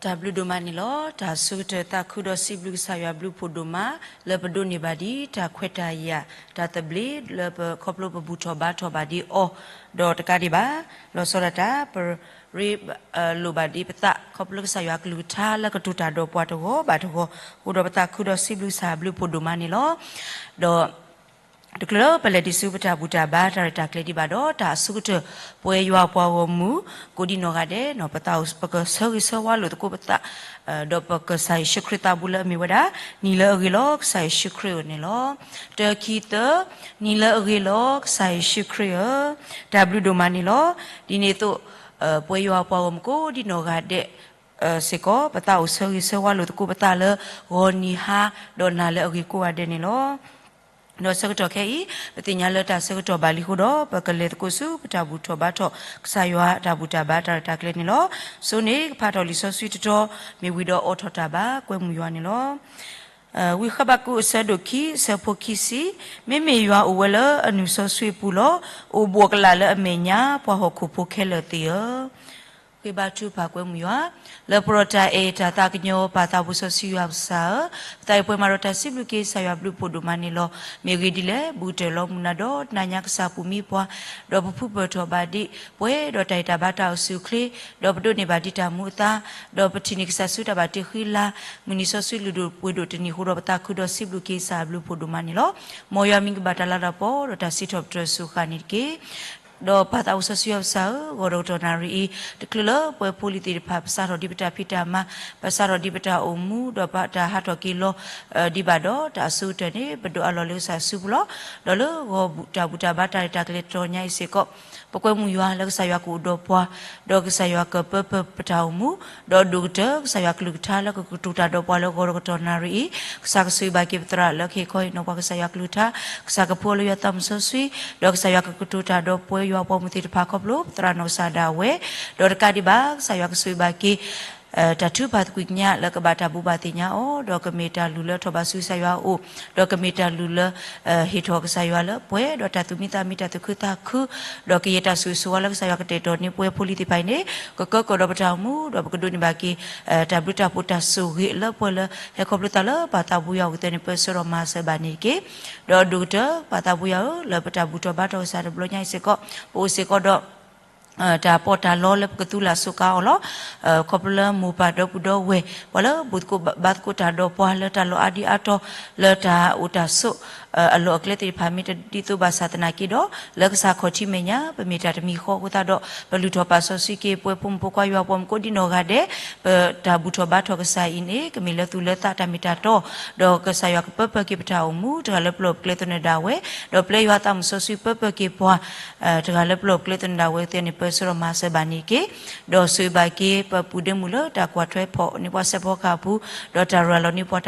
တၢ်ဘျုးဒိၣ်မးန့ၣ်လီၤ. တၢ်အဆိကတၢၢ်သးခုဒီးစံးဘျုးကစၢ်ယွၤဘျုးဖှိၣ်ဒိၣ်မး လၢပဒိးန့ၢ်ဘၣ်ဒ်တၢ်ခွဲးတၢ်ယာ် တၢ်သဘျ့လၢပ ခီဖျိပဘူၣ်ထီၣ်ဘါထီၣ်ဘၣ်ဒ်အီၤ, ဒီးတကးဒံးဘၣ် လီၤဆီဒၣ်တၢ် ပရ့လိာ်ဘၣ်ဒ်ပသး ခီဖျိကစၢ်ယွၤကလုၢ်ကထါလၢကတိၤတၢ်ဒီးပှၤတဂီၤဘၣ်တဂီၤ, အဃိဒီးပသးခုဒီးစံးဘျုးကစၢ်ဘျုးဖှိၣ်ဒိၣ်မးန့ၣ်လီၤ. ဒီး တချုးလၢပလဲၤဒံးဆူပတၢ်ဘူၣ်တၢ်ဘါတၢ်ရဲၣ်တၢ်ကျဲၤဒံးဘၣ်ဒီး တၢ်အဆိကတၢၢ် ပဝဲယွၤပှၤဂီၢ်မုၢ် ကိးဒံနီၢ်ဂၤဒဲး ပသးအိၣ် ပကဆၢဂ့ၤဆၢဝါလိာ်သကိးပသး ဒီးပကစၢ်ယ့ၣ်ၡူးခရံာ်သးဘိလၢအမ့ၢ်ဝဲဒၣ် နံၤလၢအဂ့ၤလီၤကစၢ်ယ့ၣ်ၡူးခရံာ်ဧၢန့ၣ်လီၤ. တၢ ခံ သၢ, နံၤလၢအဂ့ၤလီၤကစၢ်ယ့ၣ်ၡူးခရံာ်ဧၢ, တၢ်ဘျုးဒိၣ်မးန့ၣ်လီၤ. ဒ်န့ၣ်အသိး ပဝဲယွၤပှၤဂီၢ်မုၢ်ကိးဒံနီၢ်ဂၤဒဲး စ့ၢ်ကီး ပသးအိၣ်ဆၢဂ့ၤဆၢဝါလိာ်သကိးပသးလၢ ဂီၤနံၤဟါ ဒီးနၤလၢအဂ့ၤကိးဂၤဒဲးန့ၣ်လီၤ. ဒီးဆၢကတီၢ်ခဲအံၤ ပသ့ၣ်ညါလၢတၢ်ဆၢကတီၢ်ဘၣ်လံအဃိဒီး ပကလဲၤသကိးဆူပတၢ်ဘူၣ်ထီၣ်ဘါထီၣ် ကစၢ်ယွၤတၢ်ဘူၣ်တၢ်ဘါတၢ်ရဲၣ်တၢ်ကျဲၤန့ၣ်လီၤ. စိန့ၣ်ကဖးထီၣ်လံာ်စီဆှံတတီၤ မ့ၢ်ဝံၤဒီးအိးထီၣ်တၢ်ဘါ ကွဲမုာ်ယွၤန့ၣ်လီၤ. ဝံဃဘးကူာ်အဆၢဒိၣ်ခံ အဆၢဖိခံဆံ, မ့မ့ၢ်ယွၤအိၣ်ဝဲလၢအနုာ်စီဆှံအပူၤလီၤ. အိၣ်ဘှီၣ်ကလာ်လၢအမဲာ်ညါ ပှၤဟီၣ်ခိၣ်ဖိခဲလၢာ်သ့ၣ်ဧၢ ဃ့ဘါထုကဖၣ်ကွဲမုာ်ယွၤ လၢပရီၣ်တၢ်အဲၣ်တၢ်သးကညီၤ ပၢ်သးဘိစီဆှံယွၤပကစၢ်ဧၢ, ပသးအံၤပှဲၤမးဒီးတၢ်စံးဘျုးက့ၤကစၢ်ယွၤဘျုးဖှိၣ်ဒိၣ်မးန့ၣ်လီၤ. မ့ၢ်အဂ့ၢ်ဒ်လဲၣ်, ဘူးကတၢၢ်လီၤမုၢ်နၤဒီးနၤညါကစၢ်ပူၤမံပှၤ, ဒီးပဖုပၢၢ်ထီၣ်ဘၣ်ဒံးပှဲၤဒီးတၢ်အဲၣ်တၢ်ဘါတၢ်အိၣ်ဆူၣ်အိၣ်ချ့, ဒီးပဒိးန့ၢ်ဘၣ်ဒံးတၢ်မူအသါ, ဒီးပထံၣ်န့ၢ်ကစၢ်ဆူတၢ်ဘၣ်တ့ဃံလၤ, မုၢ်နံၤစီဆှံလုၢ်ဒိၣ်ပှ့ၤဒိၣ်တနံၤအဃိဒီး ပသးခုဒီးစံးဘျုးက့ၤကစၢ်ဘျုးဖှိၣ်ဒိၣ်မးန့ၣ်လီၤ. မ်ယွၤမံၤကဘၣ်တၢ်လၤတၢ်ကပီၤ ဒီးတၢ်စံးထီၣ်ပတြၢၤစူၢ်ဃာ်န့ၣ်တက့ၢ်. ဒီးပၢ်သးဘိစီဆှံယွၤပကစၢ်ဧၢ, ဂီၤဒီးကတီၢ်နၣ်ရံၣ်အံၤ တချုးလၢပဝဲဖိလံၤသ့ၣ်တဖၣ် ပစးထီၣ်ဒံးပတၢ်ဖံးတၢ်မၤ, ပစးထီၣ်ဒံးပတၢ်အိၣ်မူ ဒီးပတၢ်ဟးထီၣ်က့ၤလီၤ ဒံးဘၣ်ဒီး တၢ်အဆိကတၢၢ်န့ၣ် ပဒိးအးလီၤလၢကစၢ်စုပူၤလီၤ. ဒီးလၢဂီၤဘူၣ်တၢ်ဘူၣ်တၢ်ဘါတၢ်ရဲၣ်တၢ်ကျဲၤတတီၤညါအံၤစ့ၢ်ကီး ပကွဲမုာ်ယွၤလၢကစၢ်ယွၤကအိၣ်ဒီးပှၤ, ဒီးကစၢ်ယွၤကပၢပၢၢ်ပတၢ်အိၣ်မူ, ဒီးဒိၣ်ကတၢၢ် ကစၢ်ယွၤကလုၢ်ကထါလၢကကတိၤတၢ်ဒီးပှၤလၢဂီၤဒီးကတီၢ်နၣ်ရံၣ်အံၤ, ကစၢ်ကဆိၣ်ဂ့ၤဘၣ်က့ၤပသရၣ်လၢကဟ့ၣ်ခီဟ့ၣ်နီၤပှၤကစၢ်ယွၤကလုၢ်ကထါ, ကစၢ်ကဖှူအီၤလၢယွၤသးမုၢ်စီဆှံ, ဒီးကစၢ်ယွၤကကတိၤတၢ်ဒီးပဝဲယွၤပှၤမုၢ်သ့ၣ်တဖၣ်ခီဖျိ ပသရၣ်နီၢ်ကစၢ်ဒၣ်ဝဲ, ဒီးတကးဒံးဘၣ် ကစၢ်ယွၤကဆိၣ်ဂ့ၤဘၣ်က့ၤ တၢ်ထုကဖၣ်သကွံာ်ကညးလၢကဘၣ်တၢ်ဘိးဘၣ်သ့ၣ်ညါအီၤ, ဒီးကမ့ၢ်တၢ်လုၢ်လၢထီၣ်ဘးဆူကစၢ်ယွၤအအိၣ်, ဒီးကမ့ၢ်တၢ်လုၢ်လၢ ဟ့ၣ်ထီၣ်ကစၢ်ယွၤလၢပှဲၤဒီးတၢ်သူၣ်မံသးမံ တၢ်သူၣ်ခုသးခု, ဒီးကယဲၢ်တၢ်ဆိၣ်ဂ့ၤဆိၣ်ဝါလၢကစၢ်ယွၤကတဲာ်ကတီၤန့ၢ်ပဝဲဖိလံၤသ့ၣ်တဖၣ်အံၤန့ၣ် ကကၢကီၢ်ဒီးပတၢ်အိၣ်မူ, ဒီးပကဒိးန့ၢ်ဘၣ်က့ၤ တၢ်ဘျုးတၢ်ဖှိၣ်တၢ်ဆိၣ်ဂ့ၤလၢပှဲၤလၢ ဟဲခီဖျိသးလၢပၢ်သးဘိယွၤအအိၣ်ကသ့န့ၣ် ပၢဆှၢဒီးမၤစၢၤဘၣ်န့ၣ်တက့ၢ်. ဒီးဒိၣ်ကတၢၢ် ပၢ်သးဘိယွၤဧၢ, လၢပတၢ်ဘူၣ်ထီၣ်ဘါထီၣ်ကစၢ်တဘျီညါအံၤစ့ၢ်ကီး ပအိၣ်စ့ၢ်ကီးဒီး တၢ်ပီးတၢ်လီလၢပကသူလၢ်စူးကါအီၤလီၤ. ခီဖျိလၢမိၢ်ပၢ်ဒီပုၢ်ဒီဝဲၢ် ပှၤလၢဘူၣ်သကိးဘါသကိးတၢ်ဒီးပှၤလၢတၢ်လီၢ်အါဒံအါတီၤ လၢတၢ်အိၣ်တၢ်ဆိး အလီၢ်အကျဲသ့ၣ်တဖၣ် မ့ၢ်တဒ်သိးဘၣ်ဆၣ်သနာ်က့ဒီး လၢကစၢ်ခီၣ်ထံးမဲာ်ညါ ပမ့ၢ်တၢ်တမံၤဃီအဃိသတးဒီး ပလုၢ်ထီၣ်ပာ်စီဆှံက့ၤ ပဝဲဖိမုၣ်ဖိခွါယွၤပှၤမုၣ်ကိးဒံနီၢ်ဂၤဒဲး ပတၢ်ဘူၣ်ထီၣ်ဘါထီၣ်ကစၢ်အံၤန့ၣ် ကမ့ၢ်လၢသူၣ်လၢသးတၢ်မ့ၢ်တၢ်တီ, ဒီးကစၢ်ယွၤကပၢပၢၢ်က့ၤပတၢ်အိၣ်မူ တဂၤလၢပလီၢ်ပကျဲသနၢၣ်ဒၣ်ဝဲ, ဒီးပျဲယွၤသးမုၢ်စီဆှံပၢပၢၢ်က့ၤပှၤ တဂၤလၢပလီၢ်ပကျဲသနၢၣ်ဒၣ်ဝဲသ့ၣ်န့ၣ် ပၢဆှၢဒီးမၤစၢၤဘၣ်န့ၣ်တက့ၢ်. ဒီးဆိၣ်ဂ့ၤဘၣ်က့ၤ ပပုၢ်ဒ့မုၣ်လၢတၢ်ကွၢ်ထွဲဖီၣ်န့ၢ်ပှၤစဲးဖီကဟၣ်အပူၤ, ဒီးတၢ်ရၤလီၤန့ၢ်ပှၤ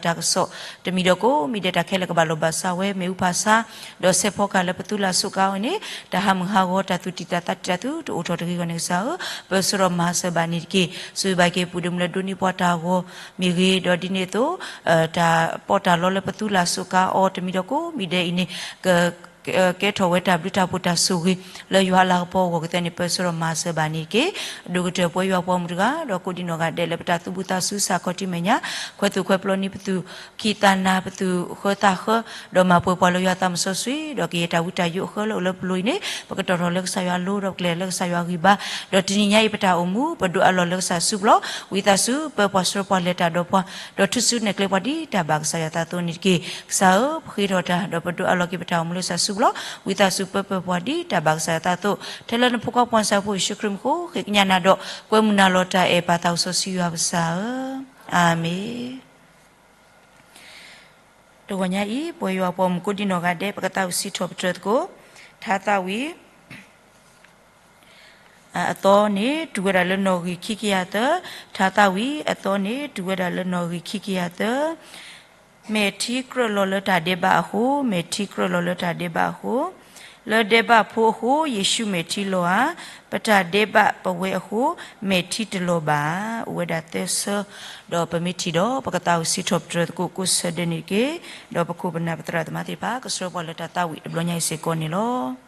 တၢ်ကစီၣ် တမံၤဒီးကိးမံၤဒဲး တၢ်ခဲလၢာ်ကဘၣ်လိာ်ဘၣ်စးဝဲ မ့ၣ်အူဖးဆါ ဒီးစဲးဖီကဟၣ်လၢပသူလၢ်စူးကါအီၤန့ၣ် တၢ်ဟးမုၢ်ဟးဂီၤ တၢ်သူၣ်တံၢ်သးသးတံၢ်တၢ်သူတအိၣ်ထီၣ်တဂ့ၤဂီၢ်န့ၣ်ကစၢ်ဧၢ, ပၢဆှၢဒီးမၤစၢၤဘၣ်န့ၣ်တက့ၢ်. ဆိၣ်ဂ့ၤဘၣ်က့ၤပုၢ်ဒ့မုၣ်လၢဒိးန့ၢ်ပှၤတၢ်ဂီၤမ့ၢ်ဂ့ၤ, ဒီးဒ်န့ၣ်အသိး တၢ်ပီးတၢ်လီလၢပသူလၢ်စူးကါအီၤ တမံၤဒီးကိးမံၤဒဲးအံၤန့ၣ် က ကဲထီၣ်ဝဲတၢ်ဘျုးတၢ်ဖှိၣ်တၢ်ဆိၣ်ဂ့ၤ လၢယွၤအလၤကပီၤအဂီၢ်ကသ့န့ၣ် ပၢဆှၢဒီးမၤစၢၤဘၣ်န့ၣ်တက့ၢ်. ဒိၣ်ကတၢၢ်ပဝဲယွၤပှၤမုၣ်တဂၤ ဒီးကိးဒံနီၢ်ဂၤဒဲးလၢပတၢ်သူၣ်ဘံၣ်သးစူၤ ကစၢ်ခီၣ်ထံးမဲာ်ညါ ခွဲးသူၣ်ခွဲးပျီန့ၢ်ပသူၣ်ခံသးနၤ ပသူၣ်ဃၢသးဃၢ ဒီးမၤပှဲၤပှၤလၢယွၤသးမုၢ်စီဆှံ ဒီးကယဲၢ်တၢ်ဝံတၢ်ယိးအဃၢလၢအိၣ်လၢပလိၤအံၤန့ၣ် ပကတီၢ်ထီၣ်လၢကစၢ်ယွၤအလိၤ ဒီးပကလဲၤလၢကစၢ်ယွၤအဂံၢ်ဘါ, ဒီးတနံၤညါအံၤပတၢ်အိၣ်မူ ပဒိးအးလီၤလၢကစၢ်စုပူၤလီၤ. ဝံသးစူၤပၢပှၤဆှၢပှၤလဲၤတၢ်ဒီးပှၤ ဒီးထုစုနဲၣ်ကျဲပှၤဒ်တၢ်ဘၣ်ကစၢ်ယွၤသးအသိးန့ၣ်တက့ၢ်. ကစၢ်ဧၢ, ပဃ့ထီၣ်တၢ် ဒီးပဒိးအးလီၤက့ၤပတၢ်အိၣ်မူလၢကစၢ်စုပူၤလီၤ. ဝံသးစူၤပၢပၢၢ်ပှၤဒ်တၢ်ဘၣ်ကစၢ်ယွၤသးအသိး ထဲလၢနဖိခွါပှၤစၢ်ဖိယ့ၣ်ၡူးခရံာ်မံၤအဃိ ဃ့ကညးနၤဒီး ကွဲမုာ်နၤလီၤတၢ်အဲၣ်ပၢ်သးစီဆှံယွၤပကစၢ်ဧၢ, အၤမ့ၣ်. တဂီၤညါအံၤ ပဝဲယွၤပှၤမုၣ်ကိးဒံနီၢ်ဂၤဒဲး ပကသးဝံၣ်စံးထီၣ်ပတြၢၤသကိး ထါသးဝံၣ် အသီန့ၣ် တုၤဝဲဒၣ်လၢနီၣ်ဂံၢ်ခံကယၤသၢ, ထါသးဝံၣ်အသီန့ၣ် တုၤဝဲဒၣ်လၢနီၣ်ဂံၢ်ခံကယၤသၢ, မဲာ်ထံကြၢးလီၤလၢတၢ်ဒဲးဘးအဃိ, မဲာ်ထံကြၢးလီၤလၢတၢ်ဒဲးဘးအဃိ, လၢဒဲးဘးဖိအဃိ ယ့ၣ်ၡူးမဲာ်ထံလီၤဧါ, ပတၢ်ဒဲးဘးပဝဲအဃိ မဲာ်ထံတလီၤဘၣ်. အိၣ်ဝဲဒၣ်သၢဆၢ, ဒီးပမ့ၢ်ထံၣ်ဒီး ပကသးဝံၣ်စံးထီၣ်ပတြၢၤသကိးကိးဆၢဒဲးန့ၣ်တက့ၢ်. ဒီးပခိၣ်ပနၢ်ပသရၣ်သမါသ့ၣ်တဖၣ် ကဆှၢပှၤလၢတၢ်သးဝံၣ်တဘျီညါအံၤစ့ၢ်ကီးန့ၣ်လီၤ.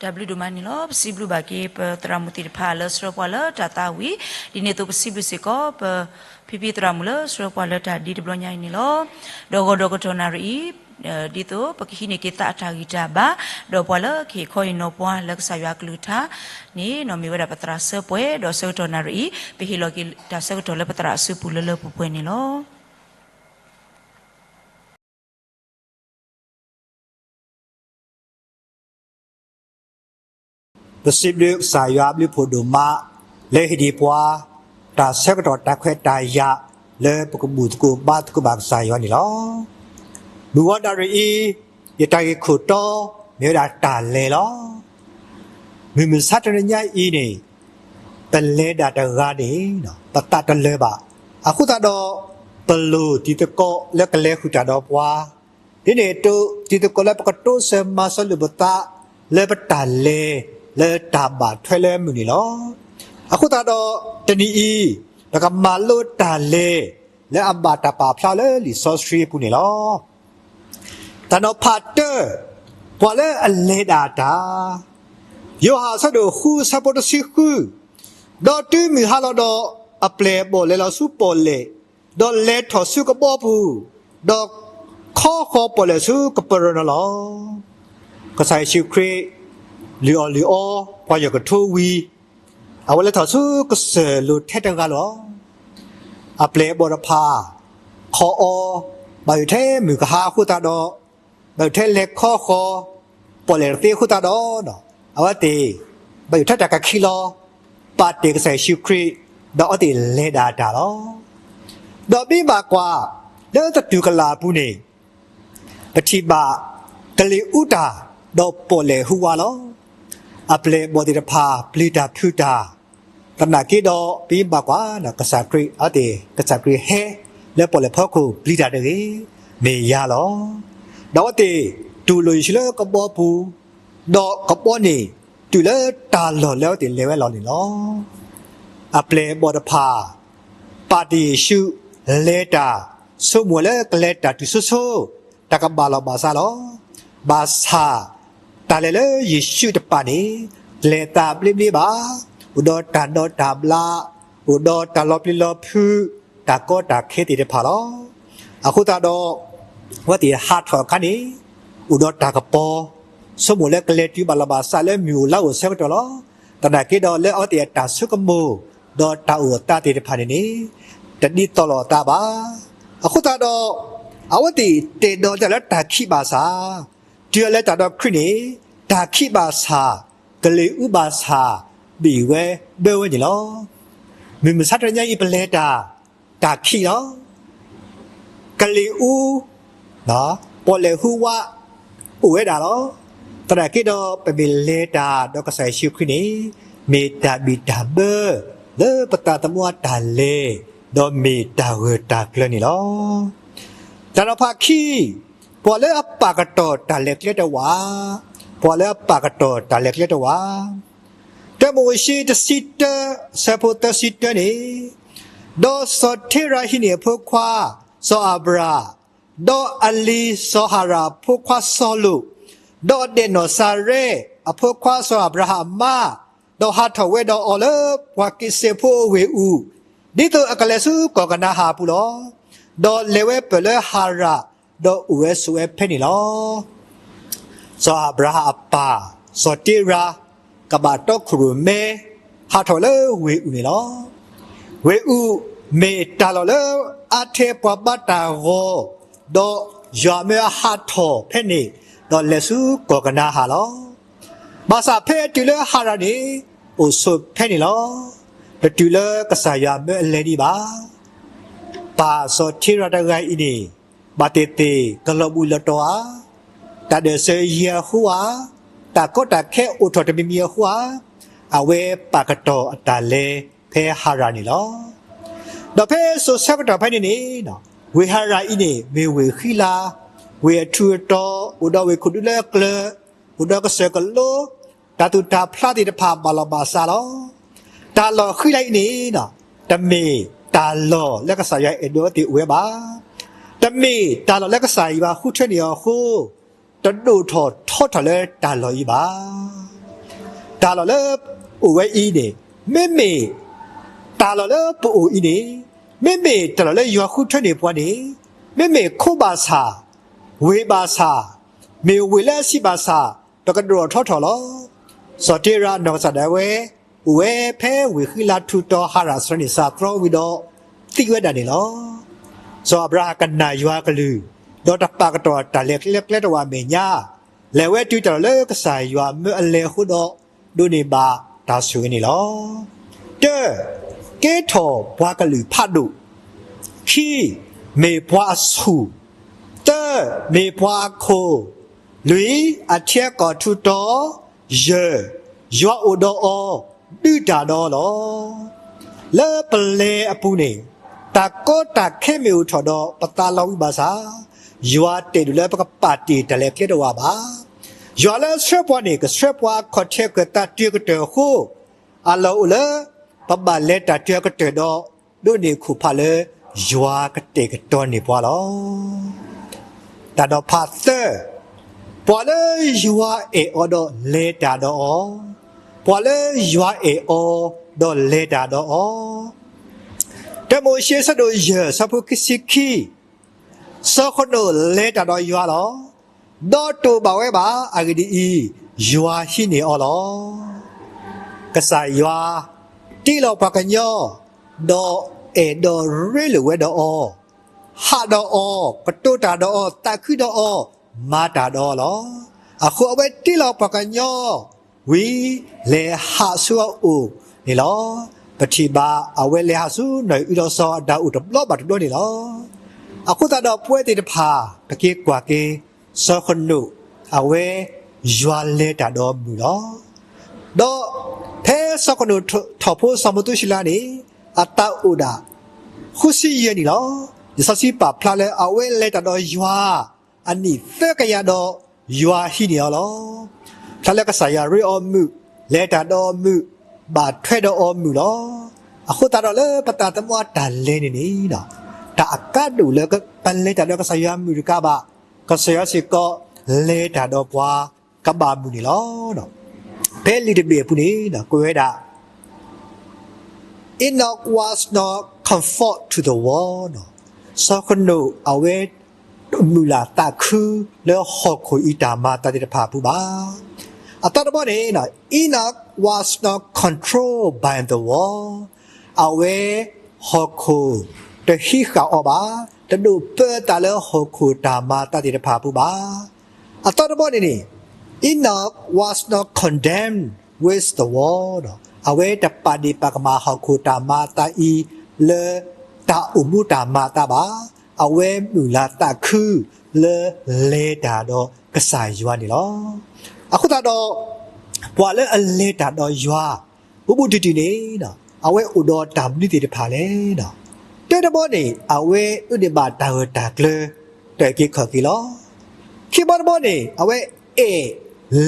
တၢ်ဘျုးဒိၣ်မးန့ၣ်လီၤ. ပစံးဘျုးဘၣ်က့ၤ ပသရၣ်မုၣ်သ့ၣ်တဖၣ်လၢဆှၢပှၤလၢတၢ်သးဝံၣ်, ဒ်န့ၣ်အသိးပစံးဘျုးစ့ၢ်ကီး ပဖံဖံသရၣ်မုၣ်လၢဆှၢပှၤလၢတၢ်ဒ့တဘျီညါအံၤန့ၣ်လီၤ. ဒီးဂီၤဒီးကတီၢ်နၣ်ရံၣ်အံၤ ဒ်သိးပကဟံးန့ၢ်က့ၤသးအတၢ်ဂံၢ်တၢ်ဘါ, ဒီးပှၤလၢကဟ့ၣ်ခီဟ့ၣ်နီၤပှၤလၢကစၢ်ယွၤအကလုၢ်ကထါန့ၣ် မ့ၢ်ဝဲဒၣ်ပသရၣ်စၢၤပှဲၤ, ဒီးဆၢကတီၢ်နၣ်ရံၣ်အံၤ ပဟ့ၣ်လီၤက့ၤတၢ်ဆၢကတီၢ်လၢပသရၣ်အစုပူၤလၢလၢပှဲၤပှဲၤန့ၣ်လီၤ. ပစံးဘျုးကစၢ်ယွၤအဘျုးဖှိၣ်ဒိၣ်မး လၢဟ့ၣ်ဒံးပှၤ တၢ်ဆၢကတီၢ်တၢ်ခွဲးတၢ်ယာ် လၢပကဘူၣ်သကိးဘါသကိးဘၣ်ကစၢ်ယွၤန့ၣ်လီၤ. မုၢ်ဂီၤနၣ်ရံၣ်အံၤ ယတၢ်ဂ့ၢ်ခိၣ်တီ မ့ၢ်ဝဲဒၣ်တၢ်လဲၤလီၤ. မုၢ်မဆါတနံၤညါအံၤန့ၣ် ပလဲၤဒၣ်တဂၤန့ၣ် ပသးတလၢာ်ဘၣ်. အဃိသတးဒီး ပလိၣ်တံၤသကိးလၢကလဲၤဃုာ်တၢ်ဒီးပှၤ, ဒ်န့ၣ်အသိး တံၤသကိးလၢပကတိစၢၤမၤစၢၤလိာ်ပသး လၢပတၢ်လဲၤ လၢတၢ်ဘၣ်ထွဲလၢမုၢ်န့ၣ်လီၤ. အဃိသတးဒီး တနံၤအံၤ ပကမၤလိတၢ်လဲၤ လၢအဘၣ်တၢ်ပာ်ဖျါလၢလံာ်စီဆှံအပူၤန့ၣ်လီၤ. တၢ်နီၤဖးတၢ, ပှၤလၢအလဲၤဒၣ်တၢ်, ယိၤဟၣ်အဆၢဒိၣ်ဃု အဆၢဖိတဆံဃု, ဒီးတုၤမုၢ်ဟါလီၤဒီး အပျဲၢ်အဘီၣ်လဲၤလီၤဆူပီၣ်လဲၣ်, ဒီးလဲၤထီၣ်ဆူကဘီပူၤ, ဒီးခီဃီၤပီၣ်လဲၣ်ဆူကပရၢၣ်နီၤလီၤ. ကစၢ်ယ့ၣ်ၡူးခရံာ် လုၢ်အီၣ်လုၢ်အီ ပှၤယိာ်ကထိဝံၤ အဝဲလဲၤထီၣ်ဆူကစၢၢ်လိၤထဲတဂၤလီၤ. အပျဲၢ်အဘီၣ်တဖၣ် ခီအီၤ ဘၣ်ယိၣ်ထဲမုၢ်ကဟါအဃိသတးဒီး, ဘၣ်ယိၣ်ထဲလဲၤခီဃီၤ ပီၣ်လဲၣ်တသ့အဃိသတးဒီး, အဝဲသ့ၣ် ဘၣ်ယိၣ်ထဲတၢ်ကခံလီၤ ပာ်တ့ၢ်ကစၢ်ယ့ၣ်ၡူးခရံာ် ဒီးအဝဲသ့ၣ်လဲၤဒၣ်တၢ်လီၤ. ဒီးမ့ၢ်ဘၣ်ကွၢ် လၢသတူၢ်ကလာ်အပူၤန့ၣ် ပထံၣ်ဘၣ် ကလံၤအူတၢ် ဒီးပီၣ်လဲၣ်ဟူးဝးလီၤ. အပျဲၢ်အဘီၣ်သ့ၣ်တဖၣ် ပျံၤတၢ်ဖုးတၢ်, သနာ်က့ဒီး ပမ့ၢ်ဘၣ်ကွၢ် ကစၢ်ခရံာ် အဝဲသ့ၣ် ကစၢ်ခရံာ်ဟဲလၢပီၣ်လဲၣ်ဖီခိၣ် ပျံၤတၢ်တဂ့ၤ, မ့ၢ်ယၤလီၤ. ဒီးအဝဲသ့ၣ် တူၢ်လိာ်ယ့ၣ်ၡူးလၢကဘီပူၤ, ဒီးကဘီန့ၣ် တုၤလၢတၢ်လီၢ်လၢအဝဲသ့ၣ်လဲၤဝဲလီၤန့ၣ်လီၤ. အပျဲၢ်အဘီၣ်တဖၣ် ပာ်တ့ၢ်ယ့ၣ်ၡူး လဲၤတၢ်, ဆိကမိၣ်လၢကလဲၤတၢ်တုၤဆိဆိ တၢ်ကဘၣ်လီၢ်ဘၣ်စးလီၤ. ဘၣ်ဆၣ် တၢ်လဲၤလၢယ့ၣ်ၡူးတပၤန့ၣ် လဲၤသးဘျ့ဘျ့ဘၣ်, အိၣ်ဒီးတၢ်ဒီတၢ်ဘျး, အိၣ်ဒီးတၢ်လီၤပျံၤလီၤဖုး, တၢ်ကီတၢ်ခဲသ့ၣ်တဖၣ်လီၤ. အဃိသတးဒီး အဝဲသ့ၣ်ဟးထီၣ်အခါန့ၣ် အိၣ်ဒီးတၢ်ကပီၤ, ဆိကမိၣ်လၢကလဲၤတုၤဘၣ်လီၢ်ဘၣ်စးလၢမုၢ်အိၣ်လါအိၣ်အဆၢကတီၢ်လီၤ. သနာ်က့ဒီးလၢအဝဲသ့ၣ်အတၢ်ဆိကမိၣ် ဒီးတၢ်အိၣ်အသးသ့ၣ်တဖၣ်န့ၣ်န့ၣ် တဒ်သိးလိာ်အသးဘၣ်. အဃိသတးဒီး အဝဲသ့ၣ်တဲဒီးတၢ်လၢတၢ်ခံးဘၣ်ဆၣ်, တုၤအလဲၤတၢ်ဒီးခရံာ်န့ၣ် တၢ်ခံးဘၣ်ဆၣ်, ကလံၤအူဘၣ်ဆၣ် ဘံၣ်ဝဲဘၢဝဲန့ၣ်လီၤ. မုၢ်မဆါတနံၤညါအံၤ ပလဲၤတၢ် တၢ်ခံးလီၤ. ကလံၤအူ, ပီၣ်လဲၣ်ဟူးဝး အိၣ်ဝဲဒၣ်လီၤ. သနာ်က့ဒီး ပမ့ၢ်လဲၤတၢ်ဒီးကစၢ်ယ့ၣ်ၡူးခရံာ်န့ၣ် မ့ၢ်တၢ်ဘံၣ်တၢ်ဘၢ လၢပသးသမူအတၢ်လဲၤ, ဒီးမ့ၢ်တၢ်ဂၢၢ်တၢ်ကျၢၤန့ၣ်လီၤ. တၢ်နီၤဖးခံ, ပှၤလၢအပာ်ကတီၢ်တၢ်လဲၤကျဲတဝာ်, ပှၤလၢအပာ်ကတီၢ်တၢ်လဲၤကျဲတဝာ်. တၢမိၤၡ့တဆံတၢ အဆၢဖိသၢဆံတၢန့ၣ်, ဒီးစီၤထ့ရၤဟံးန့ၢ်အဖိခွါ စီၤအၤဘြၤဟၣ်, ဒီးအလံၤစီၤဟၤရၣ်အဖိခွါစီၤလိာ်, ဒီးဒဲးနီၢ်စၤရဲၣ်အဖိခွါစီၤအၤဘြၤဟၣ်အမါ, ဒီးဟးထီၣ်ဝဲဒီးအီၤလၢပှၤက့ၤစဲးဖိအဝ့ၢ်အူၣ်, ဒ်သိးအကလဲၤဆူကီၢ်ကနၤအၣ်အပူၤလီၤ. ဒီးလဲၤဝဲပၢၢ်လၢဟၤရၣ်, ဒီးအိၣ်ဝဲဆိးဝဲဖဲန့ၣ်လီၤ. စီၤအၤဘြၤဟၣ်အပၢ် စီၤတ့ရၤ ကဘၣ်တီခိၣ်ရိၣ်မဲ ဟးထီၣ်ဝဲလၢဝ့ၢ်အူၣ်န့ၣ်လီၤ. ဝ့ၢ်အူၣ်မ့ၢ်တၢ်လီၢ်လၢအါထဲပှၤဘါတၢ်ဂီၤ, ဒီးယွၤမၢအဟးထီၣ်ဖဲန့ၣ်, ဒီးလဲၤဆူကီၢ်ကနၤအၣ်လီၤ. ဘၣ်ဆၣ်ဖဲအတုၤလၢဟၤရၣ်န့ၣ် အိၣ်ဆိးဖဲန့ၣ်လီၤ. တတုၤလၢကစၢ်ယွၤမၢအလဲၤဒံးဘၣ်. ပၢ်စီၤထ့ရၤတဂၤအံၤန့ၣ် ဘၣ်သ့ၣ်သ့ၣ်ကလီၤဘှံးလီၤတီၤဧါ, တၢ်ဒၢးစၢၤယံၤအဃိဧါ, တၢ်ကီတၢ်ခဲအိၣ်ထီၣ်တမံၤမံၤအဃိဧါ, အဝဲပာ်ကတီၢ်အတၢ်လဲၤဖဲဟၤရၣ်န့ၣ်လီၤ. ဒီးဖဲစိၤဆၢကတီၢ်ဖဲန့ၣ်န့ၣ်, ဝ့ၢ်ဟၤရၣ်အံၤန့ၣ် မ့ၢ်ဝ့ၢ်ဃံလၤ, ဝ့ၢ်အထူးအတီၤ, အိၣ်ဒီးဝ့ၢ်ခိၣ်ဒူလၢအကျၢၤ, အိၣ်ဒီးကစၢၢ်ကလိ, တၢ်သူၣ်တၢ်ဖျးသ့ၣ်တဖၣ်ဘၣ်လီၢ်ဘၣ်စးလီၤ. တၢ်လီၢ်ဃံလၤအံၤန့ၣ် တမ့ၢ်တၢ်လီၢ်လၢကစၢ်ယွၤအဲၣ်ဒိးအဝဲသ့ၣ်အိၣ်ဝဲဘၣ်. တမ့ၢ်တၢ်လီၢ်လၢကစၢ်ယွၤဃုထၢန့ၢ်အီၤအဃိ, တဒိၣ်ထီၣ်ထီထီၣ်လၢတၢ်လီၢ်အံၤဘၣ်. တၢ်လီၢ်လၢအိၣ်ဝဲအံၤန့ၣ်, မ့မ့ၢ်တၢ်လီၢ်လၢပအိၣ်အံၤန့ၣ်, မ့မ့ၢ်တၢ်လီၢ်လၢယွၤဃုထၢန့ၢ်ပှၤန့ၣ်, မ့မ့ၢ်ခိဘၣ်ဆၣ်, ဝ့ၢ်ဘၣ်ဆၣ်, မ့ၢ်ဝ့ၢ်လၢအဆံးဘၣ်ဆၣ်, ပကဒိၣ်ထီၣ်ထီထီၣ်လီၤ. စီၤတ့ရၤအနီၢ်ကစၢ်ဒၣ်ဝဲ အိၣ်ဝဲဖဲဝ့ၢ်ဃံလၤထူးတီၤ ဟၤရၣ်စရ့န့ၣ်စးသြီဝံၤဒီး သံဝဲဒၣ်န့ၣ်လီၤ. စီၤအၤဘြၤဟၣ်ကနၣ်ယွၤကလုၢ်, ဒီးတပာ်ကတီၢ်တၢ်လဲၤကျဲတဝာ်အမဲာ်ညါ, လဲၤဝဲတုၤတၢ်လီၢ်လၢကစၢ်ယွၤမၢအလဲၤအဃိဒီး ဒိးန့ၢ်ဘၣ်တၢ်ဆိၣ်ဂ့ၤန့ၣ်လီၤ. တၢ, ကဲထီၣ်ပှၤကလုာ်ဖးဒိၣ်, ခံ, မ့ၢ်ပှၤအဆူၣ်, သၢ, မ့ၢ်ပှၤအခိၣ်, လွံၢ်, အထံအကီၢ်ထူးတီၤ, ယဲၢ်, ယွၤအိၣ်ဒီးအီၤ, ဒုးတၢ်ဒီးအီၤလီၤ. လၢပလဲၤအပူၤန့ၣ်, တၢ်ကီတၢ်ခဲမ့ၢ်အိၣ်ထီၣ်ဒီး ပသးလီၤဝံၤဘၣ်ဆၣ်, ယွၤတဲာ်ဒိၣ်လၢပကပာ်တ့ၢ်တၢ်လဲၤကျဲတဝာ်ဘၣ်. ယွၤလၢဆှၢပှၤန့ၣ် ကဆှၢပှၤအခီၣ်ထံးကတၢၢ်အဃိ, အလီၢ်အိၣ်လၢ ပဘၣ်လဲၤတၢ်တၢၢ်ကတၢၢ်ဒီး ဒိးန့ၢ်ခိၣ်ဖးလၢ ယွၤကတဲာ်ကတီၤန့ၢ်ပှၤလီၤ. တၢ်ဒီးဖးသၢ, ပှၤလၢယွၤအဲၣ်အီၤဒီးလဲၤတၢ်ဒီးအီၤ, ပှၤလၢယွၤအဲၣ်အီၤဒီးလဲၤတၢ်ဒီးအီၤ. တၢမိၤၡ့ဆၢဒိၣ်ယဲၢ်ဆၢဖိခံဆံခံ, စီၤဃနိာ်လဲၤတၢ်ဒီးယွၤလီၤ. ဒီးတအိၣ်ဘၣ်ဝဲဘၣ်. အဂ့ၢ်ဒ်အံၤ, ယွၤဟံးန့ၢ်အီၤလီၤ. ကစၢ်ယွၤ တ့လီၤပှၤကညီ, ဒီးအဲၣ်ဒိးရ့လိာ်ဝဲဒီးအီၤ, ဟးဒီးအီၤ, ကတိၤတၢ်ဒီးအီၤ, သးခုဒီးအီၤ, မၤတၢ်ဒီးအီၤလီၤ. အဃိအဝဲတ့လီၤပှၤကညီ ဝံၤ လဲၤဟးဆူအအိၣ်န့ၣ်လီၤ. ပထံၣ်ဘၣ်အဝဲလဲၤဟးဆူနီၢ်အံၤအုဒီးစီၤအၤဒၣ်အိၣ်တဘျီဘၣ်တဘျီန့ၣ်လီၤ. အဃိသတးဒီးပဝဲသ့ၣ်တဖၣ် ပက့ၤကွၢ်က့ၤ စီၤဃနိာ် အဝဲ ယွၤလဲၤတၢ်ဒီးမုၢ်လီၤ. ဒီးဖဲစီၤဃနိာ်ထီၣ်ဖိစီၤမူသူၡလါန့ၣ် အသးအိၣ်ဒၣ် ဃုဆံယဲၢ်နံၣ်လီၤ. လံာ်စီဆှံပာ်ဖျါလၢအဝဲလဲၤတၢ်ဒီးယွၤ အနံၣ်သၢကယၤဒီး ယွၤဟံးန့ၢ်အီၤလီၤ. ဖျါလၢကစၢ်ယွၤရ့အီၤမုာ်, လဲၤတၢ်ဒီးအီၤမုာ်, ဘၣ်ထွဲဒီးအီၤမုာ်လီၤ. အဃိသတးဒီးလၢပသးသမူအတၢ်လဲၤန့ၣ်န့ၣ် တၢ်အကါဒိၣ်လၢပလဲၤတၢ်ဒီးကစၢ်ယွၤမုာ်တကးဘၣ်, ကစၢ်ယွၤစ့ၢ်ကီး လဲၤတၢ်ဒီးပှၤကဘၣ်မုာ်န့ၣ်လီၤ. ဖဲလံာ်တဘ့ၣ်အပူၤန့ၣ် ကွဲးဝဲဒၣ် Enoch was not conformed to the world. စီၤဃနိာ်အဝဲ မုာ်လၤသးခုလၢဟီၣ်ခိၣ်အံၤတၢ်မၤအသးသ့ၣ်တဖၣ်အပူၤဘၣ်. အသီတဘီန့ၣ် Enoch was not controlled by the world. အဝဲ ဟီၣ်ခိၣ်တဟံးဃာ်အီၤဘၣ်, တဒိးပၢအသးလၢဟီၣ်ခိၣ်တၢ်မၤအသးသ့ၣ်တဖၣ်အပူၤဘၣ်. အသီတဘီန့ၣ်န့ၣ် Enoch was not condemned with the world. အဝဲတပာ်ဒ့ၣ်ပာ်ကမၣ်ဟီၣ်ခိၣ်တၢ်မၤအသးအံၤလၢ တၢ်အိၣ်မူတၢ်မၤအသးဘၣ်. အဝဲမုာ်လၤသးခုလၢလဲၤတၢ်ဒီးကစၢ်ယွၤန့ၣ်လီၤ. အဃိသတးဒီး ပှၤလၢအလဲၤတၢ်ဒီးယွၤ ဘူးဘူးတံၢ်တံၢ်န့ၣ် အဝဲအိၣ်ဒီးတၢ်မနုၤသ့ၣ်တဖၣ်လဲၣ်. တၢတဘီန့ၣ် အဝဲဒိးန့ၢ်ဘၣ်တၢ်ဂၢၢ်တၢ်ကျၢၤ တၢ်အုၣ်က့ၤခီၣ်က့ၤလီၤ. ခံဘီတဘီန့ၣ် အဝဲအဲၣ်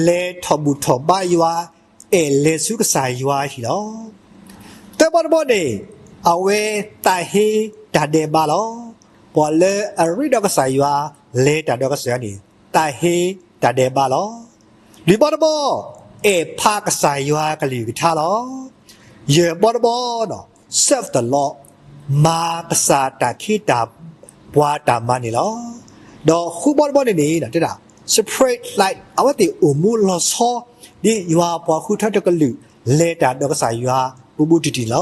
လဲၤထီၣ်ဘူၣ်ထီၣ်ဘါယွၤ, အဲၣ်လဲၤဆူကစၢ်ယွၤအဟံၣ်လီၤ. သၢဘီတဘီန့ၣ် အဝဲသးဟ့တၢ်ဒဲးဘးလီၤ. ပှၤလၢအရ့ဒီးကစၢ်ယွၤ လဲၤတၢ်ဒီးကစၢ်ယွၤန့ၣ် သးဟ့တၢ်ဒဲးဘးလီၤ. လွံၢ်ဘီတဘီ အဲၣ်ဖးကစၢ်ယွၤကလုၢ်ကထါလီၤ. ယဲၢ်ဘီတဘီ serve the Lord မၤကစၢ်တၢ်ခ့တၢ်ပှၤတၢ်မၤန့ၣ်လီၤ. ဒီးဃုဘီတဘီန့ၣ်န့ၣ် တဲဒၣ် separate life အဝဲသ့ၣ်အိၣ်မူလီၤဆီ ဒ်ယွၤပှၤဃုထၢတကလုာ် လဲၤတၢ်ဒီးကစၢ်ယွၤဘူးဘူးတံၢ်တံၢ်လီ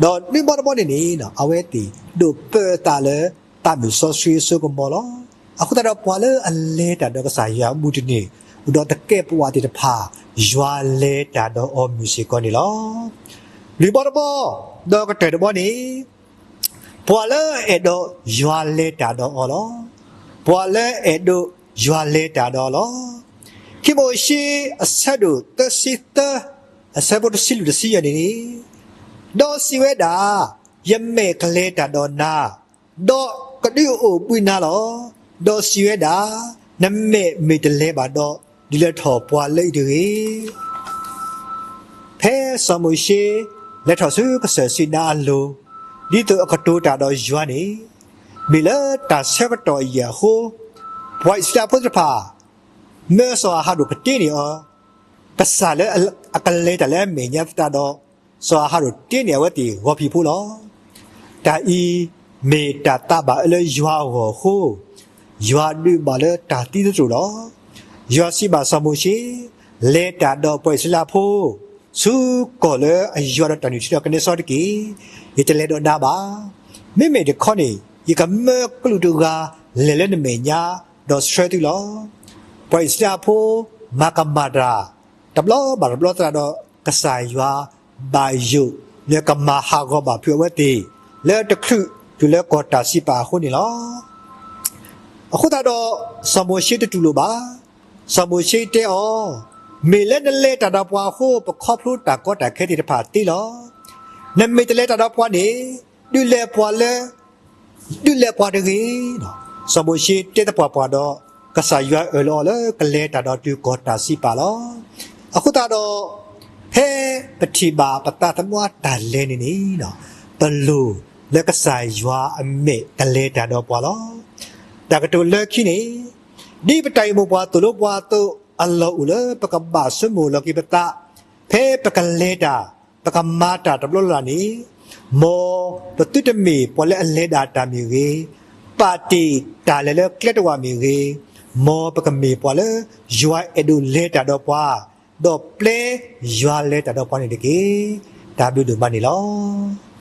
ၤ. ဒီးနွံဘီတဘီန့ၣ်န့ၣ် အဝဲသ့ၣ်ဒိးပၢအသးလၢ သးမုၢ်စီဆှံအစိကမီၤလီၤ. အဃိသတးဒီးပှၤလၢအလဲၤတၢ်ဒီးကစၢ်ယွၤဘူးတံၢ်န့ၣ် အိၣ်ဒီးသကဲးပဝးသ့ၣ်တဖၣ် ယွၤလဲၤတၢ်ဒီးအီၤမုာ်စ့ၢ်ကီးန့ၣ်လီၤ. လွံၢ်ဘီတဘီ ဒီးကတၢၢ်တဘီန့ၣ် ပှၤလၢအအဲၣ်ဒိးယွၤလဲၤတၢ်ဒီးအီၤလီၤ. ပှၤလၢအအဲၣ်ဒိးယွၤလဲၤတၢ်ဒီးအီၤလီၤ. ခံမိၤၡ့ အဆၢဒိၣ်သၢဆံသၢ အဆၢဖိတဆံလွံၢ်တဆံယဲၢ်န့ၣ်, ဒီးစံးဝဲဒၣ်, ယမဲာ်ကလဲၤတၢ်ဒီးနၤ, ဒီးကဒုးအိၣ်ဘှံးနၤလီၤ. ဒီးစံးဝဲဒၣ်, နမဲာ်မ့ၢ်တလဲၤဘၣ်ဒီး, ဒုးလဲၤထီၣ်ပှၤလၢအံၤတဂ့ၤ. ဖဲစီၤမိၤၡ့ လဲၤထီၣ်ဆူကစၢၢ်စံနါအလိၤ, ဒ်သိးအကတိၤတၢ်ဒီးယွၤန့ၣ်, မ့ၢ်လၢတၢ်ဆၢကတီၢ်အယံာ်အဃိ, ပှၤအံၣ်စရ့လးဖိသ့ၣ်တဖၣ် မၢစီၤအၤဟရိၣ်ကတ့န့ၢ်အီၤ, ကစၢ်လၢအကလဲၤတၢ်လၢအမဲာ်ညါသတးဒီး, စီၤအၤဟရိၣ်တ့န့ၢ်အဝဲသ့ၣ်ဂီၤဖံးဖိလီၤ. တၢ်အံၤမ့ၢ်တၢ်သးဘၣ်အၢလၢယွၤအဂီၢ်အဃိ, ယွၤဒုးဘၣ်လၢတၢ်သံသတြိာ်လီၤ. ယွၤစံးဘၣ်စီၤမိၤၡ့, လဲၤတၢ်ဒီးပှၤအံၣ်စရ့လးဖိ ဆူကီၢ်လၢအယွၤဒီးတၢ်နုၢ်ထံဒီးကနဲစီတက့ၢ်. ယတလဲၤဒီးနၤဘၣ်. မ့မ့ၢ်တခီန့ၣ် ယကမၢကလူးတဂၤလဲၤလၢနမဲာ်ညါ, ဒီးဆှၢသုလီၤ. ပှၤအံၣ်စရ့လးဖိ မၤကမၣ်တၢ် တဘျီဘၣ်တဘျီသတးဒီး, ကစၢ်ယွၤဘၣ်ယိၣ်လၢကမၤဟးဂီၤဘၣ်ဖုးအဝဲသ့ၣ် လၢတချုးတုၤလၢကီၢ်တၢ်စံးပာ်အဃိန့ၣ်လီၤ. အဃိသတးဒီး, စီၤမိၤၡ့တတူၢ်လိာ်ဘၣ်. စီၤမိၤၡ့တဲအီၤ, မ့ၢ်လၢနလဲၤတၢ်ဒီးပှၤအဃိ ပခီဖျိတၢ်ကီတၢ်ခဲသ့ၣ်တဖၣ်သ့လီၤ. နမ့ၢ်တလဲၤတၢ်ဒီးပှၤန့ၣ်, ဒုးလဲၤပှၤလၢ ဒုးလဲၤပှၤတဂ့ၤ. စီၤမိၤၡ့တဲသပှၢ်ပှၢ်ဒီး, ကစၢ်ယွၤအၢၣ်လီၤအီၤလၢကလဲၤတၢ်ဒီးတုၤကီၢ်တၢ်စံးပာ်လီၤ. အဃိသတးဒီး, ဖဲပထံၣ်ဘၣ်ပသးသမူအတၢ်လဲၤန့ၣ်န့ၣ်, ပလိၣ်လၢကစၢ်ယွၤအမဲာ်ကလဲၤတၢ်ဒီးပှၤလီၤ. တၢ်ကတိၤလၢခံန့ၣ်, ဒ်ပတၢ်အိၣ်မိၢ်ပှၢ်သိၣ်လိပှၤအသိး, အလီၢ်အိၣ်လၢပကဘၣ်ဆိကမိၣ်လီၤက့ၤပသး, ဖဲပကလဲၤတၢ် ပကမၤတၢ်တဘျီလၢ်လၢ်န့ၣ်, မ်ပသုတမ့ၢ်ပှၤလၢအလဲၤဒၣ်တၢ်မ့ၢ်ဂ့ၤ, ပာ်တ့ၢ်တၢ်လဲၤလၢကျဲတဝာ်မ့ၢ်ဂ့ၤ, မ်ပကမ့ၢ်ပှၤလၢယွၤအဲၣ်ဒိးလဲၤတၢ်ဒီးပှၤ, ဒီးပျဲယွၤလဲၤတၢ်ဒီးပှၤန့ၣ်တက့ၢ်. တၢ်ဘျုးဒိၣ်မးန့ၣ်လီၤ.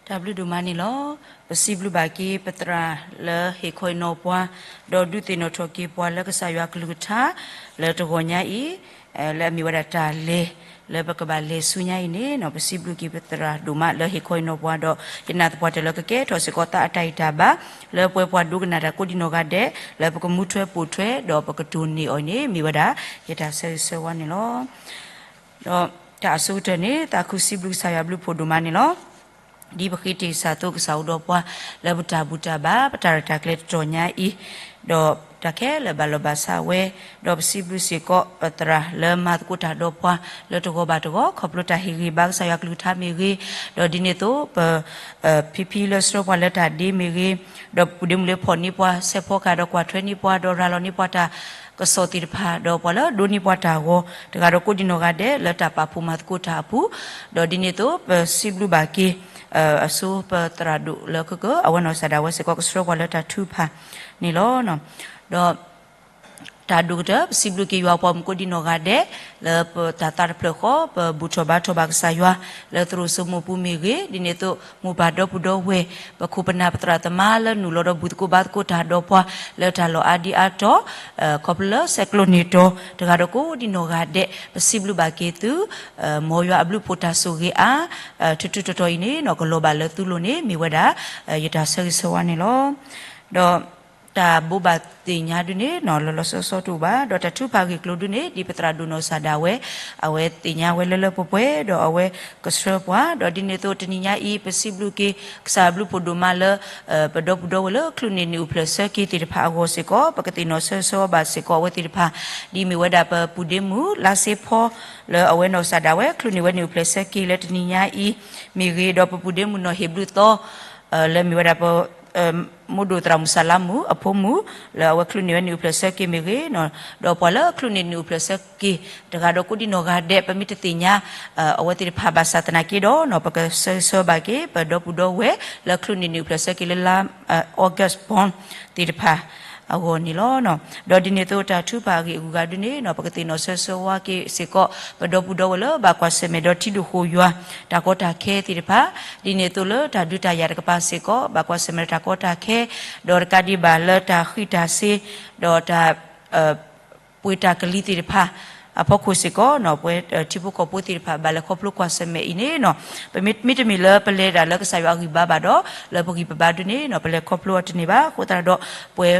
တၢ်ဘျုးဒိၣ်မးန့ၣ်လီၤ. ပစံးဘျုးဘၣ်က့ၤပသရၣ်လၢဟ့ၣ်ခီအံၤနီၤပှၤ, ဒီးဒုးသ့ၣ်နီၣ်ထီၣ်က့ၤပှၤလၢကစၢ်ယွၤအကလုၢ်ကထါ လၢတဂီၤညါအံၤ, လၢအမ့ၢ်ဝဲဒၣ်တၢ်လဲၤ လၢပကဘၣ်လဲၤဆူညါအံၤန့ၣ်, ပစံးဘျုးက့ၤပသရၣ်ဒိၣ်မးလၢဟ့ၣ်ခီအံၤနီၤပှၤဒီး ယနာ်သပှၢ်တၢၢ်လၢကကဲထီၣ်စ့ၢ်ကီးသးအတၢ်ဂံၢ်တၢ်ဘါ လၢပှဲၤပှၤဒိကနၣ်တၢ်ကိးဒံနီၢ်ဂၤဒဲး လၢပကမူထွဲပိာ်ထွဲ ဒီးပကတိၢ်န့ၢ်အီၤန့ၣ် မ့ၢ်ဝဲဒၣ် ယတၢ်ဆၢဂ့ၤဆၢဝါန့ၣ်လီၤ. ဒီးတၢ်အဆိကတၢၢ်န့ၣ် သးခုစံးဘျုးကစၢ်ယွၤဘျုးဖှိၣ်ဒိၣ်မးန့ၣ်လီၤ. ဒ်ပဃ့တ့ၢ်စၢ်သိကစၢ်အိၣ်ဒီးပှၤ လၢပတၢ်ဘူၣ်တၢ်ဘါ ပတၢ်ရဲၣ်တၢ်ကျဲၤတတီၤညါအံၤ, ဒီးတၢ်ခဲလၢာ်ဘၣ်လီၤဘၣ်စးဝဲ, ဒီးပစံးဘျုးစ့ၢ်ကီးပသရၣ်လၢမၤသကိးတၢ်ဒီးပှၤ လၢတဂီၤဘၣ်တဂီၤ ခီဖျိတၢ်ဟ့ၣ်ဂံၢ်ဘါကစၢ်ယွၤကလုၢ်ကထါမ့ၢ်ဂ့ၤ, ဒီးဒ်န့ၣ်အသိး ပ ဖံဖံလၢဆှၢပှၤလၢတၢ်ဒ့မ့ၢ်ဂ့ၤ, ဒီးပူၤဒ့မုၣ်လၢဖီၣ်န့ၢ်ပှၤ ဆဲးဖီကဟၣ်ဒီးကွၢ်ထွဲန့ၢ်ပှၤ ဒီးရၤလီၤန့ၢ်ပှၤတၢ်ကစီၣ်သ့ၣ်တဖၣ် ဒီးပှၤလၢအဒိးန့ၢ်ပှၤတၢ်ဂီၤ တဂၤဒီးကိးဒံနီၢ်ဂၤဒဲး လၢတၢ်ပာ်ဖှိၣ်မၤသကိးတၢ်အပူၤ, ဒီးဒ်န့ၣ်အသိး ပစံးဘျုးဘၣ်က့ၤ အဆိပသရၣ်ဒိၣ်လၢကကၢ အဝဲနီၢ်ကစၢ်ဒၣ်ဝဲစ့ၢ်ကီးကဆှၢပှၤလၢတၢ်ထုကဖၣ်န့ၣ်လီၤ. ဒီး တၢ်ဒိၣ်ကတၢၢ် ပစံးဘျုးက့ၤယွၤပှၤမုၣ်ကိးဒံနီၢ်ဂၤဒဲး လၢပတၢ်သးတဖျၢၣ်ဃီ ပဘူၣ်ထီၣ်ဘါထီၣ်ဘၣ်ကစၢ်ယွၤ လၢသရိာ်စိမိၢ်ပူၤမ့ၢ်ဂ့ၤ, ဒ်န့ၣ်အသိး မိၢ်ပၢ်ဒီပုၢ်ဒီဝဲၢ် ပခိၣ်ပနၢ်ပသရၣ်သမါလၢနုာ်လီၤဒီးဘူၣ်သကိးဘါသကိးတၢ်ဒီးပှၤ လၢတၢ်လီၢ်အါဒံအါတီၤ ခီဖျိလၢဆဲးကျိးန့ၢ်တီၤ တဂၤဒီးကိးဒံနီၢ်ဂၤဒဲး ပစံးဘျုးဘၣ်က့ၤသု မ်ယွၤအဘျုးဖှိၣ်တၢ်ဆိၣ်ဂ့ၤအါ ထူးထူးတီၤတီၤအံၤန့ၣ် ကလီၤဘၣ်လၢသုလိၤန့ၣ် မ့ၢ်ဝဲဒၣ် ယတၢ်ဆၢဂ့ၤဆၢဝါန့ၣ်လီၤ. ဒီး တၢ်ဘိးဘၣ်သ့ၣ်ညါဒုန့ၣ် လီၤလီၤဆီဆီတအိၣ်ဘၣ်, ဒီးတၢ်ထုကဖၣ်ဂ့ၢ်ကျိၤဒုန့ၣ် ဒ်ပသရၣ်ဒိၣ်နီၢ်ကစၢ်ဒၣ်ဝဲ အဝဲသ့ၣ်ညါဝဲလၢလၢပှဲၤပှဲၤ ဒီးအဝဲကဆှၢပှၤ, ဒီးဒ်န့ၣ်အသိးတနံၤညါအံၤ ပစံးဘျုးက့ၤ ကစၢ်အဘျုးဖှိၣ်ဒိၣ်မးလၢ ပဒီပုၢ်ဒီဝဲၢ်လၢ ချုးန့ၢ်နံၣ်အိၣ်ဖျဲၣ်ဆၢက့ၤသ့ၣ်တဖၣ်အဂီၢ်စ့ၢ်ကီး ပကသ့ၣ်နီၣ်ဆၢဂ့ၤဆၢဝါဘၣ်စ့ၢ်ကီးအဝဲသ့ၣ်တဖၣ်, ဒ်မ့ၢ်ဝဲဒၣ်ပပူၤဒ့မုၣ် လါစ့ဖီ လၢအဝဲနီၢ်ကစၢ်ဒၣ်ဝဲ ချုးန့ၢ်ဝဲနံၣ်အိၣ်ဖျဲၣ်ဆၢက့ၤလၢတနံၤညါအံၤ မ့ၢ်ဂ့ၤ, ဒီးပပူၤဒ့မုၣ်နီၢ်ဟ့ၣ်ဘျုးသီ လၢမ့ၢ်ဝဲဒၣ်ပ မိၢ်ဒိၣ်သရၣ်မုၣ်စၢ်လါမုၣ်အဖိမုၣ် လၢအဝဲချုးန့ၢ်ဝဲနံၣ်အိၣ်ဖျဲၣ်ဆၢက့ၤမ့ၢ်ဂ့ၤ, ဒီးပှၤလၢချုးန့ၢ်နံၣ်အိၣ်ဖျဲၣ်ဆၢက့ၤ တဂၤဒီးကိးဒံနီၢ်ဂၤဒဲး ပမ့ၢ်တသ့ၣ်ညါ အဝဲသ့ၣ်တဖၣ်ဘၣ်ဆၣ်သနာ်က့ဒီး ပကဆၢဂ့ၤဆၢဝါဘၣ်က့ၤ ပဒီပုၢ်ဒီဝဲၢ် လၢချုးန့ၢ်နံၣ်အိၣ်ဖျဲၣ်ဆၢက့ၤလၢလါ August born သ့ၣ်တဖၣ် အဂီၢ်န့ၣ်လီၤ. ဒီးဒ်န့ၣ်အသိးတၢ်ထုကဖၣ်အဂ့ၢ်အဂုၤအဂၤဒုန့ၣ် ပကသ့ၣ်နီၣ်ဆၢဂ့ၤဆၢဝါက့ၤစ့ၢ်ကီး ပဒီပုၢ်ဒီဝဲၢ်လၢဘၣ်ကွၢ်ဆၢၣ်မဲာ်ဒီးထံဒိၣ်ဃိၣ်ယွၤ တၢ်ကီတၢ်ခဲသ့ၣ်တဖၣ်, ဒ်န့ၣ်အသိးလၢတၢ်ဒုးတၢ်ယၤတကပၤစ့ၢ်ကီး ဘၣ်ကွၢ်ဆၢၣ်မဲာ်ဒီးတၢ်ကီတၢ်ခဲ, ဒီးတကးဒံးဘၣ်လၢတၢ်ဃံးတၢ်စ့ၤ ဒီးတၢ် ပှ့ၤတၢ်ကလံၤသ့ၣ်တဖၣ် အဖီခိၣ်စ့ၢ်ကီးနီၤ ပဝဲထံဖိကီၢ်ဖိသ့ၣ်တဖၣ် ဘၣ်လဲၤခီဖျိကွၢ်ဆၢၣ်မဲာ်အံၤန့ၣ်နီၤ ပမ့တမ့ၢ်လၢပလဲၤဒၣ်လၢကစၢ်ယွၤအဂံၢ်ဘါဘၣ်ဒီး လၢပဂံၢ်ပဘါဒုန့ၣ်နီၤ ပလဲၤခီဖျိအီၤတန့ၢ်ဘၣ်. အဃိသတးဒီး ပဝဲ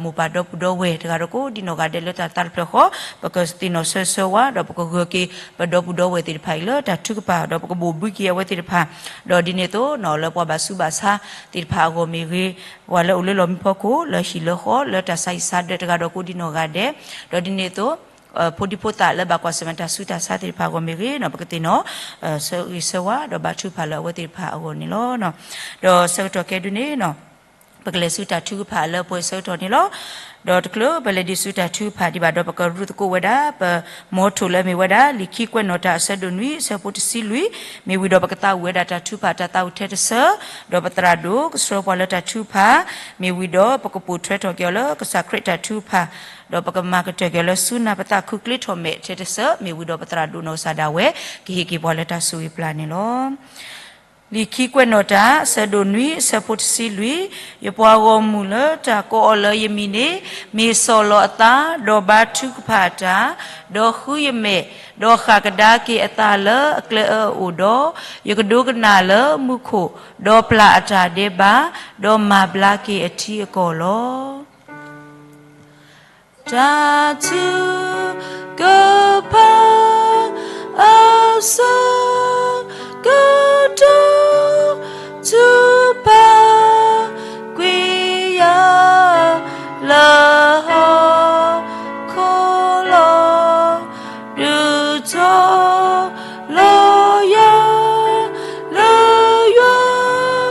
မိၢ်ပၢ်ဒီပုၢ်ဒီဝဲၢ်တဂၤဒီးကိးဒံနီၢ်ဂၤဒဲးလၢတၢ်သးတဖျၢၣ်ဃီ ပကသ့ၣ်နီၣ်ဆၢဆၢဝါ ဒီးပကဂၢၢ်က့ၤပဒီပုၢ်ဒီဝဲၢ်သ့ၣ်တဖၣ်အံၤလၢတၢ်ထုကဖၣ် ဒီးပကဘိၣ်ဘုက့ၤအဝဲသ့ၣ်တဖၣ် ဒီးဒ်န့ၣ်အသိးနီၤ လၢပှၤဘၣ်ဆူးဘၣ်ဆါသ့ၣ်တဖၣ်အဂီၢ်မ့ၢ်ဂ့ၤ ပှၤလၢအိၣ်လၢလီၢ်မံဖီခိၣ် လၢဟံၣ်လၢဃီ လၢတၢ်ဆါဟံၣ်ဆါဒၢးတဂၤဒီးကိးဒံနီၢ်ဂၤဒဲး ဒီးဒ်န့ၣ်အသိး ဖိဒံဖိသၣ်လၢဘၣ်ကွၢ်ဆၢၣ်မဲာ်တၢ်ဆူးတၢ်ဆါသ့ၣ်တဖၣ်အဂီၢ်မ့ၢ်ဂ့ၤနီၤ ပကသ့ၣ်နီၣ် ဆၢဂ့ၤဆၢဝါ ဒီးဘါထုကဖၣ်လၢအဝဲသ့ၣ်တဖၣ်အဂီၢ်န့ၣ်လီၤ. ဒီးဆၢကတီၢ်ခဲဒုန့ၣ်နီၤ ပကလဲၤဆူတၢ်ထုကဖၣ်လၢပှဲၤဆၢကတီၢ်န့ၣ်လီၤ. ဒီးတချုးပလဲၤဒံးဆူတၢ်ထုကဖၣ်ဒံးဘၣ်ဒီး ပကရူၢ်သကိးဝဲဒၣ် ပမီထိၣ်လၢအမ့ၢ်ဝဲဒၣ် လံာ်ခံကွဲးနီၣ်တၢ်အဆၢဒိၣ်နွံ အဆၢဖိတဆံလွံၢ် မ့ၢ်ဝံၤဒီးပကသးဝံၣ်ဝဲဒၣ်တၢ်ထုကဖၣ်တၢ်သးဝံၣ်ထဲတဆၢ ဒီးပသရၣ်ဒိၣ်ကဆှၢပှၤလၢတၢ်ထုကဖၣ် မ့ၢ်ဝံၤဒီးပကပိာ်ထွဲထီၣ်က့ၤအီၤလၢကစၢ်ခရံာ်တၢ်ထုကဖၣ် ဒီးပကမၤကတၢၢ်က့ၤအီၤလၢဆူနၢ်ပသးခုကျ့ထီၣ်မဲာ်ထဲတဆၢ မ့ၢ်ဝံၤဒီးပသရၣ်ဒိၣ်နီၢ်ကစၢ်ဒၣ်ဝဲ ကဟ့ၣ်က့ၤပှၤလၢတၢ်ဆိၣ်ဂ့ၤပျၢ်န့ၣ်လီၤ. လံာ်ခံကွဲးနီၣ်တၢ် အဆၢဒိၣ်နွံ အဆၢဖိတဆံလွံၢ်, ယပှၤဂီၢ်မုၢ်လၢတၢ်ကိးအီၤလၢယမံၤန့ၣ် မ့ၢ်စီၢ်လီၤအသး, ဒီးဘါထုကဖၣ်အတၢ်, ဒီးဃုယမဲာ်, ဒီးဃၣ်ကဒါက့ၤအသးလၢအကျဲအၢအအိၣ်ဒီး, ယကဒိကနၣ်လၢမူခိၣ်, ဒီးပျၢ်အတၢ်ဒဲးဘး, ဒီးမၤဘျါက့ၤအထံအကီၢ်လီၤ. တၢ်ထုကဖၣ်အဆၢကတီၢ် ထုကဖၣ်ကွံာ်ယၤ လၢဟီၣ်ခိၣ်လီၤ. ဒုးထီၣ်လီၤယၤ လၢယွၤ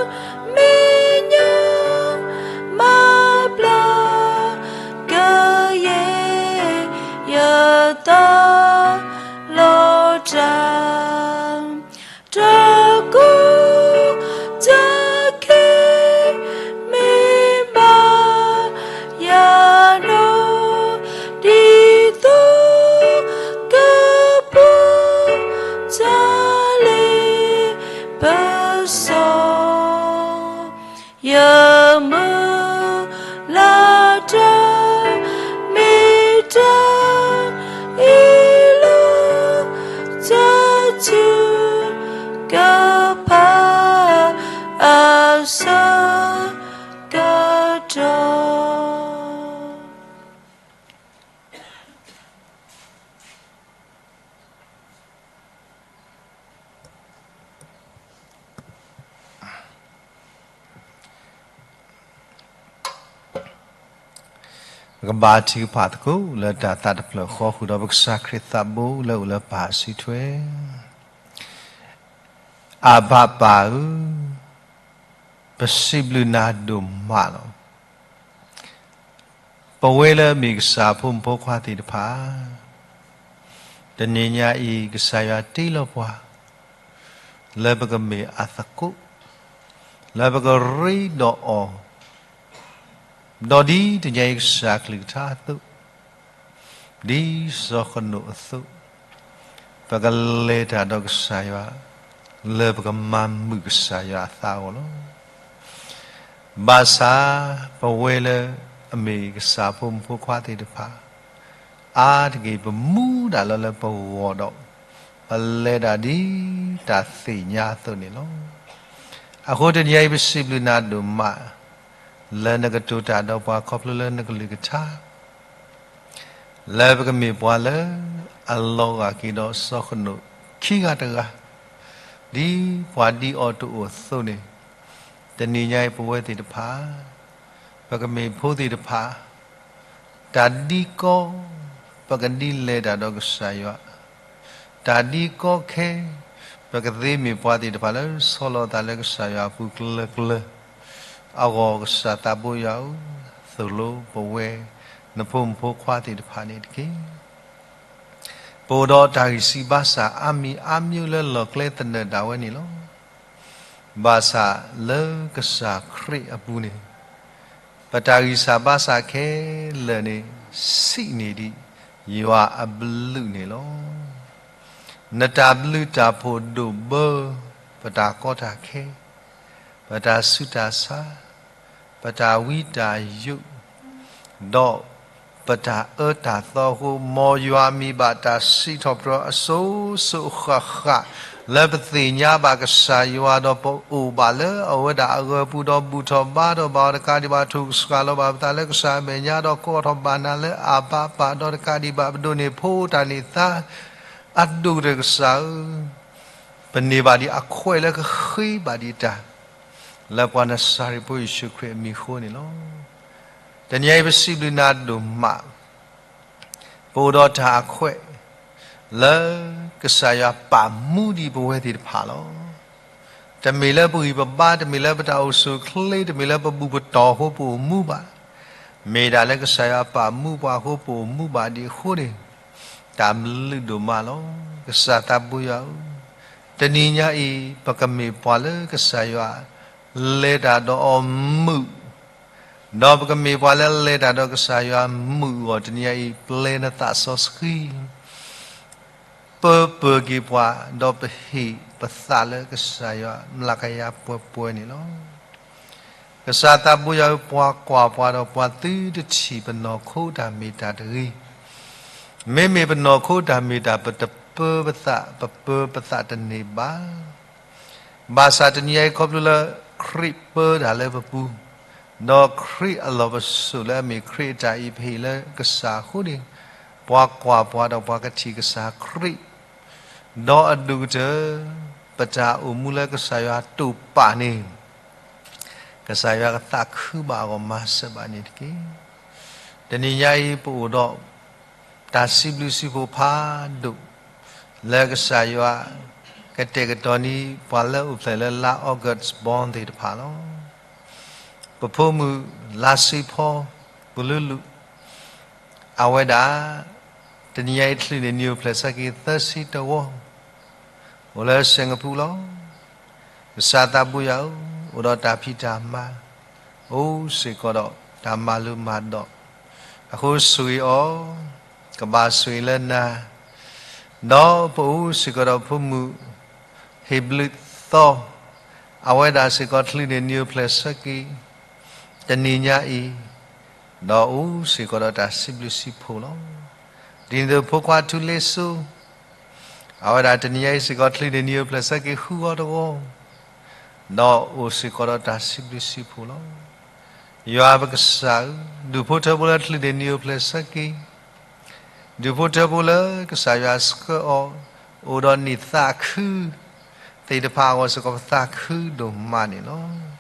မဲာ်ညါ မၤဘျါကယဲၢ် ယသးလီၤတၢ် တၢ်ကီတၢ်ခဲ မ့ၢ်ဘၣ်ယၤဒီး ဒ်သိးကပူၤ တၢ်လ့ပစီ ယမုၢ်လၢ်တၢ် မ့ၢ်တၢ်အ့ၣ်လိာ် တၢ်ထုကဖၣ်အဆၢကတီၢ် ပကဘါထုကဖၣ်သကိး လၢတၢ်သးတဖျၢၣ်ဃီဃုာ်ဒီး ပကစၢ်ခရံာ်သးဘိလၢအိၣ်လၢပၢ်အစုထွဲ အဘၣ်ပၢ်ဧၢ, ပစံးဘျုးနၤဒိၣ်မးလီၤ. ပဝဲလၢအမ့ၢ်ကစၢ်ဖိမုၣ်ဖိခွါသ့ၣ်တဖၣ်, တနံၤညါအံၤ ကစၢ်ယွၤတ့လီၤပှၤ လၢပကမ့ၢ်အသကိး, လၢပကရ့ဒီးအီၤ, ဒီးဒ်တနံၤအံၤကစၢ်ကလုၢ်ကထါအသိး, ဒ်စီၤဃနိာ်အသိး, ပကလဲၤတၢ်ဒီးကစၢ်ယွၤ, လၢပကမၤမုာ်ကစၢ်ယွၤအသးအဂီၢ်လီၤ. ဘၣ်ဆၣ် ပဝဲလၢအမ့ၢ်ကစၢ်ဖိမုၣ်ဖိခွါသ့ၣ်တဖၣ်, အါတက့ၢ်ပမူဒၣ်လၢလၢပဂီၢ်ဒီး, ပလဲၤဒၣ်ဒ်တၢ်သ့ၣ်ညါအသိးန့ၣ်လီၤ. အဃိတနံၤအံၤပစံးဘျုးနၤဒိၣ်မး, လၢနကတိၤတၢ်ဒီးပှၤခီဖျိလၢနကလုၢ်ကထါ လၢပကမ့ၢ်ပှၤလၢအလီၤဂာ်က့ၤဒီးစီၤဃနိာ်ခံဂၤတဂၤ, ဒ်ပှၤဒ်အီၤတအိၣ်အသိးန့ၣ်, တနံၤညါအံၤပဝဲသ့ၣ်တဖၣ်, ပကမ့ၢ်ဖိသ့ၣ်တဖၣ်, တၢ်ဒ်ကီ ပကဒ်လဲၤတၢ်ဒီးကစၢ်ယွၤ, တၢ်ဒ်ကီခဲ ပကသ့မ့ၢ်ပှၤသ့ၣ်တဖၣ်လၢဆီၣ်လီၤသးလၢကစၢ်ယွၤအပူၤကျၢၤကျၢၤ, အဂီၢ်ကစၢ်သးဘိယွၤဧၢ, သိၣ်လိပဝဲ နဖိမုၣ်ဖိခွါသ့ၣ်တဖၣ်န့ၣ်တက့ၢ်. ပအိၣ်ဒီးတၢ်ဂံၢ်စၢ်ဘါစၢ်အါမံၤအါမံၤလၢလီၢ်ကျဲသနၢၣ်ဒၣ်ဝဲန့ၣ်လီၤ. ဘၣ်ဆၣ်လၢကစၢ်ခရံာ်အပူၤန့ၣ်, ပတၢ်ဂံၢ်စၢ်ဘါစၢ်ခဲလၢာ်န့ၣ် ဆံးန့ၢ်ဒံးယွၤအဘျုးန့ၣ်လီၤ. နတၢ်ဘျုးတၢ်ဖှိၣ်ဒိၣ်ဘၢ ပတၢ်ကီတၢ်ခဲ, ပတၢ်ဆူးတၢ်ဆါ, ပတၢ်ဝံတၢ်ယိး, ဒီးပ ပတၢ်အၢတၢ်သီအဃိ, မ်ယွၤမ့ၢ်ဘၣ်တၢ်စံးထီၣ်ပတြၢၤအစိၤစိၤဃၣ်ဃၣ်, လၢပသ့ၣ်ညါဘၣ်ကစၢ်ယွၤဒီးပအိၣ်ဘၣ်လၢအဝဲဒၣ်အဂၢၤပူၤ, ဒီးဘူၣ်ထီၣ်ဘါထီၣ်ဘၣ်အီၤတကးဒံးဘၣ်, ထိၣ်ကစှၤလီၤဘၣ်ပသးလၢကစၢ်အမဲာ်ညါ, ဒီးကိးထီၣ်ဘၣ်နၤလၢအဘၤပၢ်, ဒီးတကးဒံးဘၣ် ပဒိးန့ၢ်ဖိတၢ်န့ၢ်သါ, အဒိၣ်ကတၢၢ်ကစၢ်ဧၢ, ပန့ၢ်ဘၣ်ဒံးအခွဲးလၢကဃ့ဘၣ်ဒံးတၢ် လၢပှၤနၤစၤရ့းဖိယ့ၣ်ၡူးခရံာ်အမံၤအဃိန့ၣ်လီၤ. တနံၤအံၤပစံးဘျုးနၤဒိၣ်မး, ပအိၣ်ဒီးတၢ်အခွဲး လၢကစၢ်ယွၤပာ်မူဒံးပဝဲသ့ၣ်တဖၣ်လီၤ. တမ့ၢ်လၢပဂံၢ်ပဘါ, တမ့ၢ်လၢပတၢ်အိၣ်ဆူၣ်အိၣ်ချ့, တမ့ၢ်လၢပဘူၣ်ပတီၢ်အဃိပအိၣ်မူဘၣ်, မ့ၢ်ဒၣ်လၢကစၢ်ယွၤပာ်မူပှၤအဃိပအိၣ်မူဘၣ်ဒံးအဃိန့ၣ်, တၢ်ဘျုးဒိၣ်မးလီၤ. ကစၢ်သးဘိယွၤဧၢ, တနံၤညါအံၤ ပကမ့ၢ်ပှၤလၢကစၢ်ယွၤ လဲၤတၢ်ဒီးအီၤမုာ်, ဒီးပကမ့ၢ်ပှၤလၢလဲၤတၢ်ဒီးကစၢ်ယွၤမုာ်အဂီၢ်, တနံၤညါအံၤ ပျဲနသးစီဆှံ ပၢပၢၢ်က့ၤပှၤ, ဒီးပဟ့ၣ်ပသးလၢကစၢ်ယွၤမျးကယၤပှဲၤပှဲၤန့ၣ်လီၤ. ကစၢ်သးဘိယွၤဧၢ, ပှၤကွၢ်ပှၤဒီးပှၤသုတထံၣ်ပနီၢ်ခိတၢ်မ့ၢ်တၢ်တဂ့ၤ, မ့မ့ၢ်ပနီၢ်ခိတၢ်မ့ၢ်တၢ် ပတပၢပသး, ပပၢပသးတန့ၢ်ဘၣ်. ဘၣ်ဆၣ်တနံၤအံၤခီဖျိလၢ ခရံာ်ပၢတၢ်လၢပပူၤ, ဒီးခရံာ်အလီၢ်ပစိာ်လၢအမ့ၢ်ခရံာ်အတၢ်အံၤ ပဟ့ၣ်လၢကစၢ်အဃိန့ၣ်, ပှၤကွၢ်ပှၤဒီးပှၤကထံၣ်ကစၢ်ခရံာ်, ဒီးအဒိၣ်ကတၢၢ် ပတၢ်အိၣ်မူလၢကစၢ်ယွၤတိာ်ပာ်န့ၣ် ကစၢ်ယွၤကသးခုဘၣ်အဂီၢ်မၤစၢၤဘၣ်န့ၣ်တက့ၢ်. တနံၤညါအံၤပအိၣ်ဒီး တၢ်စံးဘျုးစံးဖှိၣ်ဖးဒိၣ် လၢကစၢ်ယွၤ ကတဲာ်ကတီၤန့ၢ်ပှၤလၢအိၣ်ဖျဲၣ်လၢလါ August born သ့ၣ်တဖၣ်လီၤ. ပဖိမုၣ်လါစ့ဖီ ပူၤလူလူ အဝဲဒၣ် တနံၤညါအံၤချုးန့ၢ်နံၣ်အိၣ်ဖျဲၣ်ဆၢက့ၤသၢဆံတဝီ အိၣ်လၢ Singapore လီၤ. ကစၢ်သးဘိယွၤဧၢ, အိၣ်ဒီးတၢ်ဖံးတၢ်မၤ, အိၣ်စ့ၢ်ကီးဒီးတၢ်မၤလိမၤဒိး, အဃိဆိၣ်ဂ့ၤအီၤ, ကဘၣ်ဆိၣ်ဂ့ၤလၢနၤ, ဒီးပအိၣ်စ့ၢ်ကီးဒီးဖိမုၣ် ဟ့ၣ်ဘျုးသီ, အဝဲဒၣ်စ့ၢ်ကီးချုးန့ၢ်နံၣ်အိၣ်ဖျဲၣ်ဆၢက့ၤ တနံၤညါအံၤ, ဒီးအိၣ်စ့ၢ်ကီးဒီးတၢ်စံးဘျုးစံးဖှိၣ်လီၤ. ဒ်န့ၣ်အသိးဖိခွါထူလ့စိ အဝဲဒၣ်တနံၤညါအံၤစ့ၢ်ကီးချုးန့ၢ်နံၣ်အိၣ်ဖျဲၣ်ဆၢက့ၤဃုဂီၤတဂီၤ, ဒီးအိၣ်စ့ၢ်ကီးဒီးတၢ်စံးဘျုးစံးဖှိၣ်လီၤ. ယွၤပကစၢ်ဧၢ, ဒူၣ်ဖိထၢဖိလၢချုးန့ၢ်နံၣ်အိၣ်ဖျဲၣ်ဆၢက့ၤ, ဒူၣ်ဖိထၢဖိလၢကစၢ်ယွၤဆှၢအီၤ, အိၣ်ဒီးန့ၢ်သးခု သ့ၣ်တဖၣ်အဂီၢ်စ့ၢ်ကီးပသးခုဒိၣ်မးန့ၣ်လီၤ.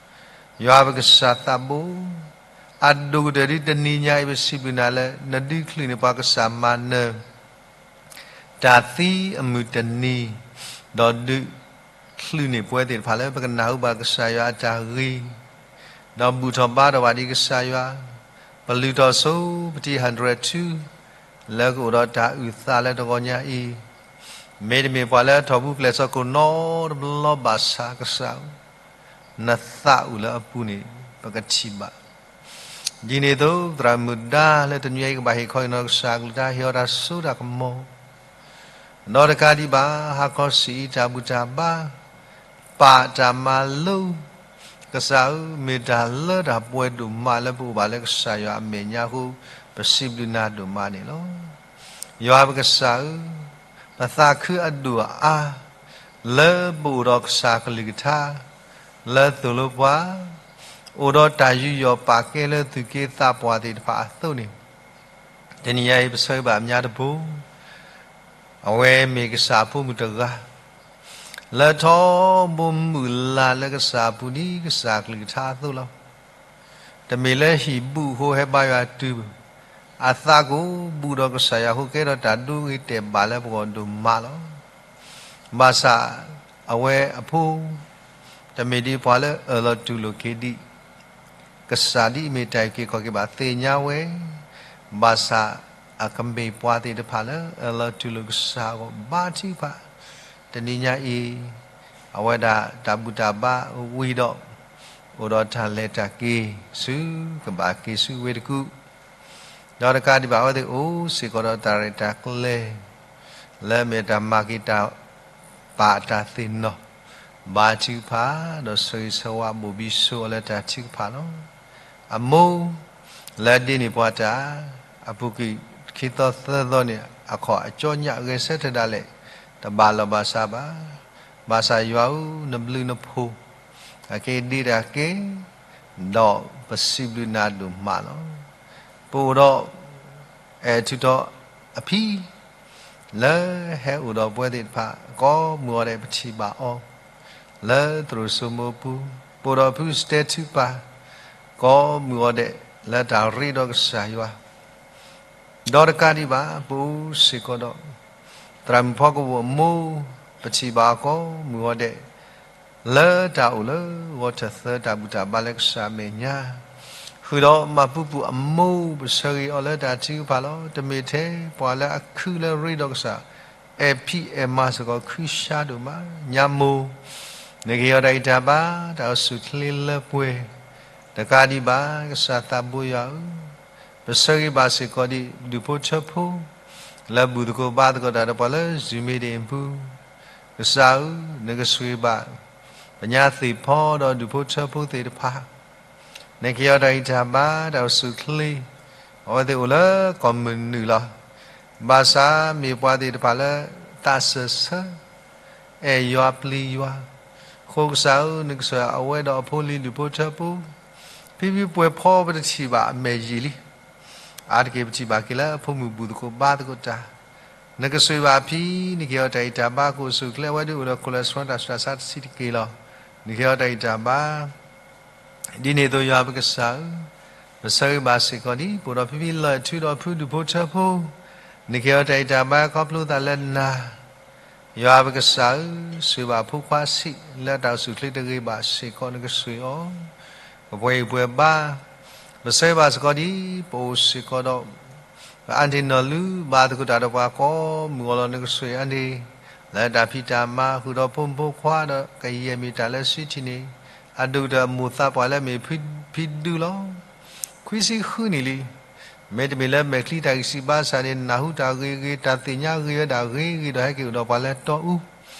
ယွၤပကစၢ်သးဘိ, အဒိၣ်ကတၢၢ်ဒ်တနံၤညါအံၤပစံးဘျုးနၤလၢ နဒုးချုးန့ၢ်ပှၤကစၢ်မၤနၢၤ တၢ်သံအမုၢ်တနံၤ, ဒီးဒုး ချုးန့ၢ်ပဝဲသ့ၣ်တဖၣ်လၢပကနၢ်ဟူဘၣ်ကစၢ်ယွၤအတၢ်ဂ့ၤ, ဒီးဘူၣ်ထီၣ်ဘါထီၣ်ဘၣ်ဒံးကစၢ်ယွၤ, ပလုၢ်ထီၣ်ဆိပတံၤ hundred two လၢကအိၣ်ဒီးတၢ်အုၣ်သးလၢတဂီၤညါအံၤ, မ့တမ့ၢ်ပှၤလၢထီၣ်ပူၤဖျဲးထီၣ်ကိာ်နီတဘျီဘၣ်ဆၣ်ကစၢ်ဧၢ, နသးအိၣ်လၢအပူၤန့ၣ် ပကထံၣ်ဘၣ် ဒ်န့ၣ်အသိး သရၣ်မုၣ်ဒါလၢတနွံအံၤကဘၣ်ဟ့ၣ်ခီဟ့ၣ်နီၤကစၢ်အကလုၢ်ကထါ ဟ့ၣ်အီၤတၢ်စိတၢ်ကမီၤ, ဒီးတကးဒံးဘၣ် ဟါခီဆံးအံၤတၢ်ဘူၣ်တၢ်ဘါ, ပာ်တၢ်မၤလိ, ကစၢ်ဧၢ, မ့ၢ်တၢ်လၢတၢ်ပှဲၤဒိၣ်မးလၢပအိၣ်ဘၣ်လၢကစၢ်ယွၤအမဲာ်ညါအဃိ, ပစံးဘျုးနၤဒိၣ်မးန့ၣ်လီၤ. ယွၤပကစၢ်ဧၢ, ပသးခုအဒိၣ်အအါ လၢပအိၣ်ဒီးကစၢ်ကလုၢ်ကထါ လၢသိၣ်လိပှၤ, အိၣ်ဒီးတၢ်ယူးယီၣ်ပာ်ကဲလၢသူၣ်က့သးပှၢ်သ့ၣ်တဖၣ်အသိးန့ၣ်, တနံၤညါအံၤပဆၢဂ့ၤဘၣ်အမါတဘိ, အဝဲမ့ၢ်ကစၢ်အဖိမုၣ်တဂၤ, လၢထီဘိမုၢ်လၢ်လၢကစၢ်အပူၤဒ်ကစၢ်ကလုၢ်ကထါအသိးလီၤ. တမ့ၢ်လၢဟံၣ်ဘူးအဃိဟဲဘါယွၤတုၤ, အသးကအိၣ်ဘူးဒီးကစၢ်ယွၤအဃိ ကဲထီၣ်တၢ်ဒိဂ့ၤတဲာ်ဘၣ်လၢပဂီၢ်ဒိၣ်မးလီၤ. ဘၣ်ဆၣ်အဝဲအဖိ, တမ့ၢ်ဒ်ပှၤလၢအၢၣ်လီၤတူၢ်လိာ်က့ၤဒံး ကစၢ်ဒ်အမ့ၢ်တၢ်အုၣ်က့ၤခီၣ်က့ၤဘၣ်သ့ၣ်ညါဝဲ, ဘၣ်ဆၣ်အကမ့ၢ်ပှၤသ့ၣ်တဖၣ်လၢအၢၣ်လီၤတူၢ်လိာ်ကစၢ်အဂီၢ်ဘါထုကဖၣ်, တနံၤညါအံၤ, အဝဲဒၣ်တၢ်ဘူၣ်တၢ်ဘါဝံၤဒီး, အိၣ်ဒီးတၢ်လဲၤတၢ်က့ၤဆူကဘၣ်က့ၤဆူဝ့ၢ်တကူၣ် ဒီးတကးဒံးဘၣ်အဝဲသ့ၣ်အိၣ်စ့ၢ်ကီးဒီးတၢ်ရဲၣ်တၢ်ကျဲၤ လၢအမ့ၢ်တၢ်မၤက့ၤတၢ်ပာ်အတၢ်သ့ၣ်နီၣ် ဘါထုကဖၣ် ဒီးဆၢဂ့ၤဆၢဝါဘိၣ်ဘံဆိအီၤလၢတၢ်ထုကဖၣ်လီၤ. အမိၢ်လၢအဒ့န့ၢ်ပှၤတၢ် အပူၤကွံာ်ခံသီသၢသီန့ၣ် အခီၣ်အကၠီညၣ်ဂဲၤဆၢထၢၣ်ဒၣ်လဲာ်, တဘၣ်လီၢ်ဘၣ်စးဘၣ်. ဘၣ်ဆၣ်ယွၤဧၢ, နဘျုးနဖှိၣ်, အက့ၤဒ့တၢ်က့ၤ, ဒီးပစံးဘျုးနၤဒိၣ်မးလီၤ. ပအိၣ်ဒီး အဲၣ်ထုးထီၣ်အဖံ လၢဟဲအိၣ်ဒီးပဝဲသ့ၣ်တဖၣ် ကိးမုၢ်ဂီၤဒဲး ပထံၣ်ဘၣ်အီၤ လၢသရိာ်စိမိပူၤ, ပအိၣ်ဒီးဖုစတဲထူပၢ် ကိးမုၢ်ဂီၤဒဲး လၢတၢ်ရ့ဒီးကစၢ်ယွၤ ဒီးတကးဒံးဘၣ် ပအိၣ်စ့ၢ်ကီးဒီး သရၣ်မုၣ်ဖီကဝီၤအမိၢ် ပထံၣ်ဘၣ်အီၤကိးမုၢ်ဂီၤဒဲး လၢတၢ်အိၣ်လၢဂီၤထၢၣ်သၢတၢ်ဘူၣ်တၢ်ဘါလၢကစၢ်အမဲာ်ညါ, ဃုာ်ဒီးမၤပူၤပူၤအမိၢ် ပဆၢဂ့ၤအီၤလၢတၢ်ထုကဖၣ်လီၤ. တမ့ၢ်ထဲပှၤလၢအခုလၢရ့ဒီးကစၢ် အဲၣ်ဖံးအဲၣ်မၤစ့ၢ်ကီး ခုၣ်ဆါဒိၣ်မး ညါမိၢ်, နကဟ့ၣ်အီၤတၢ်ဂံၢ်တၢ်ဘါ တၢ်အိၣ်ဆူၣ်ချ့လၢပှဲၤ, တကးဒံးဘၣ် ကစၢ်သးဘိယွၤဧၢ, ပဆၢဂ့ၤဘၣ်စ့ၢ်ကီးဒံး ဒူၣ်ဖိထၢဖိ လၢဘူၣ်သကိးဘါသကိးတၢ်ဒီးပှၤလၢ Zoom meeting အပူၤ, ကစၢ်ဧၢ, နကဆိၣ်ဂ့ၤဘၣ် ပညါသ့ၣ်ဖီဒီးဒူၣ်ဖိထၢဖိသ့ၣ်တဖၣ် နကဟ့ၣ်အီၤတၢ်ဂံၢ်တၢ်ဘါ တၢ်အိၣ်ဆူၣ်ချ့, အဝဲသ့ၣ်အိၣ်လၢကီၢ်မုၢ်နုာ်လီၤ. ဘၣ်ဆၣ်မ့ၢ်ပှၤသ့ၣ်တဖၣ်လၢ သးစၢၢ်ဆၢ, အဲၣ်ယွၤပျံၤယွၤ, အဃိကစၢ်ဧၢ, နကဆိၣ်ဂ့ၤအဝဲဒီးအဖိလံၤဒူၣ်ဖိထၢဖိ, ဖံဖံပှဲၤဖီပတထံၣ်ဘၣ်အမဲာ်ယံာ်လံ အါတက့ၢ်ပထံၣ်ဘၣ်က့ၤလၢအဖိမုၣ်ဘူၣ်သကိးဘါသကိးတၢ်, နကဆိၣ်ဂ့ၤဘၣ်အဖံ, နကဟ့ၣ်အီၤတၢ်ဂံၢ်တၢ်ဘါ ကအိၣ်ဆူၣ်ချ့ အဝဲဒုးအိၣ်ဒီး cholesterol တၢ်ဆူးတၢ်ဆါတဆံးတက့ၢ်လီၤ. နကဟ့ၣ်အီၤတၢ်ဂံၢ်တၢ်ဘါ ဒ်န့ၣ်အသိးယွၤပကစၢ်ဧၢ, ပဆၢဂ့ၤဘၣ်စ့ၢ်ကီးဒံး ပအိၣ်ဒီးဖံဖံလီၤအဲၣ်ထုဒီးဖုဒူၣ်ဖိထၢဖိ, နကဟ့ၣ်အီၤတၢ်ဂံၢ်တၢ်ဘါခီဖျိသးလၢနၤ, ယွၤပကစၢ်ဧၢ, ဆိၣ်ဂ့ၤဘၣ်ဖိခွါဆံး လၢတၢ်အိၣ်ဆူၣ်ချ့တဂ့ၤဘၣ်စ့ၢ်ကီး နကဆိၣ်ဂ့ၤအီၤ, ပပှဲၤဂံၢ်ပှဲၤဘါ, ပဆၢဂ့ၤဘၣ်စ့ၢ်ကီးဒံး ပအိၣ်စ့ၢ်ကီးဒီး ပအါန့ၢ်နီၢ်လူ ဘါသကိးတၢ်ဒီးပှၤကိးမုၢ်ဂီၤလီၤ နကဆိၣ်ဂ့ၤအါန့ၢ် လၢတၢ်ဖံးတၢ်မၤ ဃုာ်ဒီးဖိမုၣ်ဖိခွါဒီးကယဲၢ်မ့ၢ်တၢ်လၢဆံထံၣ်န့ၣ် အဒိၣ်ကတၢၢ်အမိၢ်သးပှၢ်လၢမ့ၢ်ဖံဒုလီၤ. ခွံဆံဃုနံၣ်လံ. မ့တမ့ၢ်လၢမဲာ်ချံတၢ်ဂံၢ်စၢ်ဘါစၢ်န့ၣ် နၢ်ဟူတၢ်ဂ့ၤဂ့ၤ တၢ်သ့ၣ်ညါဂ့ၤဝဲဒၣ်ဂ့ၤဂ့ၤဒီး ဟဲက့ၤအိၣ်ဒီးပှၤလၢတီအူ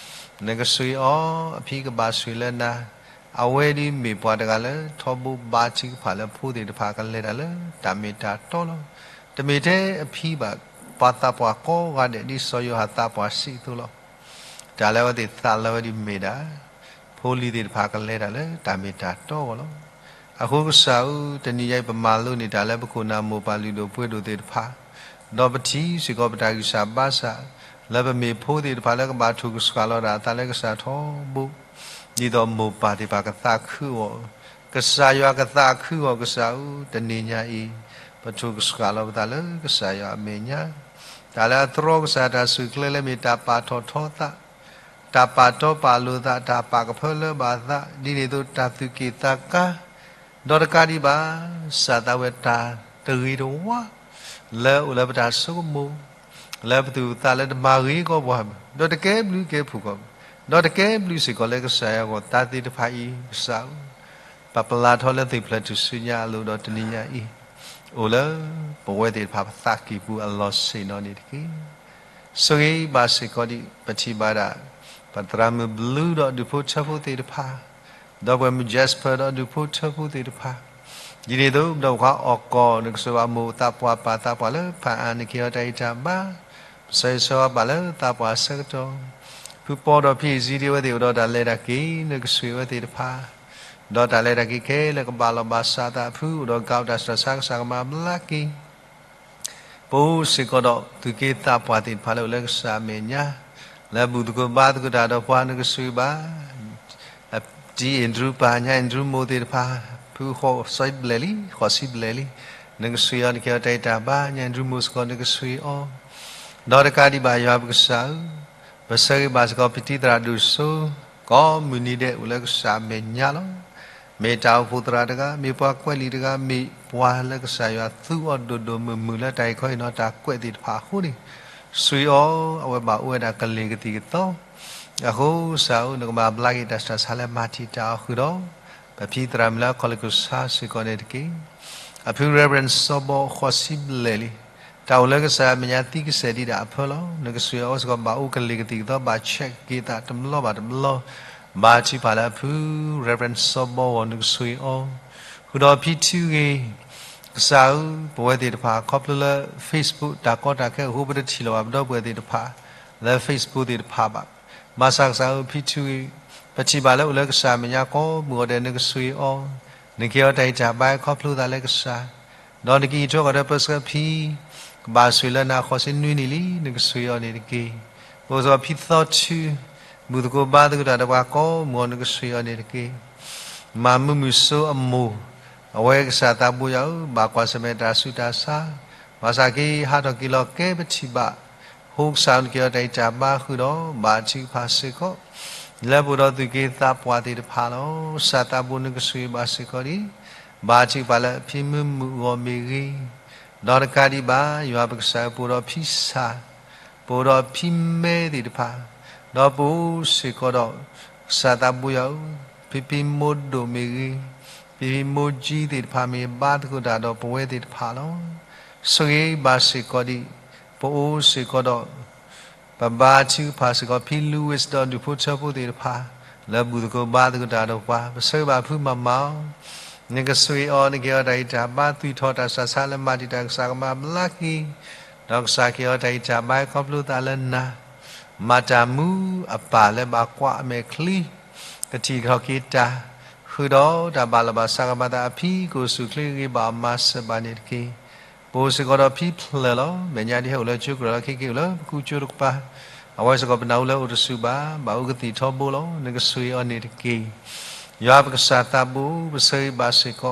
နကဆိၣ်ဂ့ၤအီၤ အဖံကဘၣ်ဆိၣ်ဂ့ၤလၢနၤ, အဝဲဒ်မ့ၢ်ပှၤတဂၤလၢထီဘိဘါထုကဖၣ်လၢဖိသ့ၣ်တဖၣ်ကလဲၤတၢ်လၢတၢ်မ့ၢ်တၢ်တီလီၤ. တမ့ၢ်ထဲအဖံဘၣ် ပှၤသးပှၢ်ကိးဂၤဒဲး ဒ်စီၤယိၤဟၣ်သးပှၢ်စံးအသိးလီၤ. တၢ်လၢအဝဲသ့ၣ်သးလီဝဲဒ်မ့ၢ်ဒၣ် ဖိလံၤသ့ၣ်တဖၣ်ကလဲၤတၢ်လၢတၢ်မ့ၢ်တၢ်တီအဂီၢ်လီၤ. အဃိကစၢ်ဧၢ, တနံၤညါအံၤ ပမၤလိန့ၢ်တၢ်လၢပခိၣ်နၢ်မိၢ်ပၢ်လုၢ်ဒိၣ်ပှ့ၤဒိၣ်သ့ၣ်တဖၣ်, ဒီးပထံၣ်စ့ၢ်ကီးပတၢ်ဂံၢ်စၢ်ဘါစၢ် လၢပမ့ၢ်ဖိသ့ၣ်တဖၣ်လၢကဘၣ်ထိၣ်ကစှၤလီၤဒၣ်အသးလၢကစၢ်ထီဘိ, ဒ်သိးမိၢ်ပၢ်သ့ၣ်တဖၣ်ကသးခုအီၤ, ကစၢ်ယွၤကသးခုအီၤ ကစၢ်ဧၢ, တနံၤညါအံၤ ပထိၣ်ကစှၤလီၤပသးလၢကစၢ်ယွၤအမဲာ်ညါ, တၢ်လၢအတြီကစၢ်တၢ်ဆူၣ်ချ့လၢမ့ၢ်တၢ်ပာ်ထီၣ်ထီသး တၢ်ပာ်တီပာ်လိၤသး, တၢ်ပာ်ကဖၢလၢဘၣ်သး, ဒ်န့ၣ်အသိးတၢ်သူၣ်က့ၣ်သးကါ, ဒီးတကးဒံးဘၣ်, စၢ်သးဝဲတၢ်တဂ့ၤတဝါ လၢအိၣ်လၢပတၢ်ဆိကမိၣ်, လၢပသူၣ်ပသးလၢတမၤဂ့ၤကီးပှၤ, ဒီးတကဲဘျုးကဲဖှိၣ်ကီး, ဒီးတကဲဘျုးစ့ၢ်ကီးလၢကစၢ်ယွၤအဂီၢ် တၢ်သ့ၣ်တဖၣ်အံၤ ကစၢ်ဧၢ, ပပျၢ်ထီၣ်လၢသ့ၣ်ဖျၢၣ်ထူၣ်စုညါအလိၤဒီးတနံၤညါအံၤ, အိၣ်လၢပဝဲသ့ၣ်တဖၣ်ပသးကံၢ်ပူၤအလီၢ်ဆ့ၣ်နီၤန့ၣ်တက့ၢ်. ဆိၣ်ဂ့ၤဘၣ်စ့ၢ်ကီးဒံး ပထံၣ်ဘၣ်ဒၣ် ပသရၣ်မုၣ်ဘျုးဒီးဒူၣ်ဖိထၢဖိသ့ၣ်တဖၣ်, ဒီပုၢ်ဝဲၢ်မုၣ် Jasper ဒီးဒူၣ်ဖိထၢဖိသ့ၣ်တဖၣ်, ဒ်န့ၣ်အသိး ဒီးပခွါအီၣ်ကီၢ် နကဆိၣ်ဂ့ၤဘၣ်မိၢ်သးပှၢ်ပၢ်သးပှၢ်လၢဖၣ်အၣ် နကဟ့ၣ်အီၤတၢ်ဂံၢ်တၢ်ဘါ, ပဆၢဂ့ၤဆၢဝါဘၣ်လၢသးပှၢ်အဆၢကတီၢ်, ဖုပီဒီးဖံအံၤစံဒံး အဝဲသ့ၣ်အိၣ်ဒီးတၢ်လဲၤတၢ်က့ၤ နကဆိၣ်ဂ့ၤအဝဲသ့ၣ်တဖၣ်, ဒီးတၢ်လဲၤတၢ်က့ၤခဲလၢာ်ကဘၣ်လီၢ်ဘၣ်စးအသး ဖုအိၣ်ဒီးကးတၢ်ဆူးတၢ်ဆါ ကစၢ်ကမၤဘျါက့ၤ ပအိၣ်စ့ၢ်ကီးဒီးသူၣ်က့သးပှၢ်သ့ၣ်တဖၣ်လၢအိၣ်လၢကစၢ်အမဲာ်ညါ, လၢဘူၣ်သကိးဘါသကိးတၢ်ဒီးပှၤ နကဆိၣ်ဂ့ၤဘၣ်, တံၢ်အ့ၣ်ဒြူပၢ် ညါအ့ၣ်ဒြူမိၢ်သ့ၣ်တဖၣ်, ဖုဃိးဆံဘျဲၣ်လံ ဃိးဆံဘျဲၣ်လံ, နကဆိၣ်ဂ့ၤအီၤ နကဟ့ၣ်အီၤတၢ်ဂံၢ်တၢ်ဘါ ညါအ့ၣ်ဒြူမိၢ်စ့ၢ်ကီး နကဆိၣ်ဂ့ၤအီၤ, ဒီးတကးဒံးဘၣ်ယွၤပကစၢ်ဧၢ, ပဆၢဂ့ၤဘၣ်စ့ၢ်ကီး ပတံၤသရၣ်ဒိၣ်စိ ကိးမုၢ်နံၤဒဲးအိၣ်လၢကစၢ်အမဲာ်ညါလီၤ. မ့ၢ်တၢ်အိၣ်ဖှိၣ်သရၣ်တဂၤ, မ့ၢ်ပှၤကွဲးလံာ်တဂၤ, မ့ၢ်ပှၤလၢကစၢ်ယွၤသူအီၤဒိၣ်ဒိၣ်မုၢ်မုၢ်လၢတၢ်အံၤခီအံၤနီၤ တၢ်ကွဲးသ့ၣ်တဖၣ်အဃိန့ၣ်, ဆိၣ်ဂ့ၤအီၤ အဝဲဘၣ်အိၣ်ဝဲဒၣ်ကလ့ၤကသံၣ်ကသီ, အဃိကစၢ်ဧၢ, နကမၤဘျါက့ၤတၢ်ဆူးတၢ်ဆါလၢမၤတံာ်တာ်အီၤဃုာ်ဒီး ပဖံသရၣ်မုၣ်လၢအခီၣ်လ့ၢ်ကစၢ်စ့ၢ်ကီးန့ၣ်တက့ၢ်. အဖု Reverend စီၤဘီ ဃိးဆံဘျဲၣ်လံ, တၢ်အိၣ်လၢကစၢ်အမဲာ်ညါသံကစဲာ်ဒံးဒၣ်အဖၢလီၤ. နကဆိၣ်ဂ့ၤအီၤစ့ၢ်ကီး ဘၣ်အိၣ်ကလ့ၤကသံၣ်ကသီ ဘၣ် check က့ၤသးတဘျီဘၣ်တဘျီ, ဘါထုကဖၣ်လၢအဖု Reverend စီၤဘီအဂီၢ် နကဆိၣ်ဂ့ၤအီၤ, ဃုာ်ဒီးဖံထူဂ့ၤ ကစၢ်ဧၢ, ပဝဲသ့ၣ်တဖၣ်ခီဖျိလၢ Facebook တၢ်ကီတၢ်ခဲအဃိ ပတထံၣ်လိာ်ဘၣ်ပဒီပုၢ်ဝဲၢ်သ့ၣ်တဖၣ် လၢ Facebook သ့ၣ်တဖၣ်ဘၣ်. ဘၣ်ဆၣ်ကစၢ်ဧၢ ဖံထူဂ့ၤ, ပထံၣ်ဘၣ်လၢအိၣ်လၢကစၢ်မဲာ်ညါကိးမုၢ်ဂီၤဒဲး နကဆိၣ်ဂ့ၤအီၤ, နကဟ့ၣ်အီၤတၢ်ဂံၢ်တၢ်ဘါခီဖျိသးလၢကစၢ်, ဒီးနကအံးထွဲဃီၤဒီးပဆှၢဖံ ကဘၣ်ဆိၣ်ဂ့ၤလၢနၤဃိးဆံနွံနံၣ်လံ, နကဆိၣ်ဂ့ၤအီၤန့ၣ်တက့ၢ်. ပအိၣ်စ့ၢ်ကီးဖံသီထူ, ဘူၣ်သကိးဘါသကိးတၢ်ဒီးပှၤကိးမုၢ်ဂီၤ နကဆိၣ်ဂ့ၤအီၤန့ၣ်တက့ၢ်. မၤမုာ်မုာ်စိအမိၢ်, အဝဲကစၢ်သးဘိယွၤဧၢ, ဘၣ်ကွၢ်ဆၢၣ်မဲာ်တၢ်ဆူးတၢ်ဆါ, ဘၣ်ဆၣ်က့ၤဟးထီၣ်က့ၤလီၤကဲပထံၣ်ဘၣ်, ဟိကစၢ်ဧၢ နကဟ့ၣ်အီၤတၢ်ဂံၢ်တၢ်ဘါဃုာ်ဒီး ဘၣ်ထုကဖၣ်စ့ၢ်ကီး လၢပအိၣ်ဒီးသူၣ်က့သးပှၢ်သ့ၣ်တဖၣ်လီၤ. ကစၢ်သးဘိ နကဆိၣ်ဂ့ၤဘၣ်စ့ၢ်ကီးဒံး, ဘၣ်ထုကဖၣ်လၢဖံမုၢ်မုၢ်အဂီၢ်မ့ၢ်ဂ့ၤ, ဒီးတကးဒံးဘၣ် ယွၤပကစၢ်ဧၢ ပအိၣ်ဒီးဖံဆၣ်, ပအိၣ်ဒီးဖံမဲသ့ၣ်တဖၣ်, ဒီးပအိၣ်စ့ၢ်ကီးဒီး ကစၢ်သးဘိယွၤဧၢ, ဖံဖံမိၢ်ဒိၣ်မ့ၢ်ဂ့ၤ, ဖံဖံမိၢ်ကၠံသ့ၣ်တဖၣ်မ့ၢ် ဘါသကိးတၢ်ဒီးပဝဲသ့ၣ်တဖၣ်လီၤ. ဆိၣ်ဂ့ၤဘၣ်စ့ၢ်ကီးဒံး, ပအိၣ်စ့ၢ်ကီးဒီး ပဘါထုကဖၣ်စ့ၢ်ကီး ဖံလူဝ့ၣ်ဒီးဒူၣ်ဖိထၢဖိသ့ၣ်တဖၣ် လၢဘူၣ်သကိးဘါသကိးတၢ်ဒီးပှၤ ပဆၢဂ့ၤဘၣ်ဖုမၤမၤအီၤ, နကဆိၣ်ဂ့ၤအီၤ နကဟ့ၣ်အီၤတၢ်ဂံၢ်တၢ်ဘါ သွံၣ်ထီၣ်တၢ်ဆူးတၢ်ဆါလၢမၤတံာ်တာ်ကစၢ်ကမၤဘျါက့ၤ, ဒီးကစၢ်ကဟ့ၣ်အီၤတၢ်ဂံၢ်တၢ်ဘါခီဖျိသးလၢနၤ, မၤတၢ်မူအပၢ်လၢဘၣ်ကွၢ်အမဲာ်ချံ, ကထံၣ်ထီၣ်က့ၤတၢ်, ဃုာ်ဒီးတၢ်ဘၣ်လီၤဘၣ်စးကမၤသးအဖံ ကအိၣ်ဆူၣ်ချ့ဂ့ၤဘၣ်အီၤမၤစၢၤဘၣ်န့ၣ်တက့ၢ်. ပအိၣ်စ့ၢ်ကီးဒီးဖံဖျၢၣ်လီၤ. မဲာ်ညါဒ်ဟဲအိၣ်လၢကၠိကရၢလီၤ ခဲက့ၤအိၣ်လၢပကူကၠိတကပၤ, အဝဲစ့ၢ်ကီးပနၢ်ဟူလၢအိၣ်တဆူၣ်ဘၣ်, ဘၣ်အူကသံၣ်ထီဘိလီၤ. နကဆိၣ်ဂ့ၤအီၤန့ၣ်တက့ၢ်. ယွၤပကစၢ်သးဘိ ပဆၢဂ့ၤဘၣ်စ့ၢ်ကီး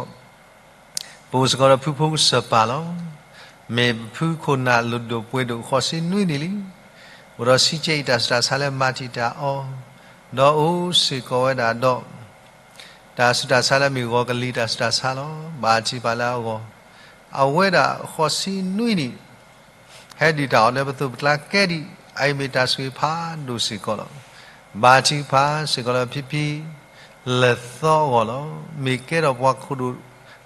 ပအိၣ်စ့ၢ်ကီးဒီးဖုဖိကစၢၢ်ပၢ်လီၤ. မ့ၢ်ဖုခိၣ်နၢ်လုၢ်ဒိၣ်ပှ့ၤဒိၣ်ဃိးဆံနွံနံၣ်လံ. အိၣ်ဒီးဆံးကဲအံၤတၢ်ဆူးတၢ်ဆါလၢမၤတံာ်တာ်အီၤ, ဒီးအိၣ်စ့ၢ်ကီးဝဲဒၣ်ဒီး တၢ်ဆူးတၢ်ဆါလၢမ့ၢ်ဂီၤကလံၤတၢ်ဆူးတၢ်ဆါလီၤ. ဘၣ်ထုကဖၣ်လၢအဂီၢ်, အဝဲဒၣ်ဃိးဆံနွံနံၣ် ဟဲဒုၣ်တၢ်အီၣ်လၢပသိးပကျါကဲဒံး, အအံၤမ့ၢ်တၢ်ဆိၣ်ဂ့ၤဖးဒိၣ်စ့ၢ်ကီးလီၤ. ဘၣ်ထုကဖၣ်စ့ၢ်ကီးလၢဖံဖံ လၢာ်သီအဂီၢ်လီၤ. မ့ၢ်ကဲထီၣ်ပှၤခိၣ်ဒိၣ်,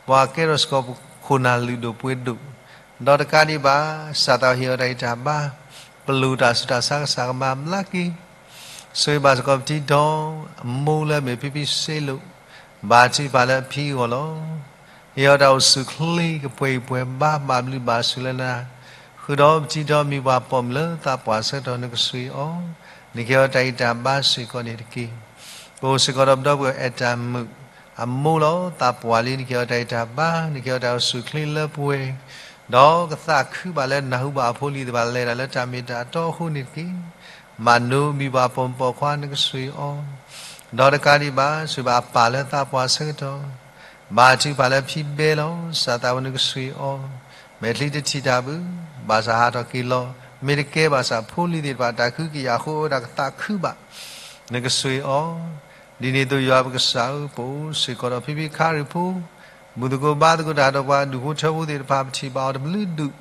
ပှၤကဲထီၣ်စ့ၢ်ကီးခိၣ်နၢ်လုၢ်ဒိၣ်ပှ့ၤဒိၣ်, ဒီးတကးဒံးဘၣ် ကစၢ်သးဟ့ၣ်အီၤတၢ်ဂံၢ်တၢ်ဘါ, ပလိၣ်တၢ်ဆူးတၢ်ဆါကစၢ်ကမၤဘျါက့ၤ ဆိၣ်ဂ့ၤဘၣ်စ့ၢ်ကီးပထံဒီ အမိၢ်လၢအမ့ၢ်ဖံဖံစ့လိာ်, ဘၣ်ထုကဖၣ်လၢအဖံအဂီၢ်လီၤ. ဟ့ၣ်အီၤတၢ်အိၣ်ဆူၣ်ချ့ ကပှဲၤအံၤပှဲၤဘါ ဘၣ်ဘျုးဘၣ်ဆိၣ်လၢနၤ, ဃုာ်ဒီးပထံဒီမံၤပှၢ်ပိာ်မုၣ်လၢသးပှၢ်ဆၢကတီၢ် နကဆိၣ်ဂ့ၤအီၤ, နကဟ့ၣ်အီၤတၢ်ဂံၢ်တၢ်ဘါစ့ၢ်ကီးန့ၣ်တက့ၢ်. ပအိၣ်စ့ၢ်ကီးဒီးပဒီပုၢ်ဝဲၢ်အဲၣ်တၢ်မုာ်, အမိၢ်လီၤသးပှၢ်လံ နကဟ့ၣ်အီၤတၢ်ဂံၢ်တၢ်ဘါ, နကဟ့ၣ်အီၤတၢ်အိၣ်ဆူၣ်ချ့လၢပှဲၤ, ဒီးကသးခုဘၣ်လၢနၢ်ဟူဘၣ်အဖိလံၤသ့ၣ်တဖၣ်လဲၤတၢ်လၢတၢ်မ့ၢ်တၢ်တီအဃိန့ၣ်တက့ၢ်. မၤနိမံၤပှၢ်ပိာ်မုၣ်ပိာ်ခွါနကဆိၣ်ဂ့ၤအီၤ, ဒီးတကးဒံးဘၣ် ဆိၣ်ဂ့ၤဘၣ်အပၢ်လၢသးပှၢ်ဆၢကတီၢ်, ဘၣ်ထုကဖၣ်လၢဖံဘဲလီၤ. ကစၢ်သးဝဲ နကဆိၣ်ဂ့ၤအီၤ, မဲာ်ချံတထံၣ်တၢ်ဘၣ်, ဘၣ်ဆၣ်ဟးထီၣ်က့ၤလီၤ, မ့ၢ်တကဲဘၣ်ဆၣ်ဖိလံၤသ့ၣ်တဖၣ် တၢ်ခုကယာ်အဃိ အဝဲဒၣ်ကသးခုဘၣ်, နကဆိၣ်ဂ့ၤအီၤ. ဒ်န့ၣ်အသိးယွၤပကစၢ်ဧၢ, ပအိၣ်စ့ၢ်ကီးဒီးဖံဖံခါရံၣ်ဖိ, ဘူၣ်သကိးဘါသကိးတၢ်ဒီးပှၤ ဒူၣ်ဖိထၢဖိသ့ၣ်တဖၣ် ပထံၣ်ဘၣ်အီၤတဘျုးဒူၣ်,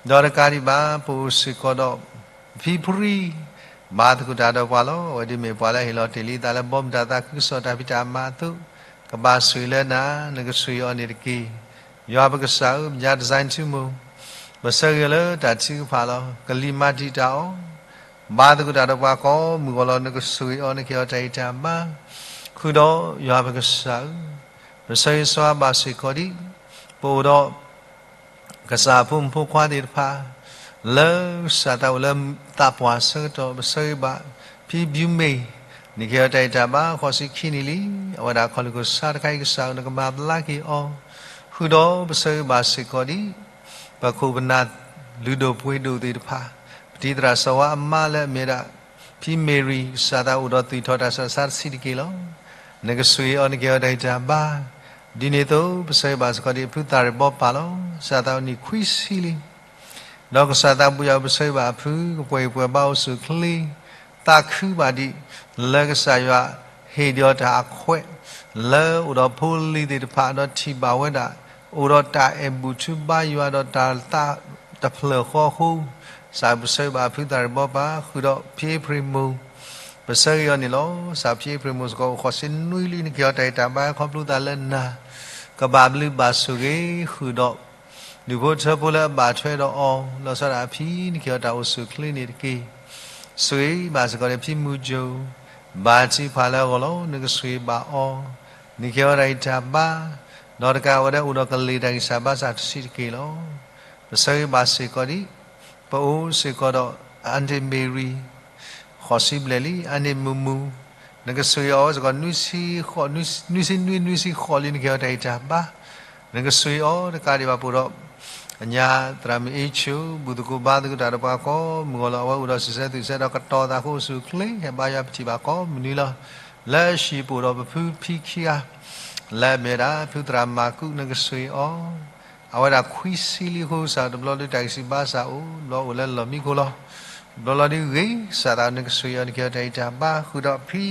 ဒီးတကးဒံးဘၣ် ပအိၣ်စ့ၢ်ကီးဒီး ဖံဖရံ, ဘါသကိးတၢ်ဒီးပှၤလီၤ. အဝဲဒၣ်မ့ၢ်ပှၤလၢအဟ့ၣ်လီၤတ့ၢ်လံအသးလၢဘီမုၢ်တၢ်သးခုကစီၣ်တၢ်ဖံးတၢ်မၤအသိး, ကဘၣ်ဆိၣ်ဂ့ၤလၢနၤ, နကဆိၣ်ဂ့ၤအီၤန့ၣ်တက့ၢ်. ယွၤပကစၢ်ဧၢ, ပညါတစဲးထူမိၢ်, ပဆၢဂ့ၤလၢတၢ်ထုကဖၣ်လီၤ. ကလံၤမၤတံာ်တာ်အီၤ, ဘါသကိးတၢ်ဒီးပှၤကိးမုၢ်ဂီၤလီၤ. နကဆိၣ်ဂ့ၤအီၤ, နကဟ့ၣ်အီၤတၢ်ဂံၢ်တၢ်ဘါ, ဃုာ်ဒီးယွၤပကစၢ်ဧၢ, ပဆၢဂ့ၤဆၢဝါဘၣ်စ့ၢ်ကီးဒံး, ပအိၣ်ဒီး ကစၢ်အဖိမုၣ်ဖိခွါသ့ၣ်တဖၣ်, လၢကစၢ်သးအိၣ်လၢသးပှၢ်ဆၢကတီၢ်, ပဆၢဂ့ၤဘၣ် ဖံဘျုးမ့ၢ်, နကဟ့ၣ်အီၤတၢ်ဂံၢ်တၢ်ဘါ ဃိးဆံခံနံၣ်လံ. အဝဲဒၣ်ခီၣ်လုၢ်ခိၣ်ဆါတခါအံၤ ကစၢ်ဧၢ နကမၤဘျါက့ၤအီၤ, ဃုာ်ဒီးပဆၢဂ့ၤဘၣ်စ့ၢ်ကီးဒံး ပခိၣ်ပနၢ်လုၢ်ဒိၣ်ပှ့ၤဒိၣ်သ့ၣ်တဖၣ်, ပတံၤသရၣ်စီၤဝါအမါလၢအမ့ၢ်ဒၣ် ဖံမ့ၢ်ရံၣ်, ကစၢ်သးအိၣ်ဒီးသွံၣ်ထီၣ်တၢ်ဆူးတၢ်ဆါတဆံးတက့ၢ်လီၤ. နကဆိၣ်ဂ့ၤအီၤ, နကဟ့ၣ်အီၤတၢ်ဂံၢ်တၢ်ဘါ, ဒ်န့ၣ်အသိး ပဆၢဂ့ၤဘၣ်စ့ၢ်ကီးဒံး ဖုသးရ့ၣ်ဘီပၢ်လီၤ. ကစၢ်သးအိၣ်နံၣ်ခွံဆံလံ. ဒီးကစၢ်သးဘိယွၤ ပဆၢဂ့ၤဘၣ်အဖု ကပှဲၤဂံၢ်ပှဲၤဘါအိၣ်ဆူၣ်ချ့, သးခုဘၣ်ဒံး လၢကစၢ်ယွၤဟ့ၣ်ဒံးအီၤတၢ်အခွဲး, လၢအိၣ်ဒီးဖိလံၤသ့ၣ်တဖၣ် ဒီးထံၣ်ဘၣ်ဝဲဒၣ် အိၣ်ဒီးတၢ်အဲၣ်ဘူၣ်ထုဘါယွၤ ဒီးတၢ်သးတဖျၢၣ်ဃီအဃိ, ကစၢ်ပဆၢဂ့ၤဘၣ်ဖုသးရ့ၣ်ဘီပၢ် ဃုာ်ဒီးဖံအ့ဖြ့ၣ်မိၢ်, ပဆၢဂ့ၤအီၤန့ၣ်လီၤ. ကစၢ်ဖံအ့ဖြ့ၣ်မိၢ်စ့ၢ်ကီး အိၣ်ဃိးဆံနွံလံ, နကဟ့ၣ်အီၤတၢ်ဂံၢ်တၢ်ဘါခီဖျိသးလၢနၤ, ကဘၣ်ဘျုးဘၣ်ဆိၣ်ဂ့ၤဃုာ်ဒီး ဒူၣ်ဖိထၢဖိလၢအဘၣ်ထွဲဒီးအီၤ, လီၤဆီဒၣ်တၢ်အဖံ နကဟ့ၣ်အီၤတၢ်အိၣ်ဆူၣ်ချ့န့ၣ်တက့ၢ်. ဆိၣ်ဂ့ၤဘၣ်စ့ၢ်ကီးန့ၣ် ဖံမုၢ်ကၠိ, ဘါထုကဖၣ်လၢအဂီၢ်လီၤ. နကဆိၣ်ဂ့ၤဘၣ်အီၤ, နကဟ့ၣ်အီၤတၢ်ဂံၢ်တၢ်ဘါ, ဒီးတကးဝဲဒၣ်အိၣ်ဒီးကလံၤတၢ်ဂံၢ်စၢ်ဘါစၢ်တဆံးတက့ၢ်လီၤ. ပဆၢဂ့ၤဘၣ်စ့ၢ်ကီးဒ် ပအိၣ်စ့ၢ်ကီးဒီး Aunty Mary ဃိးဆံဘျဲၣ်လံ, Aunty Mumu, နကဆှံအီၤစ့ၢ်ကီး နွံဆံနွံ နွံဆံဃိးလံ နကဟ့ၣ်အီၤတၢ်ဂံၢ်တၢ်ဘါ, နကဆှံအီၤတကးဒံးဘၣ် ပအိၣ်ဒီး အညါသရၣ်မုၣ်အ့ၣ်ဆူၣ် ဘူၣ်သကိးဘါသကိးတၢ်ဒီးပှၤကိးမုၢ်ဂီၤလီၤ. အဝဲအိၣ်ဒီးစံးဆၢသူၣ်ဆၢဒီးကတီၤသးဃိ အိၣ်ဆူၣ်အိၣ်ချ့ ဟဲဘါယွၤပထံၣ်ဘၣ်ကိးမုၢ်နံၤလီၤ. လၢဟံၣ်ပအိၣ်ဒီးပဖုဖံခံဂၤ လၢအမ့ၢ်ဝဲဒၣ် ဖုသရၣ်မၤကူး နကဆှံအီၤ, အဝဲဒၣ်ခွံဆံလံအဃိ စးတဘျီဒုးတၢ်ဂံၢ်စၢ်ဘါစၢ်အိၣ် ဘျီအိၣ်လၢလီၢ်မံခိၣ်လီၤ. တဘျီလီၤဒုးဂ့ၤစးသး နကဆှံအီၤ နကဟ့ၣ်အီၤတၢ်ဂံၢ်တၢ်ဘါ ဃုာ်ဒီးဖံ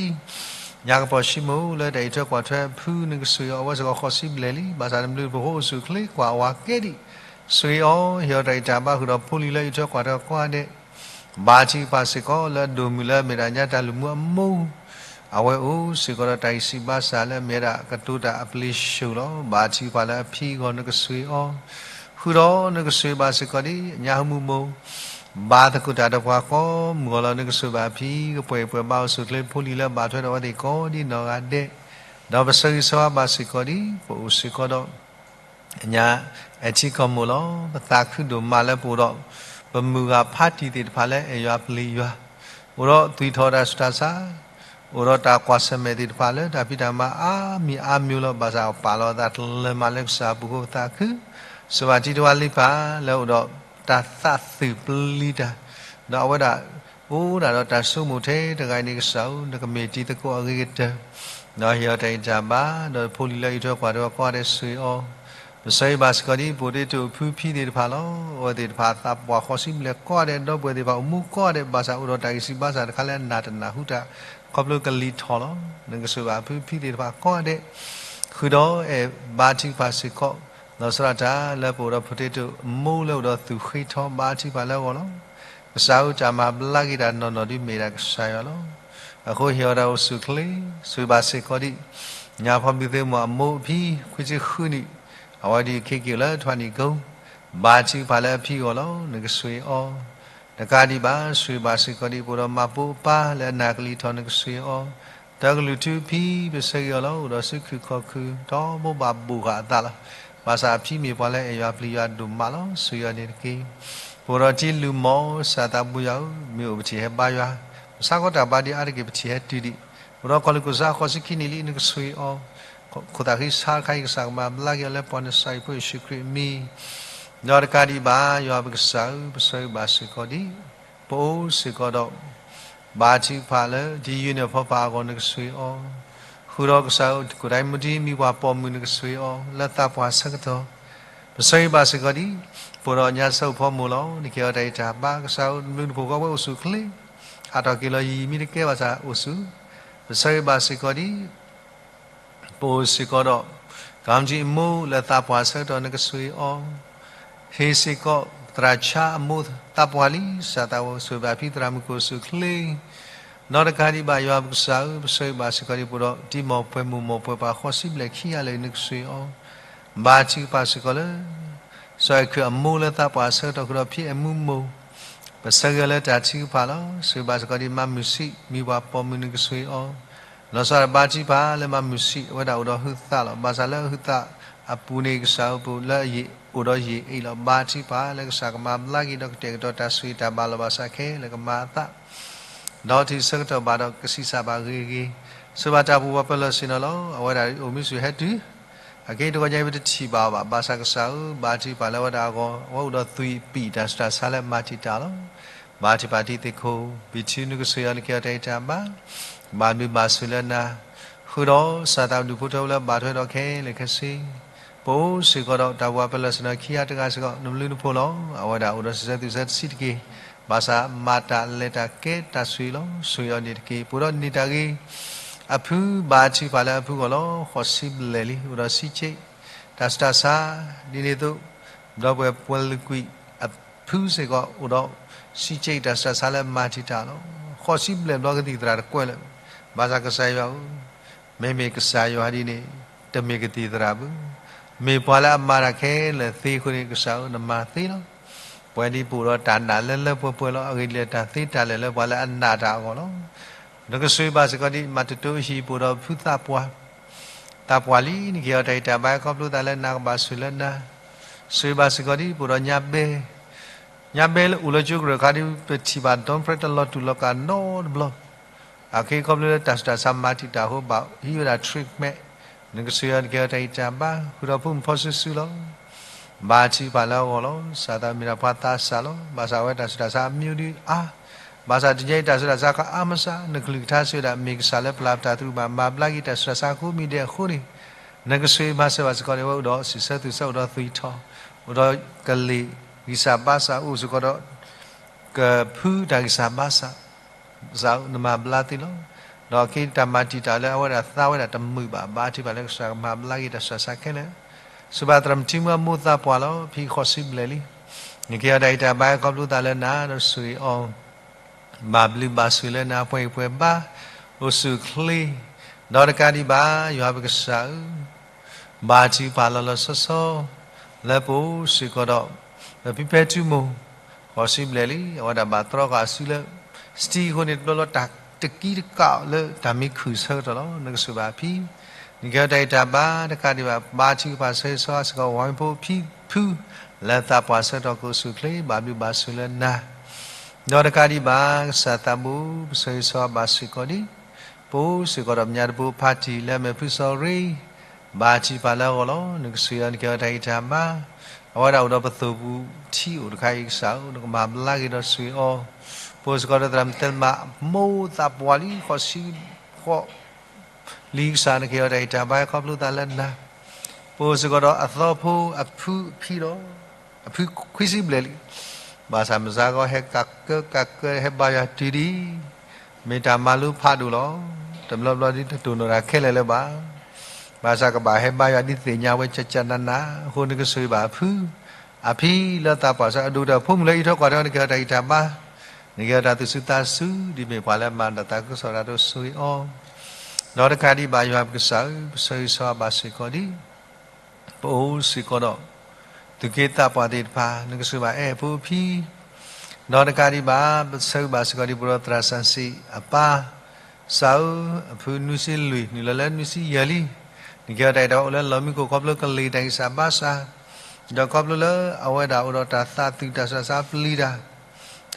ညါကပီၤၡံမိၣ် လၢတၢ်အံးထွဲကွၢ်ထွဲအဖု နကဆှံအီၤ အဝဲစ့ၢ်ကီးဃိးဆံဘျဲၣ်လံ. ဘၣ်ဆၣ်နဘျုးနဖှိၣ်အိၣ်ဆူၣ်အိၣ်ချ့ ကွၢ်ဝးကဲဒံး ဆှံအီၤ ဟ့ၣ်အီၤတၢ်ဂံၢ်တၢ်ဘါ ဃုာ်ဒီးဖိလံၤလၢအံးထွဲကွၢ်ထွဲကိးဂၤဒဲး, ဘါထုကဖၣ်စ့ၢ်ကီးလၢအဒိၣ်မုၢ်လၢအမ့ၢ်ဒၣ်ညါတၢ်လုၢ်မူအမိၢ်, အဝဲအိၣ်စ့ၢ်ကီးဒီးတၢ်ဂံၢ်စၢ်ဘါစၢ်လၢအမ့ၢ်ဝဲဒၣ်ကတိၤတၢ်အပျ့ၤဆှၢလီၤ. ဘါထုကဖၣ်လၢအဖံအဂီၢ် နကဆှံအီၤ, ဃုာ်ဒီးနကဆှံဘၣ်စ့ၢ်ကီးဒ် ညါဟမူမိၢ် ဘါသကိးတၢ်ဒီးပှၤကိးမုၢ်ဂီၤလီၤ. နကဆှံဘၣ်အဖံ ကပှဲၤပှဲၤဘါအိၣ်ဆူၣ်အိၣ်ချ့ ဖိလံၤလၢဘၣ်ထွဲဒီးအဝဲသ့ၣ်ကိးဒ်နီၢ်ဂၤဒဲး, ဒီးပဆၢဂ့ၤဆၢဝါဘၣ်စ့ၢ်ကီးဒ် ပအိၣ်စ့ၢ်ကီးဒီး ညါ အဲထံကီၢ်မိၢ်လီၤ. ပသးခုဒိၣ်မးလၢပအိၣ်ဒီး ပမုၢ်ဂၤဖးတံၢ်သ့ၣ်တဖၣ်လၢအဲၣ်ယွၤပျံၤယွၤ, အိၣ်ဒီးသွံၣ်ထီၣ်တၢ်ဆူးတၢ်ဆါ, အိၣ်ဒီးတၢ်ကွၢ်ဆၢၣ်မဲာ်သ့ၣ်တဖၣ်လၢတၢ်ဖံးတၢ်မၤအါမံၤအါမံၤလီၤ. ဘၣ်ဆၣ်ပာ်လီၤအသးတလၢာ်မးလၢကစၢ်အပူၤအဃိ ပသးခု စှၤဘၣ်ထံတဝါလံဖးလၢအိၣ်ဒီးတၢ်သးသုးပျံၤတၢ်, ဒီးအဝဲဒၣ် အိၣ်ဒၣ်ဒီးတၢ်ဆိကမိၣ်ထဲတဂၤအံၤန့ၣ် ကစၢ်ဧၢ, နကမ့ၢ်တံၤသကိးအဂ့ၤကတၢၢ်, ဒီးဟ့ၣ်အီၤတၢ်ဂံၢ်တၢ်ဘါ, ဒီးဖိလံၤလၢအံးထွဲကွၢ်ထွဲကိးဂၤဒဲးဆှံအီၤ, ပဆၢဂ့ၤဘၣ်စ့ၢ်ကီးဒ် ဖိတ့တိၢ်ဖုဖံသ့ၣ်တဖၣ်လီၤ. အဝဲသ့ၣ်တဖၣ်သးပှၢ်ဃိးဆံဘျဲၣ်ကိးဂၤဒဲး, ဒီပုၢ်ဝဲၢ်သ့ၣ်တဖၣ်အိၣ်မူကိးဂၤဒဲး, ဘၣ်ဆၣ်အိၣ်ဒီးတၢ်ဂံၢ်စၢ်ဘါစၢ်တခါလၢအနၢ်တနၢ်ဟူတၢ် ခီဖျိကလံၤထီၣ်လီၤ. နကဆှံဘၣ်ဖုဖံသ့ၣ်တဖၣ်ကိးဂၤဒဲး, ဃုာ်ဒီးအဲၣ်ဘါထုကဖၣ်စ့ၢ်ကီး, လီၤဆီဒၣ်တၢ်လၢပအိၣ်ဒီးဖိတ့တိၢ်အမိၢ်လၢအိၣ်ဒီးသူၣ်ဃ့ထီဘါထုကဖၣ်လၢအဂီၢ်လီၤ. ကစၢ်ဧၢ, တၢ်မၤဘျါက့ၤတၢ်နီၢ်နီၢ်ဒုးမ့ၢ်ဒၣ်ကစၢ်ယွၤလီၤ. အဃိဟ့ၣ်အီၤတၢ်အိၣ်ဆူၣ်အိၣ်ချ့, ဆှံဘၣ်စ့ၢ်ကီးဒ် ညါဖီမုၢ်သ့ၣ်မုၢ်အမိၢ်အဖံ ခွံဆံဃုနံၣ်, အဝဲဒၣ်ခဲက့ၤလၢထွါနံၣ်ကိ, ဘါထုကဖၣ်လၢအဖံအဂီၢ်လီၤ. နကဆှံအီၤ တကးဒံးဘၣ် ဆှံဘၣ်စ့ၢ်ကီးဒ် ပအိၣ်ဒီးမၤပိာ်အပၢ်လၢအနၢ်ကလံၤထီၣ် နကဆှံအီၤ, တၢ်ကလုၢ်ထူဖံ ပဆၢဂ့ၤအီၤလီၤ. အိၣ်ဒီးစုခုၣ်ခီၣ်ခုၣ် ထီဘိဘၣ်ဘိၣ်ဃာ်အသးလီၤ. ဘၣ်ဆၣ်အဖံမ့ၢ်ပှၤလၢအဲၣ်ယွၤပျံၤယွၤဒိၣ်မးလီၤ. ဆှံအီၤန့ၣ်တက့ၢ်. ပအိၣ်ဒီးတံၤလုၢ်မီၢ် စၢ်သးဘိယွၤဧၢ, မ့ၢ်အိၣ်ပထံၣ်ဟဲဘါယွၤ, ပဆါကီတၢ်ဘါဒံးအါတက့ၢ် ပထံၣ်ဟဲတုၤဒံး, အိၣ်ဒီးကီၢ်လူၢ်ကစၢ်ဃိးဆံခံနံၣ်လံ နကဆှံအီၤ, ခိၣ်သၣ်ဃံဆါတခါအံၤ ကစၢ်ကမၤဘျါက့ၤအီၤလၢပှၤနစၤရ့းဖိယ့ၣ်ၡူးခရံာ်အမံၤ ဒီးတကးဒံးဘၣ် ယွၤပကစၢ်ဧၢ, ပဆၢဂ့ၤဘၣ်စ့ၢ်ကီးဒ် ပအိၣ်စ့ၢ်ကီးဒီး ဘါထုကဖၣ်လၢ တံၤယုၢ်န့ၢ်ဖီဖးအဂီၢ် နကဆှံအီၤ, ဃုာ်ဒီးကစၢ်ဧၢ တကိၣ်တၢ်မူတံၤ မံၤပှၢ်ပိာ်မုၣ် နကဆှံအီၤ လၢသးပှၢ်ဆၢကတီၢ်, ပဆၢဂ့ၤဘၣ်စ့ၢ်ကီးဒ် ပအိၣ်ဒီးညါစၢဖီမိၢ်လီၤ. နကဟ့ၣ်အီၤတၢ်ဂံၢ်တၢ်ဘါ ကစၢ်ဧၢ နဘျုးနဖှိၣ်ကီးဝဲအိၣ်ဆူၣ်အိၣ်ချ့, ဟးထီၣ်က့ၤလီၤယံာ်ယံာ် မ့ၢ်တကဲဘၣ်ဆၣ်အိၣ်ဆူၣ်, ပဆၢဂ့ၤဘၣ်စ့ၢ်ကီးဒ် ပအိၣ်စ့ၢ်ကီးဒီး ကမ္မထံအမိၢ်လၢသးပှၢ်ဆၢကတီၢ် နကဆှံအီၤ, ဟ့ၣ်စ့ၢ်ကီး သရၣ်ဆါအမိၢ်သးပှၢ်လံ စၢ်သးဝဲ ဆှံဘၣ်ဖံသရၣ်မုၣ်ကအိၣ်ဆူၣ်အိၣ်ချ့, ဒီးတကးဒံးဘၣ် ယွၤပကစၢ်ဧၢ, ပဆၢဂ့ၤဘၣ်စ့ၢ်ကီးဒ် ပအိၣ်ဒီးတံၤမီၢ်ပှဲၤမိၢ်မီၢ်ပှဲၤပၢ်ဃိးဆံဘျဲၣ်ခံဂၤလၢာ် နကဆှံအီၤ, ဘါထုကဖၣ်စ့ၢ်ကီးလၢ စီၤအဲၣ်ခုးအမိၢ်လၢသးပှၢ်ဆၢကတီၢ် ဃုာ်ဒီးဖံအဲၣ်မူမိၢ်, ပဆၢဂ့ၤအီၤလၢတၢ်ထုကဖၣ်လီၤ. ဆှံဘၣ်စ့ၢ်ကီးဒ်မၤမုၢ်ဆံး မံၤပှၢ်ပိာ်မုၣ် နကဆှံအီၤ, လီၤဆီဒၣ်တၢ်ဘါထုကဖၣ်လၢမၤမုၢ်ဆံး အဝဲဒၣ်အိၣ်ဒီးဟုသးလီၤ. ဘၣ်ဆၣ်လၢဟုသးအပူၤန့ၣ် ကစၢ်ဧၢ ပအိၣ်လၢအယံာ်အိၣ်ဒီးယံာ်အ့ၣ်လီၤ. ဘါထုကဖၣ်လၢကစၢ်ကမၤဘျါက့ၤဒီးကတဲာ်ကတီၤတၢ်ဆှံတၢ်ဘၣ်လီၤဘၣ်ဆၣ်ခဲလၢာ်ကမၤအသး ဒီးတုၤဆၢကတီၢ်ဘၣ်ဒီးကဆံးစၢ်ဘၣ်ဂ့ၤဂ့ၤ, ဆှံဘၣ်တၢ်အိၣ်ဖှိၣ်ပှၤပၢၤလီၢ်ဆ့ၣ်နီၤလီၤ. အဝဲဒၣ်အိၣ်မူဆူၣ်ဟဲတုၤ အက့တဂီၤညါအံၤ ပတထံၣ်ဘၣ်အီၤဘၣ်. ဘၣ်ဆၣ်ကစၢ်ဧၢ ဘါထုကဖၣ်လၢအဝဲဒၣ်အဂီၢ် အဝဲအိၣ်ဒီးသွံၣ်ပံာ်တၢ်ဆူးတၢ်ဆါလၢမၤတံာ်တာ်လီၤ. ဘါထုကဖၣ်တံၤသကိး ဘံၣ်ထု နကဆှံအီၤ နကဟ့ၣ်အီၤတၢ်ဂံၢ်တၢ်ဘါ, ဘၣ်ဘျုးဘၣ်ဆိၣ်လၢနၤ, ဃုာ်ဒီးစၢ်သးဒူၣ်ဖိထၢဖိလၢဘၣ်ထွဲဒီးခဲလၢာ်ခဲဆ့, ပအိၣ်စ့ၢ်ကီးဒီးတၢ်အိၣ်ဖှိၣ်ပှၤပၢၤလီၢ်ဆ့ၣ်နီၤခံဂၤတဂၤစ့ၢ်ကီး နဘျုးနဖှိၣ်လီၤ. အဝဲဒၣ်အိၣ်ဒီးစံးဆၢသုးဆၢတဆံးတက့ၢ်, ဘၣ်ဆၣ်မၤတၢ်လဲၤတၢ်ကဲတၢ်ဆှံလီၤ. ဆှံအီၤန့ၣ်တက့ၢ်. ပအိၣ်ဒီးန့ၢ်တၢ်ဂ့ၤ အဖု ဘါထုကဖၣ်လၢအဖုအဂီၢ်လီၤ. ဃိးဆံဘျဲၣ်လံ အိၣ်ဒီးစံးက့ တၢ်ဆူးတၢ်ဆါ ဒ်န့ၣ်အသိး ဒီပုၢ်ဝဲၢ်ပှၤလုၢ်ကွံာ်အဖုစ့ၢ်ကီး အိၣ်ဒီးစံးက့တၢ်ဆူးတၢ်ဆါလၢမၤတံာ်တာ်လီၤ. ဃိးဆံဘျဲၣ်ဘျီကသံၣ်သရၣ်တကွဲးလၢာ်, ဘၣ်ဆၣ်ကစၢ်ယွၤဧၢ, မ့မ့ၢ်ကစၢ်ယွၤဒ်န့ၣ် တမ့ၢ်ကသံၣ်သရၣ်ဘၣ်, မ့ၢ်ပှၤလၢအမၤတၢ်ခဲလၢာ်သ့အဃိန့ၣ် ကစၢ်ဧၢ နမၤသ့လီၤ. ပဝဲဒၣ်ပအိၣ်ဒီးတၢ်နာ်လၢလၢပှဲၤပှဲၤလီၤ. အဂ့ၢ်ဒ်လဲၣ် တၢ်သ့တၢ်လဲၣ်လၢပှၤလၢအနာ်တၢ်အဂီၢ်လီၤ. နကဆှံဘၣ်စ့ၢ်ကီးဒ် မၤတတိအဟံၣ် ပအိၣ်ဒီးဖုသးပှၢ် သးပှၢ်လံ နကဟ့ၣ်အီၤတၢ်ဟ့ၣ်တၢ်ဘါ ခီဖျိသးလၢနၤကဘၣ်ဆိၣ်ဂ့ၤလၢနၤ, ဆိၣ်ဂ့ၤဘၣ်စ့ၢ်ကီးဒ် ပအိၣ်ဒီးညါဘဲ, ညါဘဲလၢအိၣ်လၢကၠိကရၢၢ်ခါဒ် ပထံၣ်ဘၣ် ဒိၣ်ဖျဲးတလီၤတူာ်လီၤကာ်နီတဘျီ, အခဲခီဖျိလၢတၢ်ဆူးတၢ်ဆါမၤတံာ်တာ်အဃိ ဘၣ်ဟံးဝဲဒၣ် treatment, နကဆိၣ်ဂ့ၤအီၤ နကဟ့ၣ်အီၤတၢ်ဟ့ၣ်တၢ်ဘါ, ဃုာ်ဒီးဖိမုၣ်ဖီစုစုလီၤ. ဘါထုကဖၣ်လၢအဂီၢ်လီၤ. ကစၢ်သးမ့ၢ်ဒၣ်ပှၤသးစၢ်လီၤ. ဘၣ်ဆၣ်အဝဲတၢ်ဆူးတၢ်ဆါအမံၤဒုးအါ, ဘၣ်ဆၣ်တနံၤအံၤတၢ်ဆူးတၢ်ဆါကအါမးစၢ်, နကလုၢ်ကထါစံးဝဲဒၣ် မ့ၢ်ကစၢ်လၢပျၢ်ပတၢ်သရူးဘၣ် မၤဘျါက့ၤတၢ်ဆူးတၢ်ဆါအဃိမ့ၢ်ဒဲးအဃိန့ၣ်, နကဆိၣ်ဂ့ၤမၤစၢၤဘၣ်စ့ၢ်ကီးန့ၣ် အဝဲအိၣ်ဒီးစံးဆၢသူၣ်ဆၢ အိၣ်ဒီးသွံၣ်ထီၣ်, အိၣ်ဒီးကလံာ်ဂံၢ်စၢ်ဘါစၢ် အိၣ်စ့ၢ်ကီးဒီး ကဖုတၢ်ဂံၢ်စၢ်ဘါစၢ် စၢ်ဧၢ နမၤဘျါသ့လီၤ. ဒီးအခဲအံၤတၢ်မၤတံာ်တာ်လၢအဝဲဒၣ်သါဝဲဒၣ်တမုာ်ဘၣ် ဘါထုကဖၣ်လၢကစၢ်ကမၤဘျါက့ၤတၢ်ဆူးတၢ်ဆါခဲလၢာ်, စူၢ်ဘၣ်သရၣ်မုၣ်ထံမွၤမိၢ်သးပှၢ်လီၤ. ဖံဃီးဆံဘျဲၣ်လံ, နကဟ့ၣ်အီၤတၢ်ဟ့ၣ်တၢ်ဘါ ခီဖျိသးလၢနၤ ဒီးဆိၣ်ဂ့ၤအီၤ ဘၣ်ဘျုးဘၣ်ဆိၣ်လၢနၤ ပှဲၤဂံၢ်ပှဲၤဘါ, အိၣ်ဆူၣ်အိၣ်ချ့, ဒီးတကးဒံးဘၣ် ယွၤပကစၢ်ဧၢ, ဘါထုကဖၣ်လီၤလီၤဆီဆီ လၢပအိၣ်စ့ၢ်ကီးဒီး ပဖံဖဲထူမိၢ် ဃီးဆံဘျဲၣ်လံ, အဝဲဒၣ်ဘၣ်တြီဃာ်အစုလၢ စတံအဃိန့ၣ် တဘျီဘျီတၢ်တကံတကးလၢတၢ်မ့ၢ်ခုၣ်ဆၢကတီၢ်လီၤ. နကဆိၣ်ဘၣ်အဖံ, နကဟ့ၣ်အီၤတၢ်ဟ့ၣ်တၢ်ဘါ တကးဒံးဘၣ် ဘါထုကဖၣ်ဆၢဂ့ၤဆၢဝါစ့ၢ်ကီး ဝၤမ့ၢ်ဖိဖံဖု လၢသးပှၢ်ဆၢကတီၢ် ကအိၣ်ဆူၣ်အိၣ်ချ့ ဘၣ်ဘျုးဘၣ်ဆိၣ်လၢနၤ ဒီးတကးဒံးဘၣ် ကစၢ်သးဘိ ပဆၢဂ့ၤဆၢဝါဘၣ်စ့ၢ်ကီးဒ် ပအိၣ်စ့ၢ်ကီးဒီးပညါတဘိဖါတံၢ်လၢအမ့ၢ်ဖု sorry, ဘါထုကဖၣ်လၢအဂီၢ်လီၤ. နကဆိၣ်ဂ့ၤအီၤ နကဟ့ၣ်အီၤတၢ်ဟ့ၣ်တၢ်ဘါ, အဝဲဒၣ်အိၣ်ဒီးပသိၣ်ပူၤထံအိၣ်တခါအံၤ ကစၢ်ဧၢ, နကမၤဘျါက့ၤဒီးဆိၣ်ဂ့ၤအီၤ, ပအိၣ်စ့ၢ်ကီးဒီးသရၣ်မုၣ်သဲမး မိၢ်သးပှၢ်လံ ဃီးဆံဃိး လံ ကစၢ် နကဟ့ၣ်အီၤတၢ်ဟ့ၣ်တၢ်ဘါ ခီဖျိသးလၢနၤ, ပအိၣ်စ့ၢ်ကီးဒီးအသီဖိအဖုအဖံလီၤ. အဖုခွံဆံဘျဲၣ်လံ, ဘၣ်ဆၣ်မုၢ်ဆါခီဟဲကးကၢကးကၢ ဟဲဘါယွၤတုၤဒံး, မ့ၢ်တၢ်မၤလိဖးဒိၣ်လီၤ. တဘျီဘျီဒ်တတိၢ်နီၣ်တၢ်ခဲလၢာ်လၢၤဘၣ်. ဘၣ်ဆၣ်ကဘၣ်ဟဲဘါယွၤဒ်သ့ၣ်ညါဝဲကကနးနးအဃိ နကဆိၣ်ဂ့ၤဘၣ်အဖု အဖံလၢသးပှၢ်ဆၢ အဒိၣ်ကတၢၢ်ဖိမုၣ်လၢအအံးထွဲကွၢ်ထွဲ နကဟ့ၣ်အီၤတၢ်ဂံၢ်တၢ်ဘါ, နကဟ့ၣ်အီၤတၢ်သူၣ်စူၤသးစူၤ ဒ်မ့ၢ်ပှၤလၢအမၤတၢ်သးခုကစီၣ်တၢ် ဆိၣ်ဂ့ၤအီၤ, ဒီးတကးဒံးဘၣ် ယွၤပကစၢ်ဧၢ, ပဆၢဂ့ၤဆၢဝါဘၣ်စ့ၢ်ကီးဒ် ပအိၣ်စ့ၢ်ကီးဒီး သူၣ်က့သးပှၢ်သ့ၣ်တဖၣ် နကဆိၣ်ဂ့ၤဘၣ်အဲၣ်ဖိအဖံ, ဒီးတကးဒံးဘၣ် ပဆၢဂ့ၤဘၣ်စ့ၢ်ကီးဒ် ပဒီသရၣ်စၢ်စံးအပၢ် စၢ်ဧၢ, အဖုနွံဆံလွံၢ် နုာ်လီၤလၢနွံဆံယဲၢ်လံ, နကဟ့ၣ်အီၤတၢ်အဲၣ်တၢ်အိၣ်လၢလီၢ်မံခိၣ် ခီဖျိကလံၤတၢ်ဂံၢ်စၢ်ဘါစၢ်, ဒီးခီဖျိလၢအဝဲဒၣ်အိၣ်ဒီးတၢ်သးသူၣ်တၢ်ဆူးတၢ်ဆါပျံၤတၢ်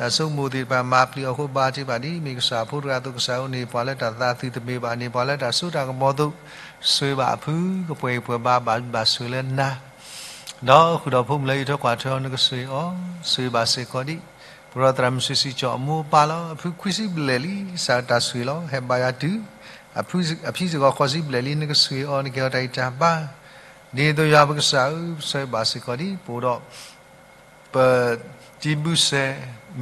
တၢ်ဆိကမိၣ်သ့ၣ်တဖၣ်မၤပျံၤအီၤအဃိ ဘါထုကဖၣ်ဒ်မ့ၢ်ကစၢ်ဖိတဂၤအသိး ကစၢ်ဧၢန့ၢ်ပှၤလၢတၢ်သးသူၣ်တမ့ၢ်ဘၣ် န့ၢ်ပှၤလၢတၢ်စိတၢ်ကမီၤအသိး, ဆိၣ်ဂ့ၤဘၣ်အဖု ကပှဲၤဂံၢ်ပှဲၤဘါ ဘၣ်ဘျုးဘၣ်ဆိၣ်လၢနၤ, ဒီးဃုာ်ဒီးဖိမုၣ်လၢအအံးထွဲကွၢ်ထွဲအီၤ နကဆိၣ်ဂ့ၤအီၤ, ဆိၣ်ဂ့ၤဘၣ်စ့ၢ်ကီးဒ် ပဒီသရၣ်မုၣ်စုစံကၠီၣ်အမိၢ်အပၢ်လီၤ. အဖုခွံဆံဘျဲၣ်လံ, ကစၢ်တၢ်ဆိၣ်ဂ့ၤလီၤ ဟဲဘါယွၤတုၤ, အဖံစ့ၢ်ကီးဃိးဆံဘျဲၣ်လံ နကဆိၣ်ဂ့ၤအီၤ နကဟ့ၣ်အီၤတၢ်ဂံၢ်တၢ်ဘါ, ဒ်န့ၣ်အသိးယွၤပကစၢ်ဧၢ, ပဆၢဂ့ၤဘၣ်စ့ၢ်ကီးဒ် ပအိၣ်ဒီး ပတံၤဘုစဲး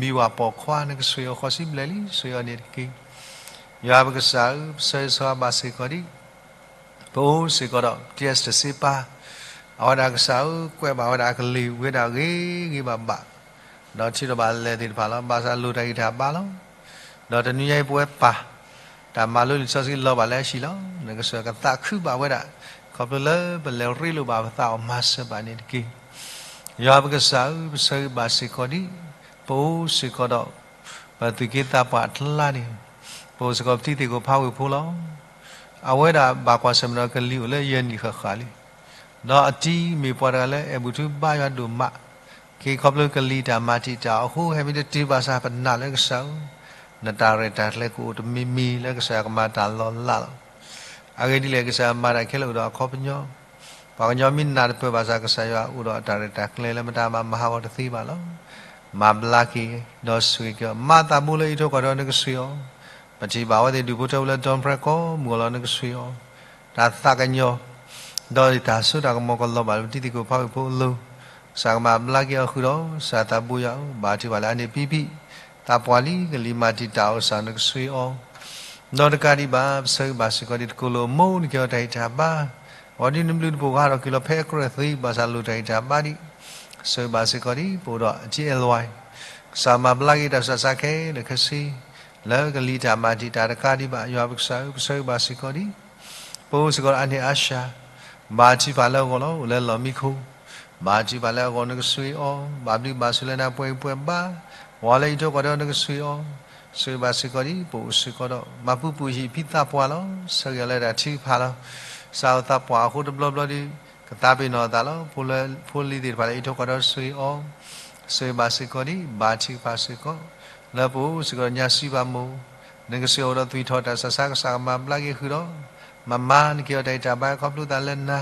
မံၤဝၣ်ပိာ်ခွါ နကဆိၣ်ဂ့ၤအီၤဃိးဆံဘျဲၣ်လံ ဆိၣ်ဂ့ၤအီၤန့ၣ်တက့ၢ်. ယွၤပကစၢ်ဧၢ, ပဆၢဂ့ၤဆၢဝါဘၣ်စ့ၢ်ကီးဒ် ပအိၣ်စ့ၢ်ကီးဒီး ပတံၢ်စတစ့ပၢ်, အဝဲဒၣ်ကစၢ်ဧၢ, ကွဲးဘၣ်ဝဲဒၣ်အကလံၤဝံၤဒၣ်ဂ့ၤဂ့ၤဘၣ်ဘၣ်, ဒီးထံၣ်လိာ်ဘၣ်လဲၤသ့ၣ်တဖၣ်လီၤ. ဘၣ်ဆၣ်လိၣ်တၢ်ဂံၢ်တၢ်ဘါလီၤ. ဒီးတနွံညါအံၤပဝဲပၢ် တၢ်မၤလိလံာ်စီဆှံလီၤဘၣ်လၢအဟံၣ်လီၤ. နကစၢ်ကသးခုဘၣ်ဝဲဒၣ် ခီဖျိလၢပလဲၤရ့လိာ်ဘၣ်ပသးအီၤမၤစၢၤဘၣ်န့ၣ်တက့ၢ်. ယွၤပကစၢ်ဧၢ, ပဆၢဂ့ၤဘၣ်စ့ၢ်ကီးဒ် ပအိၣ်စ့ၢ်ကီးဒီး ပသူၣ်က့သးပှၢ်အကျါန့ၣ်, ပအိၣ်စ့ၢ်ကီးပတံၤသကိးဖးဝ့ၢ်ဖိလီၤ. အဝဲဒၣ်ဘၣ်ကွၢ်ဆၢၣ်မဲာ်ဒီးကလံၤအိၣ်လၢယဲၢ်နံၣ်ဃၣ်ဃၣ်လံ. ဒီးအတံၤမ့ၢ်ပှၤတဂၤလၢအဲၣ်ဘူၣ်ထူဘါယွၤဒိၣ်မး, က့ၤခီဖျိကလံၤတၢ်မၤတံာ်တာ်အဃိ ဟဲမ့ၢ်တတုၤဘၣ်ဆၣ်ပနာ်လၢကစၢ်ဧၢ, နတၢ်ရဲၣ်တၢ်ကျဲၤကအိၣ်တမံၤမံၤလၢကစၢ်ယွၤကမၤတၢ်လီၤလးလီၤ. အဂ့ၢ်ဒ်လဲၣ် ကစၢ်ယွၤမၤတၢ်ခဲလၢာ်အိၣ်ဒီးအခီပညီ, ပှၤကညီမ့ၢ်နာ်တပၢၢ်ဘၣ်ဆၣ် ကစၢ်ယွၤအိၣ်ဒီးအတၢ်ရဲၣ်တၢ်ကျဲၤလၢမတၤမၤမၤဟးဂီၤတသ့ဘၣ်လီၤ. မၤဘျါက့ၤ ဒီးဆိၣ်ဂ့ၤက့ၤအီၤ, မၤသးဘိလၢအအံးထွဲကွၢ်ထွဲအီၤ နကဆိၣ်ဂ့ၤအီၤ, ပထံၣ်ဘၣ်အဝဲသ့ၣ်ဒူၣ်ဖိထၢဖိလၢ Don Frank ကိးမုၢ်ဂီၤလီၤ နကဆိၣ်ဂ့ၤအီၤ, တၢ်သးကညီၤ ဒီးတၢ်စိတၢ်ကမီၤကလီၤဘၣ်လၢပတံၤသကိးဖးဝ့ၢ်ဖိအလိၤ, ကစၢ်ကမၤဘျါက့ၤအီၤဃုာ်ဒီး ကစၢ်သးဘိယွၤဧၢ, ဘါထုကဖၣ်လၢအန့ၣ်ပံပံ, သးပှၢ်လံ ကလံၤမၤတံာ်တာ်အီၤ ကစၢ်နကဆိၣ်ဂ့ၤအီၤ, ဒီးတကးဒံးဘၣ် ပဆၢဂ့ၤဘၣ်စ့ၢ်ကီးဒ်တကိးလိာ်အမိၢ် နကဟ့ၣ်အီၤတၢ်ဂံၢ်တၢ်ဘါ, အဝဲဒ်နဘျုးနဖှိၣ်ကဟးထီၣ်က့ၤလီၤဖဲအကြၢးသ့ ဘၣ်ဆၣ်လိၣ်တၢ်ဂံၢ်တၢ်ဘါဒံး, ဆၢဂ့ၤဘၣ်စ့ၢ်ကီးဒ် ပအိၣ်ဒီးအတံၤအဲၣ်လွဲၢ်, ကစၢ်မၤဘျါက့ၤတၢ်ဆူးတၢ်ဆါခဲလၢာ်ခဲဆ့ လၢကလံၤတၢ်မၤတံာ်တာ်တကးဒံးဘၣ် ယွၤပကစၢ်ဧၢ, ပဆၢဂ့ၤဘၣ်စ့ၢ်ကီးဒ် ပအိၣ်စ့ၢ်ကီးဒီးအန့ၣ်အါၡၤ, ဘါထုကဖၣ်လၢအဂီၢ်လီၤ အိၣ်လၢလီၢ်မံခိၣ်, ဘါထုကဖၣ်လၢအဂီၢ်နကဆိၣ်ဂ့ၤအီၤ, ဘၣ်ဘျုးဘၣ်ဆိၣ်လၢနၤပှဲၤဂံၢ်ပှဲၤဘါ, ဝံၤလၢအအံးထွဲကွၢ်ထွဲအီၤ နကဆိၣ်ဂ့ၤအီၤ, ဆၢဂ့ၤဘၣ်စ့ၢ်ကီးဒ် ပအိၣ်စ့ၢ်ကီးဒီး မၤပူၤပူၤဟံၣ်ဖံသးပှၢ်လီၤ, ဆၢဂ့ၤအီၤလၢတၢ်ထုကဖၣ်လီၤ. ကစၢ်ဧၢ သးပှၢ်အဃိတဘျီဘျီဒီး ကသးပ့ၤနီၣ်အသးလီၤ. ဖိလၢ ဖိလံၤသ့ၣ်တဖၣ်လၢအံးထွဲကွၢ်ထွဲဆိၣ်ဂ့ၤအီၤ, ဆိၣ်ဂ့ၤဘၣ်စ့ၢ်ကီးဒံး ဘါထုကဖၣ်စ့ၢ်ကီး လၢပအိၣ်စ့ၢ်ကီးဒီးညါစံးဘၣ်မိၢ်, နကဆိၣ်ဂ့ၤအိၣ်ဒီးသွံၣ်ထီၣ်တၢ်ဆးဆါ ကစၢ်ကမၤဘျါက့ၤဃုာ်ဒီး မၤမၤနက့ၤအီၤတၢ်ဂံၢ်တၢ်ဘါခီဖျိသးလၢနၤ,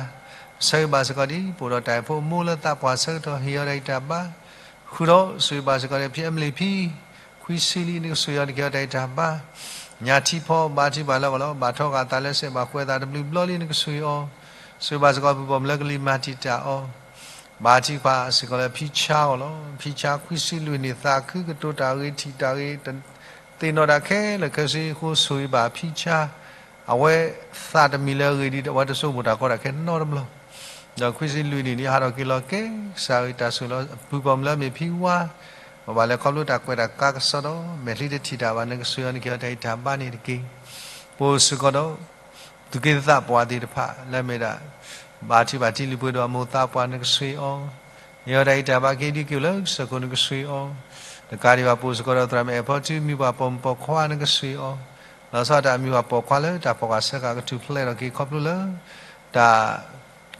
ပဆၢဂ့ၤဘၣ်စ့ၢ်ကီးဒံး ပအိၣ်ဒီးတၢ်အဲၣ်ဖိအမိၢ်လၢသးပှၢ်ဆၢကတီၢ်ဟ့ၣ်အီၤတၢ်ဂံၢ်တၢ်ဘါ ဃုာ်ဒီး ဆိၣ်ဂ့ၤဘၣ်စ့ၢ်ကီးန့ၣ် ဖံအမလံၤဖံ ခွံဆံလံ နကဆိၣ်ဂ့ၤအီၤနက့ၤအီၤတၢ်ဂံၢ်တၢ်ဘါ ညါထံဖီ ဘါထုကဖၣ်လၢအဂီၢ်လီၤ. ဘၣ်ထီၣ်ဃာ်အသးလၢစဲး ဘၣ်ကွဲးအသးတဘျုးဘျီလံ နကဆိၣ်ဂ့ၤအီၤ, ဆိၣ်ဂ့ၤဘၣ်စ့ၢ်ကီး ပုၢ်ပိာ်မုၣ်လၢကလံၤမၤတံာ်တာ်အီၤ, ဘါထုကဖၣ်စ့ၢ်ကီးလၢဖံဆါအဂီၢ်လီၤ. ဖံဆါခွံဆံလွံၢ်နံၣ် သးခုကတိၤတၢ်ဂ့ၤ ထံၣ်တၢ်ဂ့ၤ သ့ၣ်နီၣ်တၢ်ခဲလၢာ်ခဲဆ့အဃိ ဆိၣ်ဂ့ၤဘၣ်ဖံဆါ, အဝဲသးတမံၤလၢအဂ့ၤဒ်အဝဲတဆိကမိၣ်တၢ်ကီတၢ်ခဲနီတဘျီ ဒီးခွံဆံလွံၢ်နံၣ်န့ၣ် ဟးထီၣ်က့ၤလီၤကဲ ကစၢ်ဧၢ တၢ်ဆိၣ်ဂ့ၤလီၤ ပုၢ်ပိာ်မုၣ်လၢအမ့ၢ်ဖံဝါ, ပဘၣ်လဲၤခီဖျိတၢ်ကွဲးတၢ်ကါကစီဒီး မဲာ်ချံတထံၣ်တၢ်ဘၣ် နကဆိၣ်ဂ့ၤအီၤနက့ၤအီၤတၢ်ဂံၢ်တၢ်ဘါန့ၣ်တက့ၢ်. ပအိၣ်စ့ၢ်ကီးဒီး သူၣ်က့သးပှၢ်သ့ၣ်တဖၣ် လၢအမ့ၢ်ဒၣ် ဘါထုကဖၣ်ထံလုၢ်ပှ့ၤဒိၣ်အမိၢ်သးပှၢ် နကဆိၣ်ဂ့ၤအီၤ, ဟ့ၣ်အီၤတၢ်ဂံၢ်တၢ်ဘါ က့ၤဒုးက့ၤအိၣ်လၢကစၢၢ်ခိၣ် နကဆိၣ်ဂ့ၤအီၤ, တကးဒံးဘၣ် ပအိၣ်စ့ၢ်ကီးဒီးသရၣ်မုၣ်အဲၣ်ဖီထူ မံၤပှၢ်ပိာ်မုၣ်ပိာ်ခွါ နကဆိၣ်ဂ့ၤအီၤ, လီၤဆီဒၣ်တၢ်မံၤပှၢ်ပိာ်ခွါလၢတၢ်ဖီၣ်ဃာ်ဆၢဃာ်ကထူၣ်ဖျဲးထီၣ်က့ၤခီဖျိလၢ တၢ်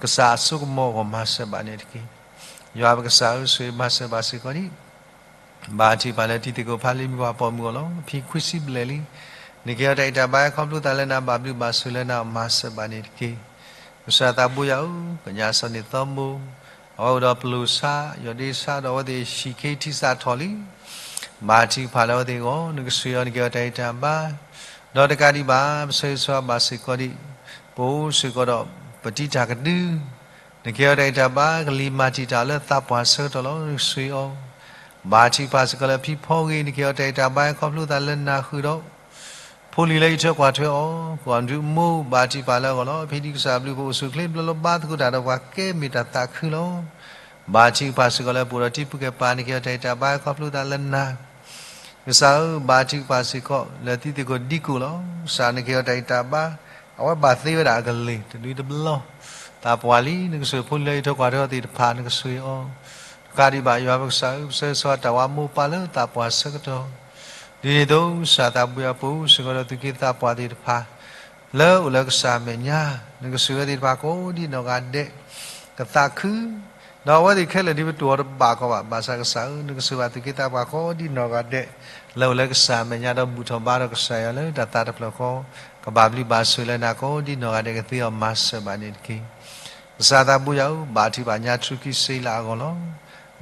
ကစၢ်အစိကမီၤအဂီၢ် မၤစၢၤဘၣ်န့ၣ်တက့ၢ်. ယွၤပကစၢ်ဧၢ ဆိၣ်ဂ့ၤမၤစၢၤဘၣ်စ့ၢ်ကီးဒံး ဘါထုကဖၣ်လၢတံၤသကိးဖးလံ မံၤပှၢ်ပိာ်မုၣ်အဂီၢ်လီၤ. ဖံခွံဆံဘျဲၣ်လံ, နက့ၤအီၤတၢ်ဂံၢ်တၢ်ဘါခီဖျိသးလၢနၤ ဘၣ်ဘျုးဘၣ်ဆိၣ်လၢနၤ မၤစၢၤဘၣ်န့ၣ်တက့ၢ်. ကစၢ်သးဘိယွၤဧၢ, ကညးစီၤန့ၣ်သီဘိ, အဝဲအိၣ်ဒီးပလိာ်ဆါ ယီၢ်ဒ့ဆါ ဒီးအဝဲသ့ၣ်ဟံၣ်ခ့ထံစးထီၣ်လံ ဘါထုကဖၣ်လၢအဝဲသ့ၣ်အဂီၢ် နကဆိၣ်ဂ့ၤအီၤ နက့ၤအီၤတၢ်ဂံၢ်တၢ်ဘါ, ဒီးတကးဒံးဘၣ် ပဆၢဂ့ၤဆၢဝါဘၣ်စ့ၢ်ကီးဒံး ပအိၣ်စ့ၢ်ကီးဒီး ပတံၤတၢ်ကဒု နက့ၤအီၤတၢ်ဂံၢ်တၢ်ဘါ ကလံၤမၤတံာ်တာ်လၢသးပှၢ်ဆၢကတီၢ်လီၤ နကဆိၣ်ဂ့ၤအီၤ, ဘါထုကဖၣ်စ့ၢ်ကီးလၢဖံဖီဂ့ၤ နက့ၤအီၤတၢ်ဂံၢ်တၢ်ဘါခီဖျိသးလၢနၤဃုာ်ဒီး ဖိလံၤလၢအံးထွဲကွၢ်ထွဲအီၤ ကိးအီၤဒုးအမိၢ် ဘါထုကဖၣ်လၢအဂီၢ်လီၤ. ဖံဒံးကစၢ်ဘျုး ပအိၣ်ဆူၣ်ချ့ဘျီလၢဘါသကိးတၢ်ဒီးပှၤကဲမ့ၢ်တၢ်သးခုလီၤ. ဘါထုကဖၣ်စ့ၢ်ကီးလၢပအိၣ်ဒီးတံၤပူၤကဲပၤ နက့ၤအီၤတၢ်ဂံၢ်တၢ်ဘါခီဖျိသးလၢနၤ ကစၢ်ဧၢ ဘါထုကဖၣ်စ့ၢ်ကီး လၢတံၤသကိးဒံကိးလီၤ. ကစၢ်နက့ၤအီၤတၢ်ဂံၢ်တၢ်ဘါ အဝဲဘၣ်သ့ဝဲဒၣ်အကလ့ၢ် တဒုတဘျီ သးပှၢ်လံ နကဆိၣ်ဂ့ၤဖိလံၤလၢအံးထွဲကွၢ်ထွဲအီၤသ့ၣ်တဖၣ် နကဆိၣ်ဂ့ၤအီၤ, တကးဒံးဘၣ် ယွၤပကစၢ်ဧၢ ပဆၢဂ့ၤဆၢဝါတၢ်ဝးမိၢ်ပၢ်လၢသးပှၢ်ဆၢကတီၢ်, ဒ်န့ၣ်အသိး ကစၢ်သးဘိယွၤ ပအိၣ်စ့ၢ်ကီးဒီးသူၣ်က့သးပှၢ်သ့ၣ်တဖၣ် လၢအိၣ်လၢကစၢ်အမဲာ်ညါ နကဆိၣ်ဂ့ၤဝဲသ့ၣ်တဖၣ်ကိးဒံနီၢ်ဂၤဒဲး ကသးခု ဒီးအဝဲသ့ၣ်ခဲလၢာ်ဒ်ပတိၢ်အီၤတဘၣ်ကီးဘၣ် ဘၣ်ဆၣ်ကစၢ်ဧၢ နကဆိၣ်ဂ့ၤဘၣ်သူၣ်က့သးပှၢ်ကိးဒံနီၢ်ဂၤဒဲး လၢအိၣ်လၢကစၢ်အမဲာ်ညါဒီးဘူၣ်ထီၣ်ဘါထီၣ်ကစၢ်ယွၤလၢတၢ်သးတဖျၢၣ်ဃီ ကဘၣ်ဘျုးဘၣ်ဆိၣ်လၢနၤကိးဒံနီၢ်ဂၤဒဲး ကသ့အီၤမၤစၢၤဘၣ်န့ၣ်တက့ၢ်. ကစၢ်သးဘိယွၤဧၢ, ဘါထုကဖၣ်ညါထူခံစ့လးအဂီၢ်လီၤ.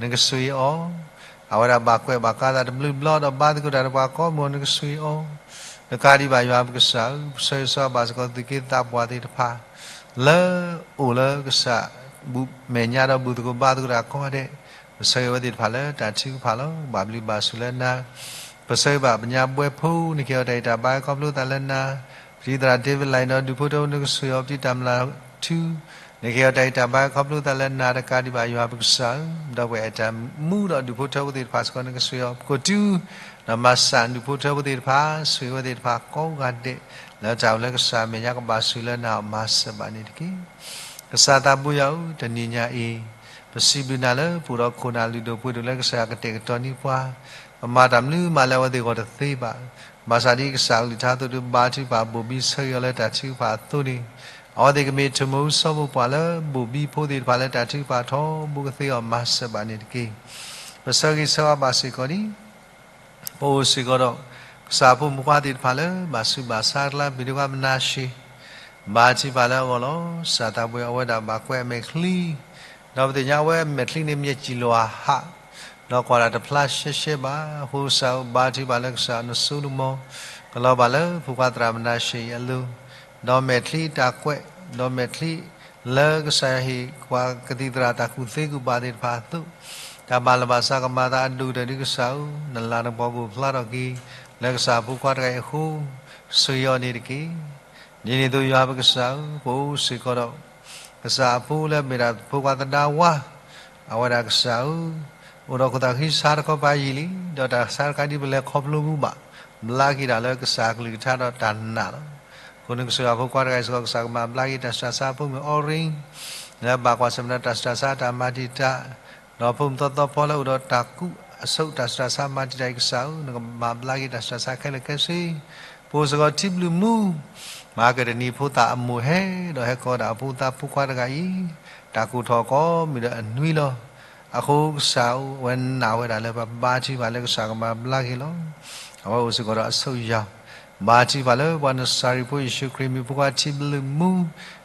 နကဆိၣ်ဂ့ၤအီၤ, အဝဲဒၣ်ဘၣ်ကွဲးဘၣ်ကါသးတဘျုးဘျီဒီးဘါသကိးတၢ်ဒီးပှၤကိးမုၢ် နကဆိၣ်ဂ့ၤအီၤ, တကးဒံးဘၣ် ယွၤပကစၢ်ဧၢ, ပဆၢဂ့ၤဆၢဝါဘၣ်စ့ၢ်ကီးသူၣ်က့သးပှၢ်သ့ၣ်တဖၣ် လၢအိၣ်လၢကစၢ်မဲာ်ညါဒီးဘူၣ်သကိးဘါသကိးတၢ်ကိးဂၤဒဲး, ပဆၢဂ့ၤဝဲသ့ၣ်တဖၣ်လၢတၢ်ထုကဖၣ်လီၤ. ဘၣ်ဘျုးဘၣ်ဆိၣ်လၢနၤ, ပဆၢဂ့ၤဘၣ်ပညါဘှဲဖိ နက့ၤအီၤတၢ်ဂံၢ်တၢ်ဘါခီဖျိသးလၢနၤ, ပတံၤသရၣ် David Lai ဒီးဒူၣ်ဖိထၢဖိ နကဆိၣ်ဂ့ၤအီၤ ပတံၤတၢ်မျၢ်ထူ နက့ၤအီၤတၢ်ဂံၢ်တၢ်ဘါခီဖျိသးလၢနၤ တကးဒံးဘၣ် ယွၤပကစၢ်ဧၢ, ဒီပုၢ်ဝဲၢ်အဲၣ်တၢ်မူဒီးဒူၣ်ဖိထၢဖိသ့ၣ်တဖၣ်စ့ၢ်ကီး နကဆိၣ်ဂ့ၤအီၤ ပကိးတုၤ ဒီးမၤစၢ်ဒူၣ်ဖိထၢဖိသ့ၣ်တဖၣ် ဆိၣ်ဂ့ၤဝဲသ့ၣ်တဖၣ်ကိးဂၤဒဲး လၢတၢ်အိၣ်လၢကစၢ်အမဲာ်ညါ ကဘၣ်ဆိၣ်လၢနၤအီၤ မၤစၢၤဘၣ်န့ၣ်တက့ၢ်. ကစၢ်သးဘိယွၤဧၢ, တနံၤညါအံၤ ပစံးဘျုးနၤလၢပအိၣ်ဒီးခိၣ်နၢ်လုၢ်ဒိၣ်ပှ့ၤဒိၣ်လၢကစၢ်ယွၤကတဲာ်ကတီၤန့ၢ်ပှၤ, ပမၤတၢ်မနုၤမးလၢအဝဲသ့ၣ်အဂီၢ်တသ့ဘၣ်. ဘၣ်ဆၣ်ဒ်ကစၢ်အကလုၢ်ကထါအသိး တုၤဘါထုကဖၣ်ဘိၣ်ဘံဆၢဂ့ၤအီၤလၢတၢ်ထုကဖၣ်အသိးန့ၣ်, အဝဲသ့ၣ်ကမ့ၢ်ထိၣ်မူၤစီၤပၤပှၤလၢဘိၣ်ဘံဖိသ့ၣ်တဖၣ်လၢတၢ်ထုကဖၣ်ထီဘိ ကသ့အီၤ မၤစၢၤဘၣ်န့ၣ်တက့ၢ်. ပဆၢဂ့ၤဆၢဝါဘၣ်စ့ၢ်ကီးဒံး ပအိၣ်စ့ၢ်ကီးဒီး ကစၢ်ဖိမုၣ်ဖိခွါသ့ၣ်တဖၣ်လၢ ဘၣ်ဆူးဘၣ်ဆါတကျါ ဘၣ်ဒိဝါမနၤၡ့, ဘါထုကဖၣ်လၢအဂီၢ်လီၤ. ကစၢ်သးဘိယွၤ အဝဲဒၣ်ဘၣ်ကွဲးအမဲာ်ချံ, ဒီးပသ့ၣ်ညါအဝဲအမဲာ်ချံန့ၣ် မ့ၢ်စံၣ်လီၤဟး, ဒီးကွၢ်တၢ်တဖျါရှဲရှဲဘၣ်. အဃိကစၢ်ဧၢ ဘါထုကဖၣ်လၢကစၢ်နစိနမီၤ, ကလီၤဘၣ်လၢဖိခွါသရၣ်မနၤၡ့အံၤအလိၤ, ဒီးမဲာ်ချံတၢ်ကွဲး, ဒီးမဲာ်ချံ လၢကစၢ်ယွၤဟ့ၣ်ပှၤကသံၣ်သရၣ်တၢ်ကူၣ်သ့ကူၣ်ဘၣ်သ့ၣ်တဖၣ်အသိး, တၢ်ဘၣ်လၢဘၣ်စးကမၤသးအဒိၣ်ကတၢၢ်ဒ်ကစၢ်ဧၢ, နလၤနကပီၤကအိၣ်ဖျါထီၣ်က့ၤ လၢကစၢ်ဖိခွါတဂၤအံၤအဃိ, ဆိၣ်ဂ့ၤအီၤန့ၣ်တက့ၢ်. ဒ်န့ၣ်အသိးယွၤပကစၢ်ဧၢ, ပအိၣ်စ့ၢ်ကီးဒီး ကစၢ်အဖိလၢအမ့ၢ်ဒၣ်ဖိခွါသဒါဝါ, အဝဲဒၣ်ကစၢ်ဧၢ, အိၣ်ဒီးခိၣ်သးဃံဆါတခီပၤယံာ်လံ, ဒီးတၢ်ဆါတခါဒ်ပလဲၤခီဖျိမူဘၣ်, ဘျါက့ၤတၢ်လၢကစၢ်အကလုၢ်ကထါဒီးတၢ်နာ်လီၤ. အဃိန့ၣ်ကစၢ်ယွၤဖိခွါတဂၤအံၤစ့ၢ်ကီး ကစၢ်ကမၤဘျါက့ၤတၢ်ဆူးတၢ်ဆါအဖိမုၣ်အီရ့, လၢအဘၣ်ကွၢ်ဆၢၣ်မဲာ်ဒီးတၢ်ဆူးတၢ်ဆါတၢ်မၤတံာ်တာ်, ဒီးဖိမုၣ်သီသီဖီလၢအိၣ်ဒီးတၢ်ကူးအဆိးတၢ်ဆူးတၢ်ဆါမၤတံာ်တာ်အံၤကစၢ်ဧၢ, နကမၤဘျါက့ၤတၢ်ဆူးတၢ်ဆါခဲလၢာ်ခဲဆ့, ပ ပိာ်စ့ၢ်ကီးထံဘျုးမူ, မၤကတနံၤဖိသၣ်အမိၢ်ဟဲ, ဒီးဟဲကိးဒၣ်အဖိသၣ်ဖိခွါတဂၤအံၤ, တၢ်ကိၢ်ထီၣ်ကိးမုၢ်ဒီးအနွံလီၤ. အဃိကစၢ်ဧၢ, အဝဲနာ်ဝဲဒၣ်လၢပဘါထုကဖၣ်လၢကစၢ်ကမၤဘျါက့ၤလီၤ. အဝဲအိၣ်စ့ၢ်ကီးဒီးအဆိယၤ ဘါထုကဖၣ်လၢပှၤနစၤရ့းဖိယ့ၣ်ၡူးခရံာ်မံၤဖိခွါထံဘျုးမူ,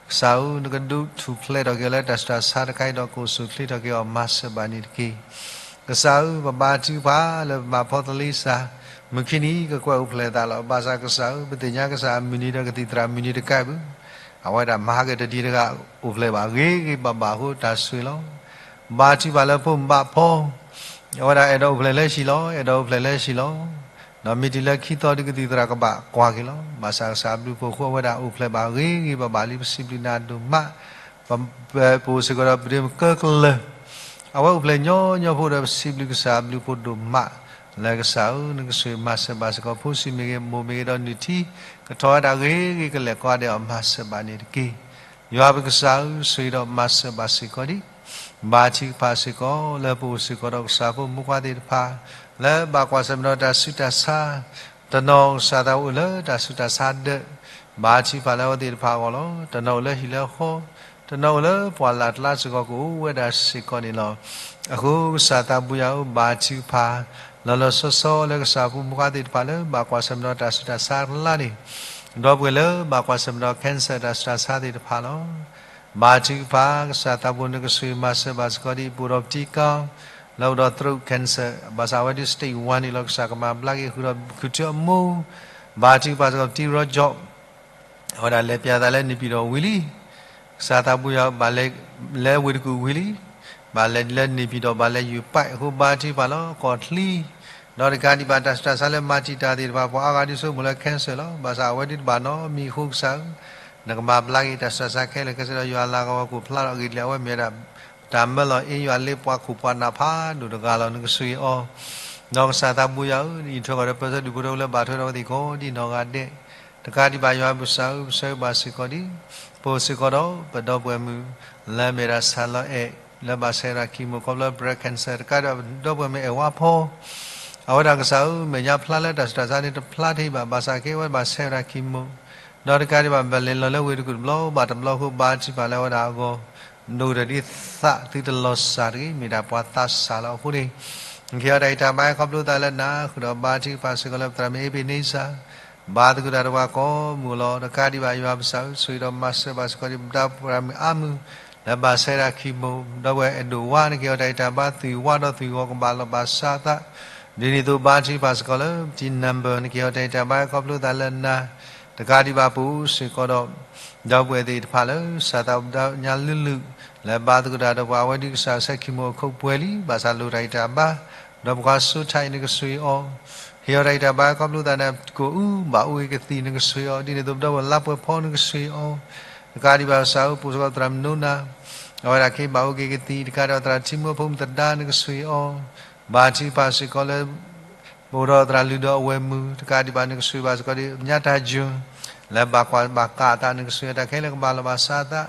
ကစၢ်ဧၢ, နကဒုးထူၣ်ဖျဲးထီၣ်က့ၤအီၤလၢတၢ်ဆူးတၢ်ဆါတခါအံၤဒီး ကိၢ်ဆူၣ်ချ့ထီၣ်က့ၤအီၤ မၤစၢၤဘၣ်န့ၣ်တက့ၢ်. ကစၢ်ဧၢ, ပဘါထုကဖၣ်လၢပမၤဖီသလ့စၢ်, မုၢ်ခံနံၤကကွဲးအိၣ်ဖျဲၣ်သးလီၤ. ဘၣ်ဆၣ်ကစၢ်ဧၢ, ပသ့ၣ်ညါကစၢ်အမုၢ်နံၤဒီးကသံၣ်သရၣ်မုၢ်နံၤတကးဘၣ်, အဝဲဒၣ်မၤဟးဂီၤတနံၤတဂၤအိၣ်ဖျဲၣ်ဘၣ်ဂ့ၤဂ့ၤဘၣ်ဘၣ်အဃိတၢ်ဆိၣ်ဂ့ၤလီၤ. ဘါထုကဖၣ်လၢဖိမုၣ်ဘၣ်ဖီ အဝဲဒၣ်အဲၣ်ဒိးအိၣ်ဖျဲၣ်လၢဟံၣ်လီၤ, အဲၣ်ဒိးအိၣ်ဖျဲၣ်လၢဟံၣ်လီၤ. ဒီးမ့ၢ်တုၤလၢခံသီဒုးကသံၣ်သရၣ်ကဘၣ်ကွၢ်က့ၤလီၤ. ဘၣ်ဆၣ်ကစၢ်အဘျုးအဖှိၣ်အဃိ အဝဲဒၣ်အိၣ်ဖျဲၣ်ဘၣ်ဂ့ၤဂ့ၤဘၣ်ဘၣ်လံ. ပစံးဘျုးနၤဒိၣ်မး, ပ ပအိၣ်စ့ၢ်ကီးဒီးပဒ့မုၣ်ကၢကလၢၢ်, အဝဲအိၣ်ဖျဲၣ်ညီညီဖိဒီး ပစံးဘျုးကစၢ်အဘျုးအဖှိၣ်ဒိၣ်မး, လၢကစၢ်ဧၢ, နကဆိၣ်ဂ့ၤမၤစၢၤဘၣ်စ့ၢ်ကီး ဖိဆံးမ့ၢ်ဂ့ၤ, မိၢ်မ့ၢ်ဂ့ၤ, ဒီးနုၢ်ထံကထီၣ်ဝဲဒၣ်ဂ့ၤဂ့ၤကလဲာ်ကိးဂၤဒဲးအီၤ မၤစၢၤဘၣ်န့ၣ်တက့ၢ်. ယွၤပကစၢ်ဧၢ, ဆိၣ်ဂ့ၤဒီးမၤစၢၤဘၣ်စ့ၢ်ကီးဒံး. ဘါထုကဖၣ်စ့ၢ်ကီး လၢပအိၣ်စ့ၢ်ကီးဒီးကစၢ်ဖိမုၣ်ဖိခွါသ့ၣ်တဖၣ်, လၢဘၣ်ကွၢ်ဆၢၣ်မဲာ်ဒီးတၢ်ဆူးတၢ်ဆါ, တနီၤကစၢ်သးအိၣ်လၢတၢ်ဆူးတၢ်ဆါဒၢး, ဘါထုကဖၣ်လၢအဝဲသ့ၣ်တဖၣ်အဂီၢ်လီၤ. တနီၤအိၣ်လၢဟံၣ်လၢဃီ, တနီၤအိၣ်လၢပှၢ်လၢ်ကျါစ့ၢ်ကီး ကအိၣ်ဝဲဒၣ်စ့ၢ်ကီးန့ၣ်လီၤ. အဃိကစၢ်သးဘိယွၤဧၢ, ဘါထုကဖၣ် လီၤလီၤဆီဆီလၢကစၢ်ဖိမုၣ်ဖိခွါသ့ၣ်တဖၣ်လၢ ဘၣ်ကွၢ်ဆၢၣ်မဲာ်ဒီးတၢ်ဆူးတၢ်ဆါအကျါန့ၣ်, ဒီပုၢ်ဝဲၢ်လၢဘၣ်ကွၢ်ဆၢၣ်မဲာ်ဒီး cancer တၢ်ဆူးတၢ်ဆါသ့ၣ်တဖၣ်လီၤ. ဘါထုကဖၣ် ကစၢ်သးဘိ နကဆိၣ်ဂ့ၤမၤစၢၤဘၣ်စ့ၢ်ကီးဒံး. ပအိၣ်ဒီးပတံၤကီ လၢအိၣ်ဒီး throat cancer, ဘၣ်ဆၣ်အဝဲဒၣ် stage one န့ၣ်လီၤ. ကစၢ်ကမၤဘျါက့ၤ ဃုာ်ဒီးခုၣ်ထံအမိၢ်, ဘါထုကဖၣ်စ့ၢ်ကီး ပတံၤရီကၠီၣ် အဝဲဒၣ်လဲၤပျဲသးလၢ နေပြည်တော် ဝံၤလံ. ကစၢ်သးဘိယွၤ ဘၣ်လဲၤ လဲၤဝ့ၢ်တကူၣ်ဝံၤလံ, ဘၣ်လဲၤလၢ နေပြည်တော် ဘၣ်လဲၤယိာ်ပာ်အဃိ ဘါထုကဖၣ်လၢကီၢ်ချံ, ဒီးတကးဒံးဘၣ် တၢ်ဆူးတၢ်ဆါလၢမၤတံာ်တာ်သ့ၣ်တဖၣ် ပှၤအါဂၤဒ်သိး မိၢ်လၢ cancer လီၤ. ဘၣ်ဆၣ်အဝဲဒၣ်တဘၣ်နီတမံၤအဃိ ကစၢ်ဧၢ, နကမၤဘျါက့ၤတၢ်ဆူးတၢ်ဆါခဲလၢာ်ခဲဆ့ဒီး ယွၤလၤကပီၤဝဲ ကိးဖျါထီၣ်အဂ့ၢ်ဒ်လဲၣ် အဝဲမ့ၢ်ဝဲဒၣ် တၢ်မၢလီၤအ့ ယွၤလ့ပှၤခိၣ်ပှၤနၢ်ဖးဒိၣ်တဂၤလီၤ. နကဆိၣ်ဂ့ၤအီၤ, ဒီးကစၢ်သးဘိယွၤဧၢ, နအံးထွဲကွၢ်ထွဲပၢဆှၢဒူၣ်ဖိထၢဖိလၢဘၣ်ထွဲဒီးအဝဲသ့ၣ်ကိးဒ်နီၢ်ဂၤဒဲး, တကးဒံးဘၣ် ယွၤပကစၢ်ဧၢ, ပဆၢဂ့ၤဘၣ်စ့ၢ်ကီးဒံး. ပအိၣ်စ့ၢ်ကီးဒီး ပဒီပုၢ်ဝဲၢ်မုၣ် လၢမ့ၢ်ဒၣ် ဆၢလီၤအဲၣ် လၢဘၣ်ဆဲးဝဲဒၣ် chemo ခီဖျိ breast cancer တကးဒံးဘၣ် ပဒီပုၢ်ဝဲၢ်မုၣ်အဲၣ်ဝါဖီ, အဝဲဒၣ်ကစၢ်ဧၢ, မဲာ်ညါဖျါလၢတၢ်ဆူးတၢ်ဆါန့ၣ် တဖျါထီၣ်ဘၣ်, ဘၣ်ဆၣ်က့ၤဝဲဘၣ်ဆဲးဝဲဒၣ် chemo ဒီးတကးဒံးဘၣ် ဘၣ်လဲၤလီၤလၢဝ့ၢ်တကူၣ်တဘျီဘၣ်တဘျီအဃိ ဘါထုကဖၣ်လၢအဝဲဒၣ်အဂီၢ်, ဒိၣ်ကတၢၢ်ဒ်သးသုတလီၤစၢ်တဂ့ၤ, မ့ၢ်ဒၣ်ပှၤသးစၢ်လီၤ. အဃိန့ၣ် နကဟ့ၣ်အီၤတၢ်ဂံၢ်တၢ်ဘါ ခီဖျိသးလၢနၤ, ဃုာ်ဒီးဘါထုကဖၣ်စ့ၢ်ကီးလၢပသရၣ်မုၣ် Ebenezer, ဘါသကိးတၢ်ဒီးပှၤကိးမုၢ်လီၤ. တကးဒံးဘၣ် ယွၤပကစၢ်ဧၢ, ဆိၣ်ဂ့ၤဒီးမၤစၢၤဘၣ်စ့ၢ်ကီးဒံး ပသရၣ်မုၣ်အါမုၢ် လၢဘၣ်ဆဲးဝဲဒၣ် chemo, ဒီပုၢ်ဝဲၢ်အဲၣ်ဒိးဝါ နကဟ့ၣ်အီၤတၢ်ဂံၢ်တၢ်ဘါ သွံၣ်ဝါဒီးသွံၣ်ဂီၤကဘၣ်လီၤဘၣ်စးအသး, ဒ်န့ၣ်အသိးဘါထုကဖၣ်စ့ၢ်ကီးလၢပတံၤ number နကဟ့ၣ်အီၤတၢ်ဂံၢ်တၢ်ဘါ ခီဖျိသးလၢနၤ, တကးဒံးဘၣ် ပအိၣ်စ့ၢ်ကီးဒီး ဒီပုၢ်ဝဲၢ်သ့ၣ်တဖၣ်လၢ စၢ်သးဒီညါလုၢ်လုၢ် လၢဘါသကိးတၢ်ဒီးပှၤ အဝဲဒၣ်ကစၢ်ဆဲး chemo အခိၣ်ပှဲၤလံ, ဘၣ်ဆၣ်လိၣ်တၢ်ဂံၢ်တၢ်ဘါ, ဒီးပှၤစိထါအံၤ နကဆိၣ်ဂ့ၤအီၤ, ဟ့ၣ်အီၤတၢ်ဂံၢ်တၢ်ဘါ ခီဖျိသးန့ၣ် ကိၣ်အူဘၣ်အိၣ်က့ၤကသံၣ် နကဆိၣ်ဂ့ၤအီၤ, ဒ်န့ၣ်အသိး ပဒီပုၢ်ဝဲၢ်လါပှဲၤဖီ နကဆိၣ်ဂ့ၤအီၤ, တကးဒံးဘၣ် ကစၢ်ဧၢ, ပအိၣ်စ့ၢ်ကီးသရၣ်မုၣ်နိနၤ, အဝဲဒၣ်က့ၤဘၣ်အိၣ်က့ၤကသံၣ်, တကးဒံးဘၣ် သရၣ်ထံမူဖိမုၣ်သဒါ နကဆိၣ်ဂ့ၤအီၤ, ဘါထုကဖၣ်စ့ၢ်ကီးလၢ ပအိၣ်ဒီးသရၣ်လုၢ်ဒီးအဝဲၢ်မုၣ်, တကးဒံးဘၣ် နကဆိၣ်ဂ့ၤဘၣ်စ့ၢ်ကီးဒံး ညါတၢ်ယွၤ လၢဘၣ်ကွၢ်ဘၣ်ဃးအသး နကဆိၣ်ဂ့ၤတၢ်ခဲလၢာ်ကဘၣ်လီၤဘၣ်စးအသး,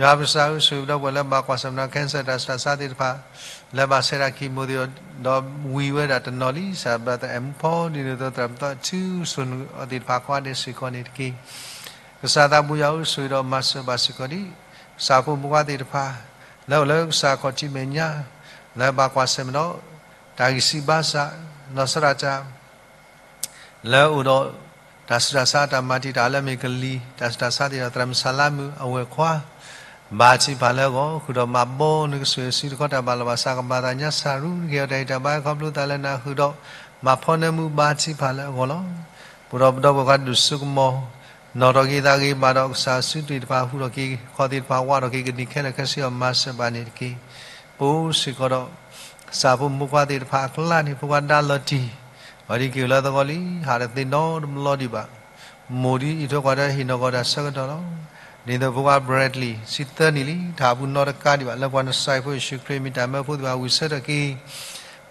ယွၤပကစၢ်ဧၢ, ဆိၣ်ဂ့ၤပဒီပုၢ်ဝဲၢ်လၢဘၣ်ကွၢ်ဆၢၣ်မဲာ်ဒီး cancer တၢ်ဆူးတၢ်ဆါသ့ၣ်တဖၣ်, လၢဘၣ်ဆဲးဝဲဒၣ် chemo သ့ၣ်, ဒီးဝံၤဝဲဒၣ်တနီၤလံ, စၢ်ဘျၢသးအဲၣ်မူဖီ ဒ်န့ၣ်အသိး သရၣ်မုၣ်သီထူ ဆိၣ်ဂ့ၤအီၤသ့ၣ်တဖၣ်ကိးဂၤဒဲးစ့ၢ်ကီးန့ၣ်တက့ၢ်. ကစၢ်သးဘိယွၤဧၢ, ဆိၣ်ဂ့ၤဒီးမၤစၢၤဘၣ်စ့ၢ်ကီးဒံး ကစၢ်ဖိမုၣ်ဖိခွါသ့ၣ်တဖၣ် လၢအိၣ်လၢကစၢ်ခီၣ်ထံးမဲာ်ညါ, လၢဘၣ်ကွၢ်ဆၢၣ်မဲာ်ဒီး တၢ်ဂံၢ်စၢ်ဘါစၢ်, နီၢ်စရၣ်တၢ် လၢအိၣ်ဒီး တၢ်ဆူးတၢ်ဆါ တၢ်မၤတံာ်တာ်လၢအမ့ၢ်ကလံၤ တၢ်ဆူးတၢ်ဆါသ့ၣ်ဒီး သရၣ်မုၣ်ဆၣ်လါမုၣ်အဝဲၢ်ခွါ, ဘါထုကဖၣ်လၢအဂီၢ် ဃုာ်ဒီးမၤဘီနကဆိၣ်ဂ့ၤအစုတခီ တၢ်ဘၣ်လီၤဘၣ်စးကဘၣ်သး ညါစၢ်ရူ နကဟ့ၣ်အီၤတၢ်ဂံၢ်တၢ်ဘါ ခီဖျိသးလၢနၤ ဃုာ်ဒီးမၤဖီနၢမူဘါထုကဖၣ်လၢအဂီၢ်လီၤ. ပအိၣ်ဒီးပဒီပုၢ်ဝဲၢ်ခွါဒိၣ်စိကမီၤ, နီၣ်ထီၣ်က့ၤသးဂ့ၤ ဘၣ်ဒီးကစၢ်စုသ့ၣ်တဖၣ် ဟူးထီၣ်က့ၤ ခီၣ်သ့ၣ်တဖၣ် ဝးထီၣ်က့ၤကနံၣ်ခဲလၢာ်ခဲဆ့အီၤ မၤစၢၤဘၣ်န့ၣ်တက့ၢ်. ပအိၣ်စ့ၢ်ကီးဒီး ကစၢ်ဖိမုၣ်ဖိခွါသ့ၣ်တဖၣ်အကျါန့ၣ် ဖိခွါဒါလီၤတံၢ်, အဝဲဒၣ်က့ၤအိၣ်လၢသဝီလံ ဟးတသ့နီတဘျီဒံးဘၣ်, မိၢ်ဒ်အံးထွဲကွၢ်ထွဲဟ့ၣ်နီၤကီးတၢ်ဆၢကတီၢ်လီၤ. ဒ်သိးဖိခွါ Bradley ဆံသၢနံၣ်လံ တဟးပူၤနီတကးဒံးဘၣ် လၢပှၤနစၢ်ဖိယ့ၣ်ၡူးခရံာ်မံၤတၢ်မၢဖိသ့ၣ်တဖၣ် ဝံၢ်ဆၢထၢၣ်က့ၤ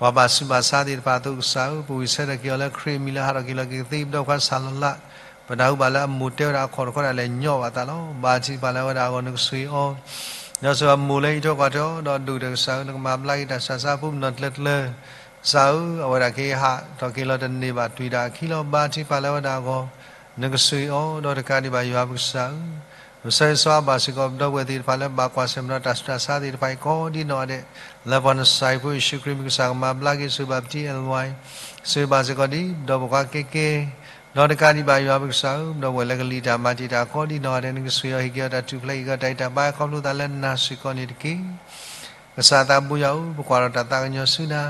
ပှၤဘၣ်ဆူးဘၣ်ဆါသ့ၣ်တဖၣ်အသိး ကစၢ်ဧၢ, ပဝံၢ်ဆၢထၢၣ်က့ၤအီၤလၢခရံာ်အမံၤလၢဟးထီၣ်က့ၤလီၤက့ၤကသ့ ပဒီပုၢ်ဝဲၢ်ခွါဆၣ်လီၤလး, ပနၢ်ဟူဘၣ်လၢအမိၢ်တဲဝဲဒၣ်အခီၣ်တခီဒၣ်လဲာ်ညီဘၣ်သးလီၤ. ဘါထုကဖၣ်လၢအဝဲဒၣ်အဂီၢ်နကဆိၣ်ဂ့ၤအီၤ, ဒီးဆိၣ်ဂ့ၤအမိၢ်လၢအံးထွဲကွၢ်ထွဲအီၤ ဒီးဒိၣ်ကတၢၢ်ကစၢ်ဧၢ, နကမၤဘျါက့ၤတၢ်ဆူးတၢ်ဆါဖိမုၣ်နီၢ်ကျၢၤကျၢၤ, ကစၢ်ဧၢ, အဝဲဒၣ်က့ၤဟးထီၣ်က့ၤလီၤတန့ၢ်ဘၣ် တွံၢ်တၢ်အခံလီၤ. ဘါထုကဖၣ်လၢအဝဲဒၣ်အဂီၢ် နကဆိၣ်ဂ့ၤအီၤ ဒီးတကးဒံးဘၣ်ယွၤပကစၢ်ဧၢ, ပဆၢဂ့ၤဆၢဝါဘၣ်စ့ၢ်ကီး ပဒီပုၢ်ဝဲၢ်သ့ၣ်တဖၣ်လၢဘၣ်ကွၢ်ဆၢၣ်မဲာ်ဒီးတၢ်ဆူးတၢ်ဆါသ့ၣ်တဖၣ်အံၤကိးဒ်နီၢ်ဂၤဒဲး, လၢပှၤနစၤရ့းဖိယ့ၣ်ၡူးခရံာ်မံၤကစၢ်ကမၤဘျါက့ၤ ဆိၣ်ဂ့ၤဘၣ်ပတံၢ်အဲၣ်ဝဲ, ဆိၣ်ဂ့ၤဘၣ်စ့ၢ်ကီးဒ်ပဒီပုၢ်ဝဲၢ်ခွါကဲကဲ, ဒီးတကးဒံးဘၣ်ယွၤပကစၢ်ဧၢ, ပဒီပုၢ်ဝဲၢ်လၢကလံၣ်တၢ်မၤတံာ်တာ်ကိးဒ်နီၢ်ဂၤဒဲး နကဆိၣ်ဂ့ၤအီၤ ဟ့ၣ်က့ၤအီၤတၢ်ထူၣ်ဖျဲး ဟ့ၣ်က့ၤအီၤတၢ်အုၣ်က့ၤခီၣ်က့ၤလၢနၤစ့ၢ်ကီးန့ၣ်တက့ၢ်. ကစၢ်သးဘိယွၤဧၢ, ပကွၢ်ဒီးတၢ်သးကညီၤဆူနၤ,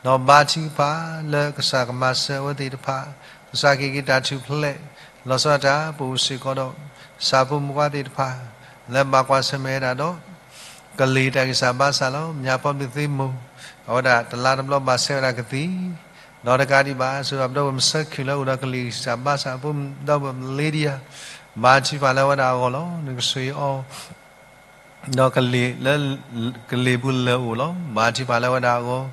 ဒီးဘါထုကဖၣ်လၢကစၢ်ကမၤစၢၤအဝဲသ့ၣ်တဖၣ်, ကစၢ်ကဟ့ၣ်က့ၤတၢ်ထူၣ်ဖျဲး, လီၤဆီဒၣ်တၢ် ပအိၣ်စ့ၢ်ကီးဒီး ကစၢ်ဖိမုၣ်ခွါသ့ၣ်တဖၣ် လၢဘၣ်ကွၢ်ဆၢၣ်မဲာ်ဝဲဒၣ်ဒီး ကလံၣ်တၢ်ဂံၢ်စၢ်ဘါစၢ်လီၤ. မၠါဖီဘျုးသ့မိၢ် အဝဲဒၣ်တလါတဘျီဘၣ်ဆဲးဝဲဒၣ်ကသံၣ်, ဒီးတကးဒံးဘၣ် ဆိၣ်ဂ့ၤဘၣ်ပဒီပုၢ်ဝဲၢ်မုၣ်ဆၢခုၣ်လၢအိၣ်ဒီးကလံၣ်ဂံၢ်စၢ်ဘါစၢ် ပဒီပုၢ်ဝဲၢ်မုၣ်လ့ဒံယါ, ဘါထုကဖၣ်လၢအဝဲဒၣ်အဂီၢ်လီၤ. နကဆိၣ်ဂ့ၤအီၤ ဒီးကလံၣ်လၢ ကလံၣ်ပူၤလၢာ်အိၣ်လီၤ. ဘါထုကဖၣ်လၢအဝဲဒၣ်အဂီၢ်,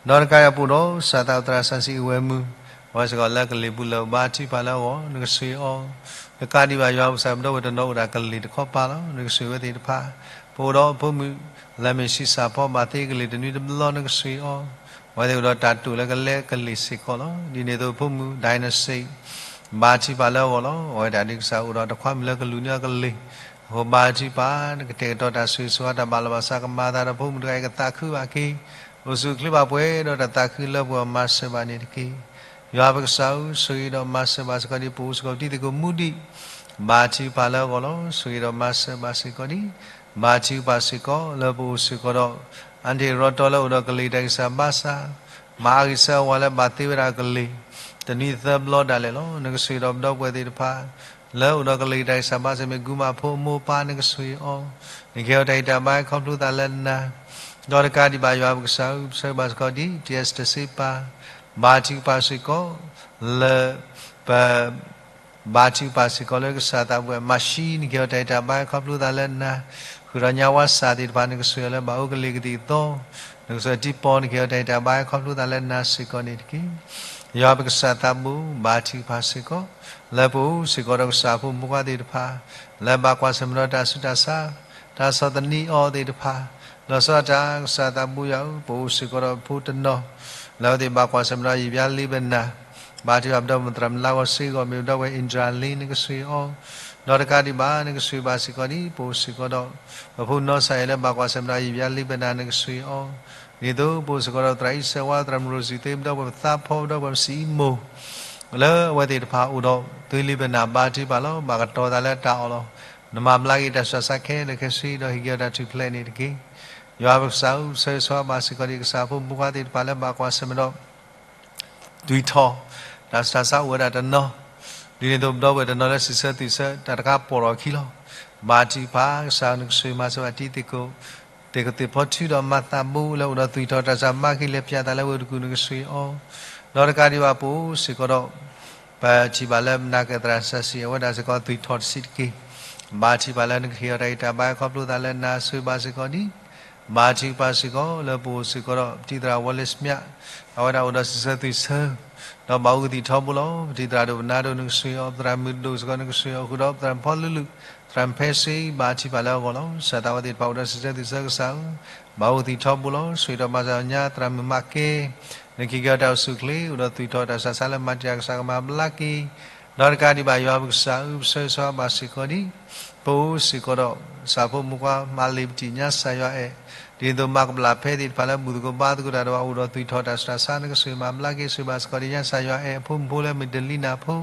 ဒီးတကးဒံးဘၣ်ပအိၣ်ဒီး ကစၢ်သးအိၣ်သရၣ်စီဆှံအဝဲမုၣ်, အဝဲစ့ၢ်ကီးလၢကလံၣ်ပူၤလၢာ်အိၣ် ဘါထုကဖၣ်လၢအဂီၢ် နကဆိၣ်ဂ့ၤအီၤ, တကးဒံးဘၣ်ယွၤပကစၢ် ပဒီပုၢ်ဝဲၢ်တနီၤအိၣ်ဒၣ်ကလံၣ်တခီပၤလီၤ. နကဆိၣ်ဂ့ၤဝဲသ့ၣ်တဖၣ်, ပအိၣ်ဒီးဖိမုၣ် လၢမ့ၢ်ဆံးစၢ်ဖီ ဘၣ်သ့ကလံၣ်တနွံတဘျီ နကဆိၣ်ဂ့ၤအီၤ, အဝဲသ့ၣ်အိၣ်ဒီးတၢ်တိာ်လၢကလဲကလံၣ်စ့ၢ်ကီးလီၤ. ဒ်န့ၣ်အသိးဖိမုၣ် ဒိးနစ့ၣ် ဘါထုကဖၣ်လၢအဂီၢ်လီၤ. အဝဲဒၣ်ဒ်ကစၢ်အိၣ်ဒီးတခွါမုၣ်လၢကလူၤန့ၢ်အီၤကလံၣ်, အဃိဘါထုကဖၣ် နကတဲာ်ကတီၤတၢ်ဆိၣ်ဂ့ၤဆိၣ်ဝါတၢ်ဘၣ်လီၤဘၣ်စး ကမၤအသးဒီးဖိမုၣ်တဂၤအံၤကသးခုဘၣ်က့ၤ, အိၣ်ဆူၣ်အိၣ်ချ့ဘၣ်ပှဲၤဒီးတၢ်သးခုလၢပှဲၤ မၤစၢၤဘၣ်န့ၣ်တက့ၢ်. ယွၤပကစၢ်ဧၢ, ဆိၣ်ဂ့ၤဒီးမၤစၢၤဘၣ်စ့ၢ်ကီးဒ် ပအိၣ်စ့ၢ်ကီးပတံၤသကိးမူဒံး, ဘါထုကဖၣ်လၢအဂီၢ်လီၤ. ဆိၣ်ဂ့ၤဒီးမၤစၢၤဘၣ်စ့ၢ်ကီးဒ် ဘါထုကဖၣ်စ့ၢ်ကီး လၢပအိၣ်စ့ၢ်ကီးဒီး အါတ့ၢ်ရီတီလၢအိၣ်ဒီးကလံၣ်တၢ်ဂံၢ်စၢ်ဘါစၢ်, မၤအါဂံၢ်ဆၢဝါလၢဘၣ်သ့ဝဲဒၣ်ကလံၣ် တနွံသၢဘျီဒၣ်လဲာ်လီၤ. နကဆိၣ်ဂ့ၤဒီးပဒီပုၢ်ဝဲၢ်သ့ၣ်တဖၣ် လၢအိၣ်ဒီးကလံၣ်တၢ်ဂံၢ်စၢ်ဘါစၢ် မ့ၢ်ကူမါဖိအမိၢ်အပၢ် နကဆိၣ်ဂ့ၤအီၤ, နကဟ့ၣ်အီၤတၢ်ဂံၢ်တၢ်ဘါ ခီဖျိသးလၢနၤ, ဒီးတကးဒံးဘၣ်ယွၤပကစၢ်ဧၢ, ပဆၢဂ့ၤဘၣ်စ့ၢ်ကီးဒ် တံၢ်စတၢ်စ့ပၢ်, ဘါထုကဖၣ်စ့ၢ်ကီး လၢ ပ ဘါထုကဖၣ်စ့ၢ်ကီးလၢကစၢ်သးဘိယွၤ မၤၡံ နကဟ့ၣ်အီၤတၢ်ဂံၢ်တၢ်ဘါ ခီဖျိသးလၢနၤ, ဃုာ်ဒီးညါဝါစၢ်သ့ၣ်တဖၣ် နကဆိၣ်ဂ့ၤအီၤလၢဘၣ်အိၣ်ကလံၤကသံၣ်ကသီ, နကဆိၣ်ဂ့ၤတံၤပီ နကဟ့ၣ်အီၤတၢ်ဂံၢ်တၢ်ဘါ ခီဖျိသးလၢနၤစ့ၢ်ကီးန့ၣ်တက့ၢ်. ယွၤပကစၢ်သးဘိ ဘါထုကဖၣ်စ့ၢ်ကီး လၢပအိၣ်စ့ၢ်ကီးဒီးကစၢ်ဖိမုၣ်ဖိခွါသ့ၣ်တဖၣ် လၢဘၣ်ကွၢ်ဆၢၣ်မဲာ်ဒီးတၢ်ဆူးတၢ်ဆါ တၢ်ဆီၣ်သနံးအီၤသ့ၣ်တဖၣ်, လီၤဆီဒၣ်တၢ် ကစၢ်သးဘိယွၤဧၢ, ပအိၣ်စ့ၢ်ကီးဒီးဖိတနီၤ လၢအဝဲသ့ၣ်ဘၣ်ကွၢ်ဆၢၣ်မဲာ်ဒီးယံာ်ဘျါလံဘၣ်နၤ, ဘါထုကဖၣ်ပဒီပုၢ်ဝဲၢ်သရၣ်မုၣ်လါဂီၤစ့ၢ်ကီး မ့ၢ်ပဒီပုၢ်ဝဲၢ်အ့ၣ်ဒြၤလ့ နကဆိၣ်ဂ့ၤအီၤ, ဒီးတကးဒံးဘၣ် နကဆိၣ်ဂ့ၤဘၣ်စ့ၢ်ကီးဒ် ပအိၣ်စ့ၢ်ကီးဒီး ပဖိနီၢ်စၢ်အံၤလၢဘၣ်ကွၢ်ဆၢၣ်မဲာ်ဒီးယံာ်ဘျါလံဘၣ်နၤ နကဆိၣ်ဂ့ၤအီၤ, ဒ်သိးပအိၣ်စ့ၢ်ကီးဒီးသရၣ်အံၣ်စၢၤဝါ သရၣ်မုၣ်ရိၣ်စံၣ်သ့ ပဒီပုၢ်ဝဲၢ်ပသးဖီ ပဒီပုၢ်ဝဲၢ်ပစံၣ်အံၣ်မိၢ် လၢအဝဲသ့ၣ်တဖၣ်အိၣ်ဒီး သုလံဘၣ်နၤ ဘါထုကဖၣ်လီၤ. ဘၣ်ကတီၤသးလၢတၢ်အီၣ်လီၤ. နမၤဘျါက့ၤတၢ်ဆူးတၢ်ဆါခဲလၢာ်ခဲဆ့ ဒီးဟ့ၣ်က့ၤအီၤတၢ်ထူၣ်ဖျဲးန့ၣ်တက့ၢ်. ယွၤပကစၢ်ဧၢ, ပဆၢဂ့ၤဆၢဝါဘၣ်စ့ၢ်ကီးဒ်ကစၢ်ဖိမုၣ်ဖိခွါသ့ၣ်တဖၣ်လၢဘၣ်ကွၢ်ဆၢၣ်မဲာ်ဒီး သွံၣ်ထီၣ် တၢ်ဆူးတၢ်ဆါအိၣ်ဝဲဒၣ်တနီၤ, ဒ်န့ၣ်အသိး ပဒီပုၢ်ဝဲၢ်တနီၤလၢစံးဆၢသွံၣ်ဆၢ တၢ်တခါပိာ်ထီၣ်အခံလီၤ. ဘါထုကဖၣ် ကစၢ်ဧၢ နကဆိၣ်ဂ့ၤမၤစၢၤဘၣ်တံၤသကိး သ့ၣ်ကသ့ၣ်ဖီထုဒီးမၤသးဘိလၢအိၣ်ဒီးသွံၣ်ထီၣ်တၢ်ဆူးတၢ်ဆါ မၤက့ၤလဲၤပၠးသးလၢ ဝ့ၢ်တကူၣ် နကဆိၣ်ဂ့ၤအီၤ, ဒီးတကးဒံးဘၣ်ပအိၣ်စ့ၢ်ကီးဒီး ပထံၣ်ဘၣ်လၢမနၤကသရၣ်စီဆှံ အဝဲဒၣ်စ့ၢ်ကီးသွံၣ်ထီၣ်တဆံးတက့ၢ်. ဘါထုကဖၣ်လၢနကဟ့ၣ်အီၤတၢ်ဂံၢ်တၢ်ဘါ ခီဖျိသးလၢနၤ ဆိၣ်ဂ့ၤဘၣ်စ့ၢ်ကီးဒ် ဘါထုကဖၣ်စ့ၢ်ကီး လၢပအိၣ်စ့ၢ်ကီးဒီး ပတံၤသရၣ်ဝီလ့ၡမၠး အဝဲဒၣ်အိၣ်ဒီးစံးဆၢသွံၣ်ဆၢ ဒီးဘၣ်အူကသံၣ်ထီဘိလီၤ. ပတံၤသရၣ်ဒိၣ်ပနါဒိၣ် နကဆိၣ်ဂ့ၤအီၤ, ပသရၣ်မုၣ်ဒိၣ်စ့ၢ်ကီး နကဆိၣ်ဂ့ၤအီၤ, ဃုာ်ဒီးပသရၣ်ဖီလုလုၢ် သရၣ်ဖဲစ့ ဘါထုကဖၣ်လၢအဂီၢ်လီၤ. ကစၢ်သးဝဲသ့ၣ်တဖၣ်အိၣ်ဒီးစံးဆၢသွံၣ်ဆၢကစၢ်ဧၢ, ဘၣ်အူကသံၣ်ထီဘိလီၤ. ဆိၣ်ဂ့ၤဒီးမၤစၢၤညါ သရၣ်မုၣ်မးကဲ နကဟ့ၣ်က့ၤအီၤတၢ်အိၣ်ဆူၣ်အိၣ်ချ့ အိၣ်ဒီးသွံၣ်ထီၣ်တၢ်ဆူးတၢ်ဆါလၢမၤတံာ်တာ် ကစၢ်ကမၤဘျါက့ၤ ဒီးတကးဒံးဘၣ်ယွၤပကစၢ်ဧၢ, ပဆၢဂ့ၤဆၢဝါဘၣ်စ့ၢ်ကီးဒ် ပအိၣ်စ့ၢ်ကီးဒီး ကစၢ်ဖိမုၣ်ဖိခွါ မၤလ့ၤပတံၢ်ညါစၢ်ယွၤအဲၣ်, ဒ်သိးမၤကဘျၣ်ဖဲသ့ၣ်တဖၣ်လၢဘူၣ်သကိးဘါသကိးတၢ်ဒီး အိၣ်ဒီးသွံၣ်ထီၣ်တၢ်ဆူးတၢ်ဆါ နကဆိၣ်ဂ့ၤမၤဘျါက့ၤ ဆိၣ်ဂ့ၤဘၣ်စ့ၢ်ကီးဒ်ညါစၢ်ယွၤအဲၣ် အဖိမုၣ်ဖိလၢမ့ၢ်တလံနၢ်ဖိ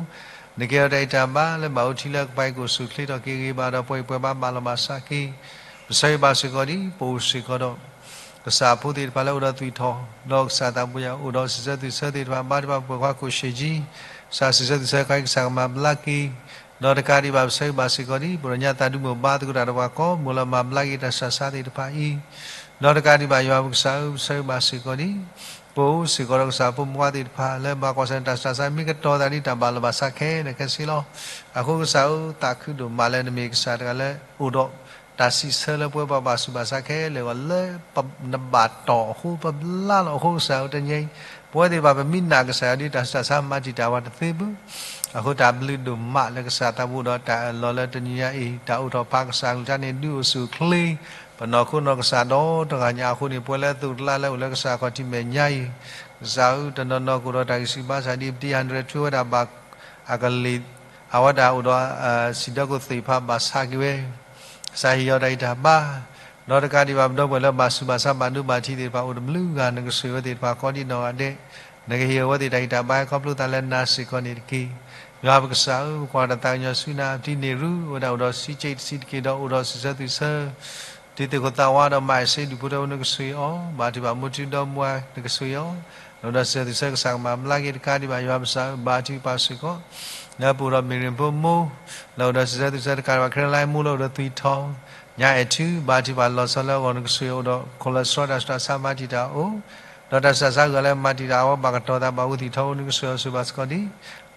နကဟ့ၣ်အီၤတၢ်ဂံၢ်တၢ်ဘါလၢဘၣ်အိၣ်ထံလၢအကပၤ ကအိၣ်ဆူၣ်အိၣ်ချ့ထီၣ်က့ၤဂ့ၤဘၣ်ဒီး ပှဲၤပှဲၤဘၣ်ဘၣ်လီၤဘၣ်စးက့ၤ ပဆၢဂ့ၤဘၣ်စ့ၢ်ကီးဒ် ပအိၣ်စ့ၢ်ကီးဒီး ကစၢ်ဖိသ့ၣ်တဖၣ်လၢအိၣ်ဒီးသွံၣ်ထီၣ် ဒီးကစၢ်သးဘိယွၤအိၣ်ဒီးစံးဆၢသွံၣ်ဆၢသ့ၣ်တဖၣ် ဘါထုကဖၣ်ပှဲၤခွါခိၣ်ရှ့ၣ်ကၠံ ကစၢ်စံးဆၢသွံၣ်ဆၢခါအံၤ ကစၢ်ကမၤဘျါက့ၤ ဒီးတကးဒံးဘၣ် ပဆၢဂ့ၤဘၣ်စ့ၢ်ကီးဒ် ပှၤညါသးဒူမိၢ်ဘါသကိးတၢ်ဒီးပှၤကိးမုၢ်လီၤ မၤဘျါက့ၤတၢ်ဆူးတၢ်ဆါသ့ၣ်တဖၣ်အံၤ ဒီးတကးဒံးဘၣ်ယွၤပကစၢ်ဧၢ, ပဆၢဂ့ၤဘၣ်စ့ၢ်ကီးဒ် ပအိၣ်စ့ၢ်ကီးဒီးကစၢ်ဖိမုၣ်ဖိခွါသ့ၣ်တဖၣ် လၢဘၣ်ကွၢ်ဆၢၣ်မဲာ်တၢ်ဆူးတၢ်ဆါ မ့ၢ်ကတီၤသးဒ်တၢ်ဘၣ်လီၤဘၣ်စးခဲလၢာ်ခဲဆ့လီၤ. အဃိကစၢ်ဧၢ, သးခုဒိၣ်မးလၢနမ့ၢ်ကစၢ်တဂၤလၢအိၣ်ဒီး တၢ်စံးဆၢလၢပဝဲပှၤဘၣ်ဆူးဘၣ်ဆါခဲလၢာ်အဂီၢ် လၢနဘၣ်တီၢ်အဃိ ပဘျါလီၤအဃိ ကစၢ်ဧၢတနံၤအံၤ ပဝဲသ့ၣ်တဖၣ်ပမ့ၢ်နာ်ကစၢ်ယွၤဒ်တၢ်ဆူးတၢ်ဆါမၤတံာ်တာ်ပှၤတသ့ဘၣ်. အဃိတၢ်ဘျုးဒိၣ်မးလၢကစၢ်သးဘိဒီးတၢ်အၢၣ်လီၤလၢတနံၤညါအံၤ တၢ်အိၣ်ထီၣ်ဖးကစၢ်အကလုၢ်ကထါန့ၣ် ဒုးအိၣ်ဆူၣ်အိၣ်ချ့ ပနီၢ်ခိနီၢ်ကစၢ်ဒီတဂၤညါအဃိန့ၣ် ပဝဲလၢအသိၣ်တလါလၢအိၣ်လၢကစၢ်အခီၣ်ထံးမဲာ်ညါအံၤ ကစၢ်ဧၢ တနီၤနီၤကအိၣ်ဒီးတၢ်ဂံၢ်ဆူၣ်ဘါဆူၣ်ဒ်ပတံၤ hundred two ဝဲဒၣ်ဘၣ် အကလံး အဝဲဒၣ်အိၣ်ဒီး စံးဒီးကိးသ့ၣ်တဖၣ်ဘၣ်ဆါက့ၤဝဲ, ကစၢ်ဟ့ၣ်အီၤတၢ်ဂံၢ်တၢ်ဘါ, ဒီးတကးဒံးဘၣ်ပဒီပုၢ်ဝဲၢ်လၢဘၣ်ဆူးဘၣ်ဆါဘၣ်ဒိဘၣ်ထံးသ့ၣ်တဖၣ်အိၣ်တဘျုးဂၤ နကဆိၣ်ဂ့ၤဝဲသ့ၣ်တဖၣ်ကိးဒံနီၢ်ဂၤဒဲး, နကဟ့ၣ်အဝဲသ့ၣ်တၢ်ဂံၢ်တၢ်ဘါဟဲခီဖျိသးလၢနၤစ့ၢ်ကီးန့ၣ်တက့ၢ်. ယွၤပကစၢ်ဧၢ, ပကွၢ်တၢ်သးကညီၤဆူနၤ ပထံၣ်န့ၢ်ရူ အဝဲဒၣ်အိၣ်ဒီးစံးက့တဆံးတက့ၢ်ဒီးအိၣ်ဒီးစံးဆၢသုးဆၢ တံၤသကိးသးဝါဒီးမၤအ့ၣ်စ့ဒူၣ်ဖိထၢဖိ နကဆိၣ်ဂ့ၤအီၤ, ဘါထုကဖၣ်မိၢ်ထံဒီမါ နကဆိၣ်ဂ့ၤအီၤ, လၢအိၣ်ဒီးစံးဆၢသုးဆၢကစၢ်ကမၤဘျါက့ၤတကးဒံးဘၣ် ယွၤပကစၢ်ဧၢ, ဘါထုကဖၣ်စ့ၢ်ကီး လၢပအိၣ်ဒီးမ့ၢ်ရ့ၣ်ဖိမိၢ်, လၢအိၣ်ဒီးစံးဆၢသုးဆၢတကးဒံးဘၣ် ခဲလၢာ်မိၢ်လၢအိၣ်ဒီးသွံၣ်ထီၣ်, ညါအဲၣ်ထူ ဘါထုကဖၣ်လီၤဆီလၢအဂီၢ် နကဆိၣ်ဂ့ၤအိၣ်ဒီး cholesterol တၢ်ဆူးတၢ်ဆါမၤတံာ်တာ်အိၣ်, ဒီးတၢ်ဆူးတၢ်ဆါဂုၤလၢမၤတံာ်တာ်အဝဲဘၣ်ကတီၤသးဘၣ်ဝံသံၣ်ထီၣ်အိၣ် နကဆိၣ်ဂ့ၤအီၤဆိၣ်ဘၣ်စ့ၢ်ကီးဒံး,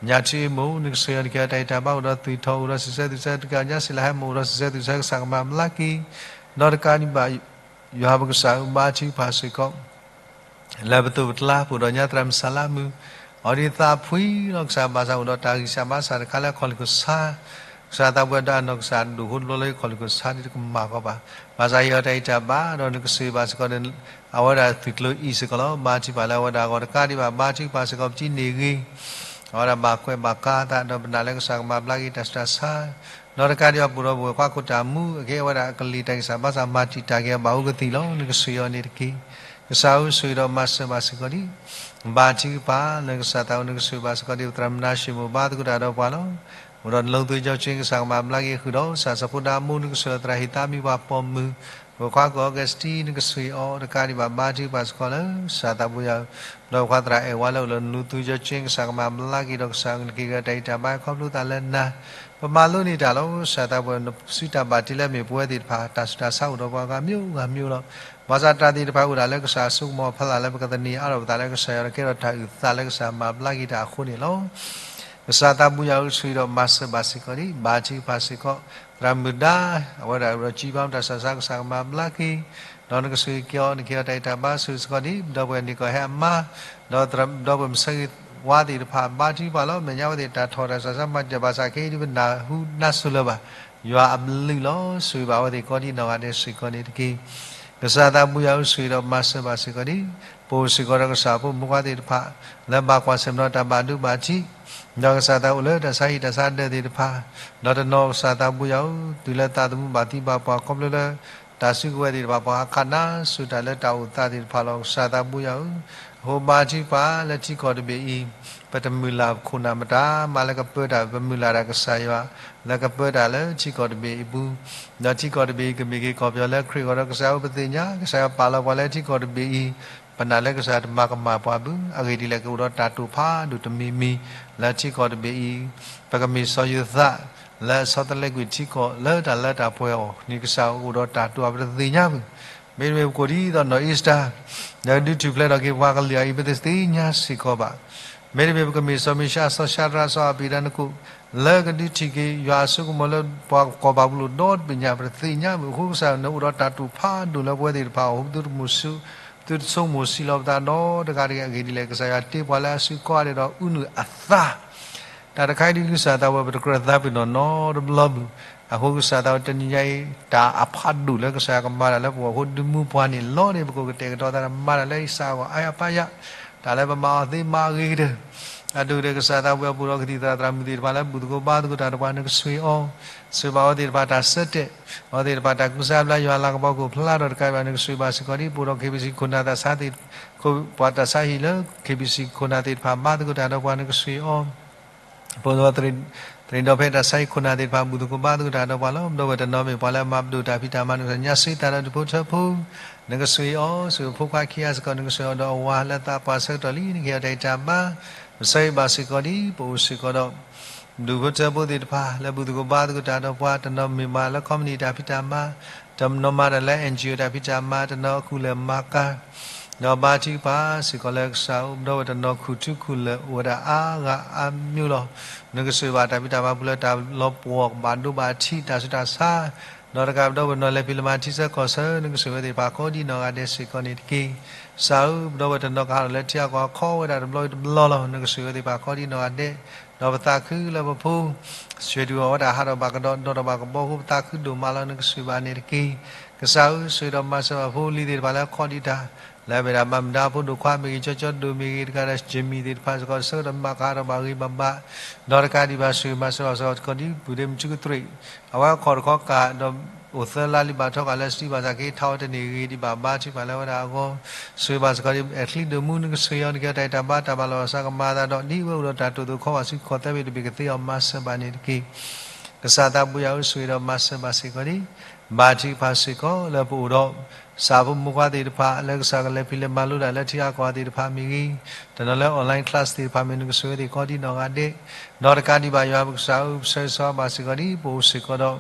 ညါထူအ့မိၢ် နကဆိၣ်ဂ့ၤအီၤ နကဟ့ၣ်အီၤတၢ်ဂံၢ်တၢ်ဘါအိၣ်ဒီးသွံၣ်ထီၣ်အိၣ်ဒီးစံးဆၢသုးဆၢတကး ညါစံးလၢဟဲမိၢ်အိၣ်ဒီးစံးဆၢသုးဆၢကစၢ်ကမၤဘျါက့ၤ, ဒီးတကးဒံးဘၣ် ယွၤပကစၢ်ဧၢ ဘါထုကဖၣ်စ့ၢ်ကီး လၢပသိးပကျါ ပအိၣ်ဒီးညါသရၣ်မုၣ်စၤလါမုၣ်, အီၤဒ်သးဖှံလီၤကစၢ် ဘၣ်ဆၣ်အိၣ်ဒီးတၢ်ဂံၢ်စၢ်ဘါစၢ်တခါလၢအခီၣ်လ့ၣ်ခိၣ်ဆါ, ကစၢ်သးပှၢ်ဒီးအနီၢ်ကစၢ်ဒိၣ်ဃိတဘျီလၢခီၣ်လ့ၣ်ခိၣ်ဆါဒ်တကမၣ်ကီးဘၣ်, ဘၣ်ဆၣ်ဟ့ၣ်အီၤတၢ်ဂံၢ်တၢ်ဘါ ဒီးနကဆိၣ်ဂ့ၤဘၣ်စ့ၢ်ကီးန့ၣ် အဝဲဒၣ်သုးကျိၤအံၤစ့ၢ်ကီးလီၤ. ဘါထုကဖၣ်လၢအဝဲဒၣ်အဂီၢ်တကးဒံးဘၣ် ဘါထုကဖၣ်စ့ၢ်ကီး ပထံၣ်န့ၢ်ဂ့ၤ အဝဲဒၣ်ဘၣ်ကွဲးဘၣ်ကါသး ဒီးပနာ်လၢကစၢ်ကမၤဘျါက့ၤတၢ်ဆူးတၢ်ဆါ, ဒီးတကးဒံးဘၣ်ပအိၣ်ဒီးပဝဲၢ်ခွါခိၣ်တၢ်မူ အကဲဝဲဒၣ်ကလံၤတၢ်ဂံၢ်စၢ်ဘါစၢ်မၤတံာ်တာ်က့ၤအီၤဘၣ်အိၣ်ကသံၣ်လီၤ. နကဆိၣ်ဂ့ၤအီၤန့ၣ်တက့ၢ်. ကစၢ်ဧၢ ဆိၣ်ဂ့ၤဒီးမၤစၢၤဘၣ်စ့ၢ်ကီးဒံး, ဘါထုကဖၣ်လၢကစၢ်သးအိၣ် နကဆိၣ်ဂ့ၤဘၣ်စ့ၢ်ကီးဒံး ပသရၣ်မုၣ်နါၡ့ၣ်မိၣ်ဘါသကိးတၢ်ဒီးပှၤလီၤ. အိၣ်ဒီးနလီသုကၠီကၠ့ ကစၢ်ကမၤဘျါက့ၤဃုာ်ဒီး ကစၢ်စီၤဖိဒါမိၢ် နကဆိၣ်ဂ့ၤသရၣ်ဟံသးမံပှၤပိာ်မုၣ်, ပဝဲၢ်ခွါကီၢ်အီကူးစတံ နကဆိၣ်ဂ့ၤအီၤ တကးဒံးဘၣ် ဘါထုကဖၣ်စ့ၢ်ကီးလၢ ကစၢ်သးပှၢ်ယၤဧၢ, ဒီးပဝဲၢ်ခွါသရၣ်အဲၣ်ဝါလၢအိၣ်လၢနလီသုကၠီကၠ့ ကစၢ်ကမၤဘျါက့ၤဒီး ကစၢ်နကဟ့ၣ်အီၤတၢ်ဂံၢ်တၢ်ဘါဟဲခီဖျိသးလၢနၤ, ပမၤလိန့ၢ်တၢ်လီၤ. ကစၢ်သးပှၢ်နစုတၢ်ဘၣ်တ့လၢအမ့ၢ်ပဝဲသ့ၣ်တဖၣ် တၢ်ဆူးတၢ်ဆါအိၣ်ဒီးပှၤဂၤမံၤဂၤမံၤလီၤ. ဘၣ်ဆၣ်တၢ်သ့ၣ်တဖၣ်အိၣ်ဒၣ်လၢကစၢ်အစိကမီၤအဖီလာ်လၢပကသန့ၤအါထီၣ်ပသးလၢကစၢ်ယွၤဒီးကဲထီၣ်တၢ်အုၣ်သးလၢကစၢ်မၤဘျါက့ၤတၢ်အဃိန့ၣ်လီၤ. ကစၢ်သးပှၢ်ယၤဧၢ ဆိၣ်ဂ့ၤဒီးမၤစၢၤဘၣ်စ့ၢ်ကီးဒံး, ဘါထုကဖၣ်စ့ၢ်ကီး သရၣ်မုၣ်ဒါ အဝဲဒၣ်အိၣ်ဒီးကၠံဘါမုၢ်တၢ်ဆူးတၢ်ဆါ ကစၢ်ကမၤဘျါက့ၤ, ဒီးနကဆိၣ်ဂ့ၤက့ၤအီၤ နကဟ့ၣ်အီၤတၢ်ဂံၢ်တၢ်ဘါဆိၣ်ဂ့ၤစ့ၢ်ကီးဒံး, ဒီပုၢ်ဝဲၢ်န့ၣ်ကီၢ်ဟဲအမါ, ဒီးဒီပုၢ်ဝဲၢ်မုၣ်ဆၢဂ့ၤဝါသ့ၣ်တဖၣ် ဘါထုကဖၣ်လီၤ. မဲာ်ညါဝဲသ့ၣ်တၢ်ထီၣ်တၢ်ဆူးတၢ်ဆါမၤတံာ်ဘၣ်ဆၣ်ခဲအံၤဒ်ပနၢ်ဟူနါစိၤလၢၤဘၣ်, ယွၤအဘျုးလီၤ. ဆိၣ်ဂ့ၤဘၣ်အဝဲသ့ၣ်ကိးဒံနီၢ်ဂၤဒဲးစ့ၢ်ကီးန့ၣ်တက့ၢ်. ကစၢ်သးပှၢ်ယၤဧၢ ဆိၣ်ဂ့ၤဒီးမၤစၢၤဘၣ်စ့ၢ်ကီးဒံး, ပအိၣ်စ့ၢ်ကီးဒီးကစၢ်ဖိမုၣ်ခွါသ့ၣ်တဖၣ် လၢဘၣ်ကွၢ်ဆၢၣ်မဲာ်ဒီးတၢ်ဘၣ်ဒိဘၣ်ထံး, ဒီးကစၢ်သးအိၣ်လၢတၢ်ဆါဟံၣ်တၢ်ဆါဒၢးသ့ၣ်တဖၣ်, ဒီးတနီၤကစၢ်သးပှၢ်ယၤဧၢ တုၤလၢသးသမူဘၣ်သံဘၣ်ပှၢ်ခီဖျိလၢ တၢ်စုကဝဲၤသ့ၣ်တဖၣ် ပှၤဟးခးနါစိၤတၢ်လၢတၢ်အိၣ်သးသ့ၣ်တဖၣ်လီၤ. ကစၢ်သးပှၢ်ယၤဧၢ, အဃိဘါထုကဖၣ်လၢထံကီၢ်တဘ့ၣ်အံၤ, ပတမုၢ်လၢ်ခိၣ်နၢ်မတၤမးလၢကပၢတၢ်, ပမုၢ်လၢ်ဒၣ်ကစၢ်ယွၤ လၢကပၢတၢ်လၢထံကီၢ်တဘ့ၣ်အံၤပူၤ, ဒီးထံကီၢ်တဘ့ၣ်အံၤကမ့ၢ်က့ၤကီၢ်ပယီၤလၢခရံာ်အဂီၢ်ဒီး ကစၢ်ဧၢ ပသ့ၣ်ညါ ကစၢ်ယွၤပာ်လီၤပှၤလၢထံကီၢ်တဘ့ၣ်အံၤ, ပနာ်လၢကစၢ်တမၤကမၣ်ပှၤဘၣ်. အဂ့ၢ်ဒ်လဲၣ် ကအိၣ်ဒီးတၢ်တိာ်ဖးဒိၣ်တမံၤမံၤ လၢထံကီၢ်တဘ့ၣ်အံၤ, ပကမ့ၢ်စီၤယိၤသး လၢအဆီတလဲကွံာ်ထံကီၢ်လၢတၢ်လၢတၢ်ပှဲၤအီၤန့ၣ် ကစၢ်အိၣ်ဒီးတၢ်တိာ်အါ ပတသ့ၣ်ညါဘၣ်. မ့တမ့ၢ်ပကိးဒ်သိးနီၢ်အ့ၤစတၢၤ လၢကဒုးထူၣ်ဖျဲးထီၣ်က့ၤပှၤကလုာ်အံၤ ပတသ့ၣ်ညါစ့ၢ်ကီးဘၣ်. မ့တမ့ၢ်ပကမ့ၢ်စီၤမံၤၡါ စီၤၡၤဒြး စီၤအၤဘ့းနကိၣ် လၢကဒုးထံၣ်က့ၤယွၤအစိကမီၤလၢပှၤကီၢ်ဘၤဘူလိၣ်ဒီတဘ့ၣ်ညါ ပတသ့ၣ်ညါဘၣ်. အဃိကစၢ် နအိၣ်ဒီးတၢ်တိာ်ဖးဒိၣ်လၢပဝဲသ့ၣ်တဖၣ်အအိၣ် သုတမုာ် သုတဆိကမိၣ်ဆံးလီၤပသးဒီးတဂၤတဂ့ၤ. အဂ့ၢ်ဒ်လဲၣ် ကစၢ်ယွၤတ့ပှၤလၢအစုကီၢ်အါဒဲးဒီးအုးနုာ်အသး တၢ်တခါအံၤဒ်ကစၢ်သးဝဲ ပတကြၢးသးပ့ၤနီၣ်နီတဘျီဘၣ်. အဃိကစၢ်သးဝဲတနံၤညါအံၤ တၢ်အဖးဒိၣ်လၢကစၢ်ယွၤကမၤတၢ်လၢပဂီၢ်အဃိ ဒုးမူပှၤန့ၣ်လီၤန့ၣ် ပကအိၣ်ကတဲာ်ကတီၤသး တၢ်မၤတၢ်လၢအံၤစးအဂီၢ် အါယၤပၢ်ယၤ တၢ်လၢပမၤအီၤသ့မၤအဂ့ၤကတၢၢ် အဒိၣ်ကတၢၢ် ကစၢ်သးဝဲအပူၤဒီးကသံၣ်သရၣ်သရၣ်မုၣ်သ့ၣ်တဖၣ်လၢဘူၣ်သကိးဘါသကိးတၢ်ဒီးပှၤ နကဆိၣ်ဂ့ၤအီၤ, ဆိၣ်ဂ့ၤဘၣ်အဝဲသ့ၣ်တဖၣ်တၢ်ဆၢတဲာ်, အဝဲသ့ၣ်တဖၣ်တၢ်ကူစါဘျါယွၤလၤကပီၤကအိၣ်ဖျါထီၣ်တကးဘၣ် နကဆိၣ်ဂ့ၤဘၣ်စ့ၢ်ကီးဒ် ပအိၣ်ဒီး KBC ခိၣ်နၢ်သးစၢ်သ့ၣ် ပှၤတၢ်ဆါဟံၣ်လၢ KBC ခိၣ်နၢ်သ့ၣ်တဖၣ် ဘါသကိးတၢ်ဒီးပှၤ နကဆိၣ်ဂ့ၤအီၤ ပအိၣ်ဒီး သရံးဒီဖဲတၢ်ဆါဟံၣ်ခိၣ်နၢ်သ့ၣ်တဖၣ် ဘူၣ်သကိးဘါသကိးတၢ်ဒီးပှၤလီၤ. ဒီပုၢ်ဝဲၢ်တနီၤမ့ၢ်ပှၤလၢအမၤပဒိၣ်တၢ်ဖံးတၢ်မၤ နကစၢ်ညါစ့သးဒီးဒူၣ်ဖိထၢဖိ နကဆိၣ်ဂ့ၤအီၤ, ဆိၣ်ဂ့ၤဖိခွါခံဂၤစ့ၢ်ကီး နကဆိၣ်ဂ့ၤအီၤဒီးအဝၤလၢသးပှၢ်ဆၢကတီၢ်လံ နကဟ့ၣ်အီၤတၢ်ဂံၢ်တၢ်ဘါ, ပဆိၣ်ဂ့ၤဘၣ်စ့ၢ်ကီးဒ် ပအိၣ်စ့ၢ်ကီးဒီး ဒူၣ်ဖိထၢဖိသ့ၣ်တဖၣ် လၢဘူၣ်သကိးဘါသကိးတၢ်ဒီးပှၤ တနီၤမ့ၢ်မၤလၢခီပနံၣ်တၢ်ဖံးတၢ်မၤ, တနီၤမၤတၢ်လၢ NGO တၢ်ဖံးတၢ်မၤ, တနီၤခူၣ်လၢၢ်မၤကၤ ဒီးဘါထုကဖၣ်စ့ၢ်ကီးလၢကစၢ်ဧၢ, ဒီပုၢ်ဝဲၢ်တနီၤခူၣ်ထူခူၣ်လၢၢ်အိၣ်ဝဲဒၣ်အါဂၤအါမံၤလီၤ. နကဆိၣ်ဂ့ၤဘၣ်တၢ်ဖံးတၢ်မၤပူၤလၢတၢ်လီၤပှီၢ်ကဘၣ်ဒိဘၣ်ထံးတၢ်ဆူးတၢ်ဆါ, ဒီးတကးပဒီပုၢ်ဝဲၢ်နီၤလဲၤဖံးလဲၤမၤထံဆၢကီၢ်ဆၢ နကဆိၣ်ဂ့ၤဝဲသ့ၣ်တဖၣ်ကိးဒ်နီၢ်ဂၤဒဲးစ့ၢ်ကီးန့ၣ်တက့ၢ်. ကစၢ်ဧၢ, ပဒီပုၢ်ဝဲၢ်တနီၤကဟးထီၣ်လၢထံဂၤကီၢ်ဂၤခီဝဲဒၣ်တဘျီတဘျီလီၤ. နကဆိၣ်ဂ့ၤဝဲသ့ၣ်တဖၣ်ကိးဒ်နီၢ်ဂၤဒဲး, ဒီးပသးခုလၢပဖိ ဆှၢတုၤအီၤဝဲဒၣ်ဟးထီၣ်ဘၣ်ကဒီး ဒီးထီၣ်ဘၣ်ကဘီအဃိ ပသးခုဒိၣ်မးလီၤ. နကဆိၣ်ဂ့ၤဘၣ်န့ၣ်တက့ၢ်. ကစၢ်ဧၢ, ဆိၣ်ဂ့ၤဒီးမၤစၢၤဘၣ်ဖိလံၤသ့ၣ်တဖၣ်လၢအခီၣ်ဒံးတၢ် လၢအမ့ၢ်ဒၣ်မၤမုာ်တၢ်ဖိဒိၣ်ခွါမ့ၢ်ဂ့ၤ, ကၠီကၠီဒိၣ်မ့ၢ်ဂ့ၤ, တကးဒီး ကၠမံၤသ့ၣ်တဖၣ်စ့ၢ်ကီး ဆၢကတီၢ်မၤကဟးထီၣ်ဘၣ်ဂ့ၤဘၣ်ဘၣ်, ဒီးတကးဒံးဘၣ် ဆိၣ်ဂ့ၤမၤစၢၤဘၣ်စ့ၢ်ကီးဒ်ပူၤဒ့မုၢ်ထူကတြ့ၣ်, အဝဲအခီၣ်တခီကးဒီး အိၣ်သၢလါလံဘၣ်ထီၣ်ကးလၢစံးဘၣ်ဆၣ်က့ၤထီၣ်ဝဲတန့ၢ်ဂ့ၤဒံးဘၣ်ဘါထုကဖၣ်လၢအဝဲဒၣ်အဂီၢ်, ဆိၣ်ဂ့ၤဘၣ်စ့ၢ်ကီးဒ် အဲၣ်ချံဒိၣ်မူ နကဆိၣ်ဂ့ၤအီၤ နကဲအီၤတၢ်အံၤတၢ်ဘါ တၢ်ဘၣ်လီၤဘၣ်စးကမၤအသးဒီး ဒ်ဝဲအိၣ်ဒီးတၢ်တိာ်သီခီဘၣ်ဆူခီၣ်သဲဘ့ၣ်တဘ့ၣ်ကသ့အီၤ မၤစၢၤဘၣ်န့ၣ်တက့ၢ်. ကစၢ်သးဘိယွၤဧၢ ဆိၣ်ဂ့ၤဒီးမၤစၢၤဘၣ်စ့ၢ်ကီးဒ် ဘါထုကဖၣ်စ့ၢ်ကီးလၢပအိၣ်ဒီး ကစၢ်ဖိမုၣ်ဖိခွါသ့ၣ်တဖၣ် လၢကစၢ်ကလဲၤဖံးလဲၤမၤလိဒၣ်လၢထံဂၤကီၢ်ဂၤသ့ၣ်တဖၣ်မ့ၢ်ဂ့ၤ, တနီၤလၢ online class သ့ၣ်တဖၣ်မ့ၢ် နကဆိၣ်ဂ့ၤသ့ၣ်ကိးဒ်နီၢ်ဂၤဒဲး, ဒီးတကးဒံးဘၣ်ယွၤပကစၢ်ဧၢ ပဆၢဂ့ၤဆၢဝါဘၣ်စ့ၢ်ကီးဒ် ပအိၣ်စ့ၢ်ကီးဒီး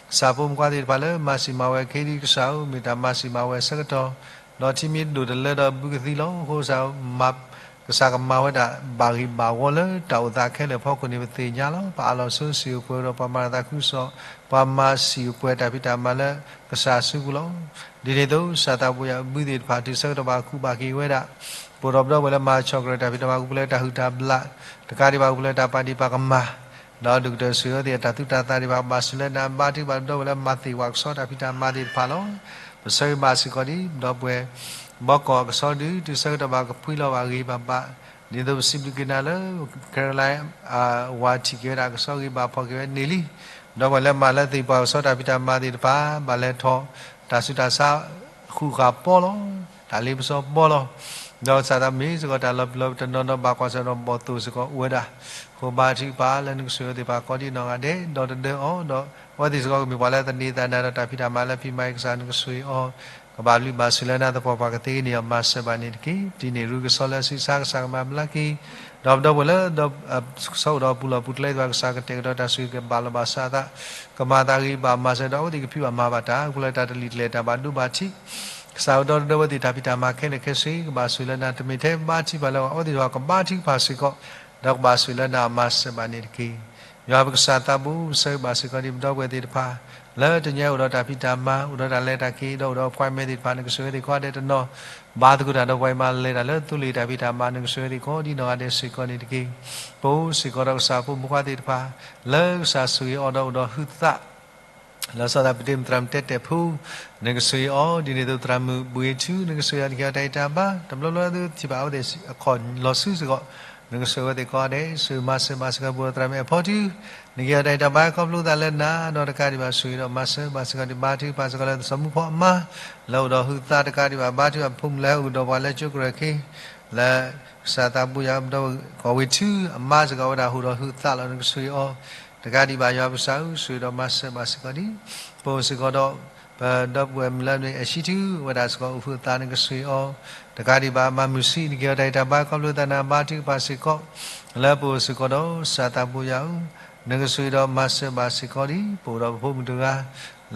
ကစၢ်ဖိမုၣ်ဖိခွါသ့ၣ်တဖၣ်လၢမၤစံးမၤဝဲခဲဒ်ကစၢ်ဧၢ မ့ၢ်တၢ်မၤစံးမၤဝဲအဆၢကတီၢ်, ဒီးထံမ့ၢ်ဒိၣ်တလၢဒီးဘုကသံလီၤ. အဃိကစၢ် ကစၢ်ကမၤဝဲဒၣ်ဘၣ်ဂ့ၤဘၣ်ဂီၤလၢတၢ်အိၣ်သးခဲလၢာ်အဖီခိၣ်န့ၣ် ပသ့ၣ်ညါလီၤ. ပအးလီၤဆိစံၣ်အိၣ်ပှဲၤဒီးပှၤမၤတၢ်သးခုကစီၣ်, ပှၤမၤစံၣ်အိၣ်ပှဲၤတၢ်ဖံးတၢ်မၤလၢကစၢ်အစုပူၤလီၤ. ဒ်န့ၣ်အသိး ကစၢ်သးဘိယွၤအဘုသ့ၣ်တဖၣ် တုၤဆၢကတီၢ်ဘၣ်ကူးဘၣ်က့ၤဝဲဒၣ်, ပအိၣ်ဒီးပဒီပုၢ်ဝဲၢ်လၢမၤဆီၣ်ကရၢတၢ်ဖံးတၢ်မၤ ကပူၤဖျဲးတၢ်ဟုၣ်တၢ်ဘျး, တကးဒံးဘၣ်ကပူၤဖျဲးတၢ်ပာ်ဒ့ၣ်ပာ်ကမၣ်, ဒီးဒုၣ်ကတၢၢ်ဆိၣ်ဂ့ၤအီၤသ့ၣ်အတၢ်သူတၢ်သၣ်ဒံးဘၣ် ကဘၣ်ဆိၣ်လၢနၤ ဘါထုကဖၣ်ပဒီပုၢ်ဝဲၢ်လၢမၤသ့ၣ်ဝဲကဆှီတၢ်ဖံးတၢ်မၤသ့ၣ်တဖၣ်လီၤ. ပဆၢဂ့ၤဘၣ်စ့ၢ်ကီးဒ် ပဒီပုၢ်ဝဲၢ် ဘီကီၢ်အကဆှီဒု တုၤဆၢကတီၢ်ဘၣ်ကဖှံလီၤဘၣ်ဂ့ၤဘၣ်ဘၣ်, ဒ်သိးပစံးဘျုးက့ၤနၤလၢ Caroline ဝၤထံၣ်က့ၤဝဲဒၣ်အကဆှီဂ့ၤဘၣ်ဖှီၣ်က့ၤဝဲန့ၢ်လံ, ဒီပုၢ်ဝဲၢ်လၢမၤလၢသ့ၣ်ပှၤကဆှီတၢ်ဖံးတၢ်မၤသ့ၣ်တဖၣ် ဘၣ်လဲၤထီၣ်တၢ်ဆူးတၢ်ဆါဃုာ်ဃာ်ပီလီၤ. တၢ်လ့ပစီပီလီၤ. ဒီးကစၢ်သးမ့ၢ်စ့ၢ်ကီးတၢ်လီၤပျံၤလီၤပတနီၤနီၤ ဘၣ်ကွၢ်ဆၢၣ်ဒီးဘီၣ်သိၣ်စ့ၢ်ကီးအိၣ်ဝဲဒၣ်, အဃိဘါထုကဖၣ်လၢနကဆိၣ်ဂ့ၤသ့ၣ်တဖၣ်ကိးဒ်နီၢ်ဂၤဒဲး ဒီးတဒၢအီၤဒီး အဝဲသ့ၣ်စ့ၢ်ကီးကမ့ၢ်ပှၤလၢသန့ၤသးနၤဒီးတၢ်ဖံးတၢ်မၤလၢဖံးမၤက့ၤကစၢ် နကဆိၣ်ဂ့ၤအီၤ, ကဘၣ်ဘျုးဘၣ်ဆိၣ်လၢနၤ သပှၢ်ပှၢ်ကသ့န့ၢ်အီၤ မၤစၢၤဘၣ်န့ၣ်တက့ၢ်. ဒ်န့ၣ်ရူကဆှီလၢအဆံးဆါ ကစၢ်ကမၤဘျါက့ၤ ဒီးပဒီပုၢ်ဝဲၢ်လၢ ကဆှီအိၣ်ဒီးပူၤလီၢ်ပူၤကျဲသ့ၣ်တဖၣ် ကစၢ်ကတဲာ်ကတီၤတၢ်ဆိၣ်ဂ့ၤ ကဘၣ်လီၤဘၣ်စးအသး, ကမၤသးဂ့ၤဘၣ်မၤစၢၤဒီး အဝဲသ့ၣ်ကဖံးဘၣ်မၤဘၣ်တၢ် ကပူၤဖျဲးတၢ်တလံၣ်တလဲၢ် တၢ်ဘၣ်ဒိဘၣ်ထံး, ကစၢ်ဧၢ ဒီပုၢ်ဝဲၢ်သ့ၣ် တၢ်ဖံးတၢ်မၤခဲလၢာ်ခဲဆ့ ကဘၣ်ဆိၣ်လၢနၤ တမ့ၢ်ထဲဘါထုကဖၣ်လၢအဝဲသ့ၣ်တဖၣ် ကဘါထုကဖၣ်စ့ၢ်ကီး ဒီးကဘၣ်ဆိၣ်လၢနၤ မၤစၢၤဘၣ်န့ၣ်တက့ၢ်. ယွၤပကစၢ်သးဘိ ပဆၢဂ့ၤဘၣ်စ့ၢ်ကီးဒ်ပဒီပုၢ်ဝဲၢ်သ့ၣ်တဖၣ် လၢတနံၤအံၤအိၣ်ဒီးတၢ်ဖံးတၢ်မၤ အိၣ်ဒီးတၢ်လဲၤတၢ်က့ၤ ဒီးအိၣ်ဒီး appointment သ့ၣ်တဖၣ် နကဆိၣ်ဂ့ၤသ့ၣ်ကိးဂၤဒဲးတနီၤ ဘါသကိးတၢ်ဒီးပှၤအံၤမၤလဲၤတၢ်လၢသိလ့ၣ်တၢ်ဖံးတၢ်မၤ နကဆိၣ်ဂ့ၤသ့ၣ်ကိးဒ်နီၢ်ဂၤဒဲးစ့ၢ်ကီးန့ၣ်တက့ၢ်. ပအိၣ်စ့ၢ်ကီးဒီးကစၢ်ဖိမုၣ်ဖိခွါသ့ၣ်တဖၣ် လၢကစၢ်ဆိၣ်ဂ့ၤအီၤဒီးအိၣ်ဒီးဟုးသး လီၤဆီဒၣ်တၢ် ပတ့မုၢ်သရၣ်မုၣ်တဲတဲာ်ဖိ နကဆိၣ်ဂ့ၤအီၤ ဒ်န့ၣ်အသိးသရၣ်မုၣ်ဘှ့ၣ်ထူ နကဆိၣ်ဂ့ၤအီၤ နကဲအီၤတၢ်အံၤတၢ်ဘါ တဘျီဘျီလၢသုထံၣ်ဘၣ်အဝဲသ့ၣ်အခီၣ်လီၤဆူစ့ၢ်ကီး နကဆိၣ်ဂ့ၤအဝဲသ့ၣ်ကိးဂၤဒဲး ဆိၣ်ဂ့ၤမၤစၢၤဘၣ်စ့ၢ်ကီး ပအိၣ်ဒီးသရၣ်မုၣ်အဲၣ်ဖီထူ နကဲအီၤတၢ်အံၤတၢ်ဘါ ခီဖျိသးလၢနၤ ဒီးတကးဒံးဘၣ် ဆိၣ်ဂ့ၤဒီးမၤစၢၤဘၣ်စ့ၢ်ကီး ဒ်ဘါထုကဖၣ်စ့ၢ်ကီးလၢစီၤမူဖီအမါ လၢအိၣ်ဒီးဟုးသး တကးဒံးဘၣ် ဘါထုကဖၣ်ဖိမုၣ်လၢဟဲအိၣ်ကဒီးပှၤလၢကၠိကရၢၢ်ခ့ လၢကစၢ်သးဘိယွၤ ပဒီပုၢ်ဝဲၢ်ကီၢ်ဝ့ၢ်ထူအမါစ့ၢ်ကီး အဝဲဒၣ်ဟူးဒီးဟုးသးလီၤ နကဆိၣ်ဂ့ၤအီၤ တကးဒံးဘၣ်ယွၤပကစၢ်ဧၢ ဆိၣ်ဂ့ၤဒီးမၤစၢၤဘၣ်စ့ၢ်ကီးဒ် ပအိၣ်စ့ၢ်ကီးဒီး ပဒီပုၢ်ဝဲၢ်မုၢ်လၢမ့ၢ်အဲၣ်ဆံထူ အဝဲဒၣ်စ့ၢ်ကီးအိၣ်ဟုးသး နကဆိၣ်ဂ့ၤအီၤ တကးဒံးဘၣ် မၤမုာ်ဆံး နကဲအီၤတၢ်အံၤတၢ်ဘါ ခီဖျိသးနၤ ဘါထုကဖၣ်စ့ၢ်ကီး လၢပအိၣ်စ့ၢ်ကီးဒီး ကစၢ်သးဘိယွၤဧၢ နကဆိၣ်ဂ့ၤဒီးမၤစၢၤဘၣ်စ့ၢ်ကီးဒ် ပအိၣ်ဒီးပဖိမုၣ်တဂၤ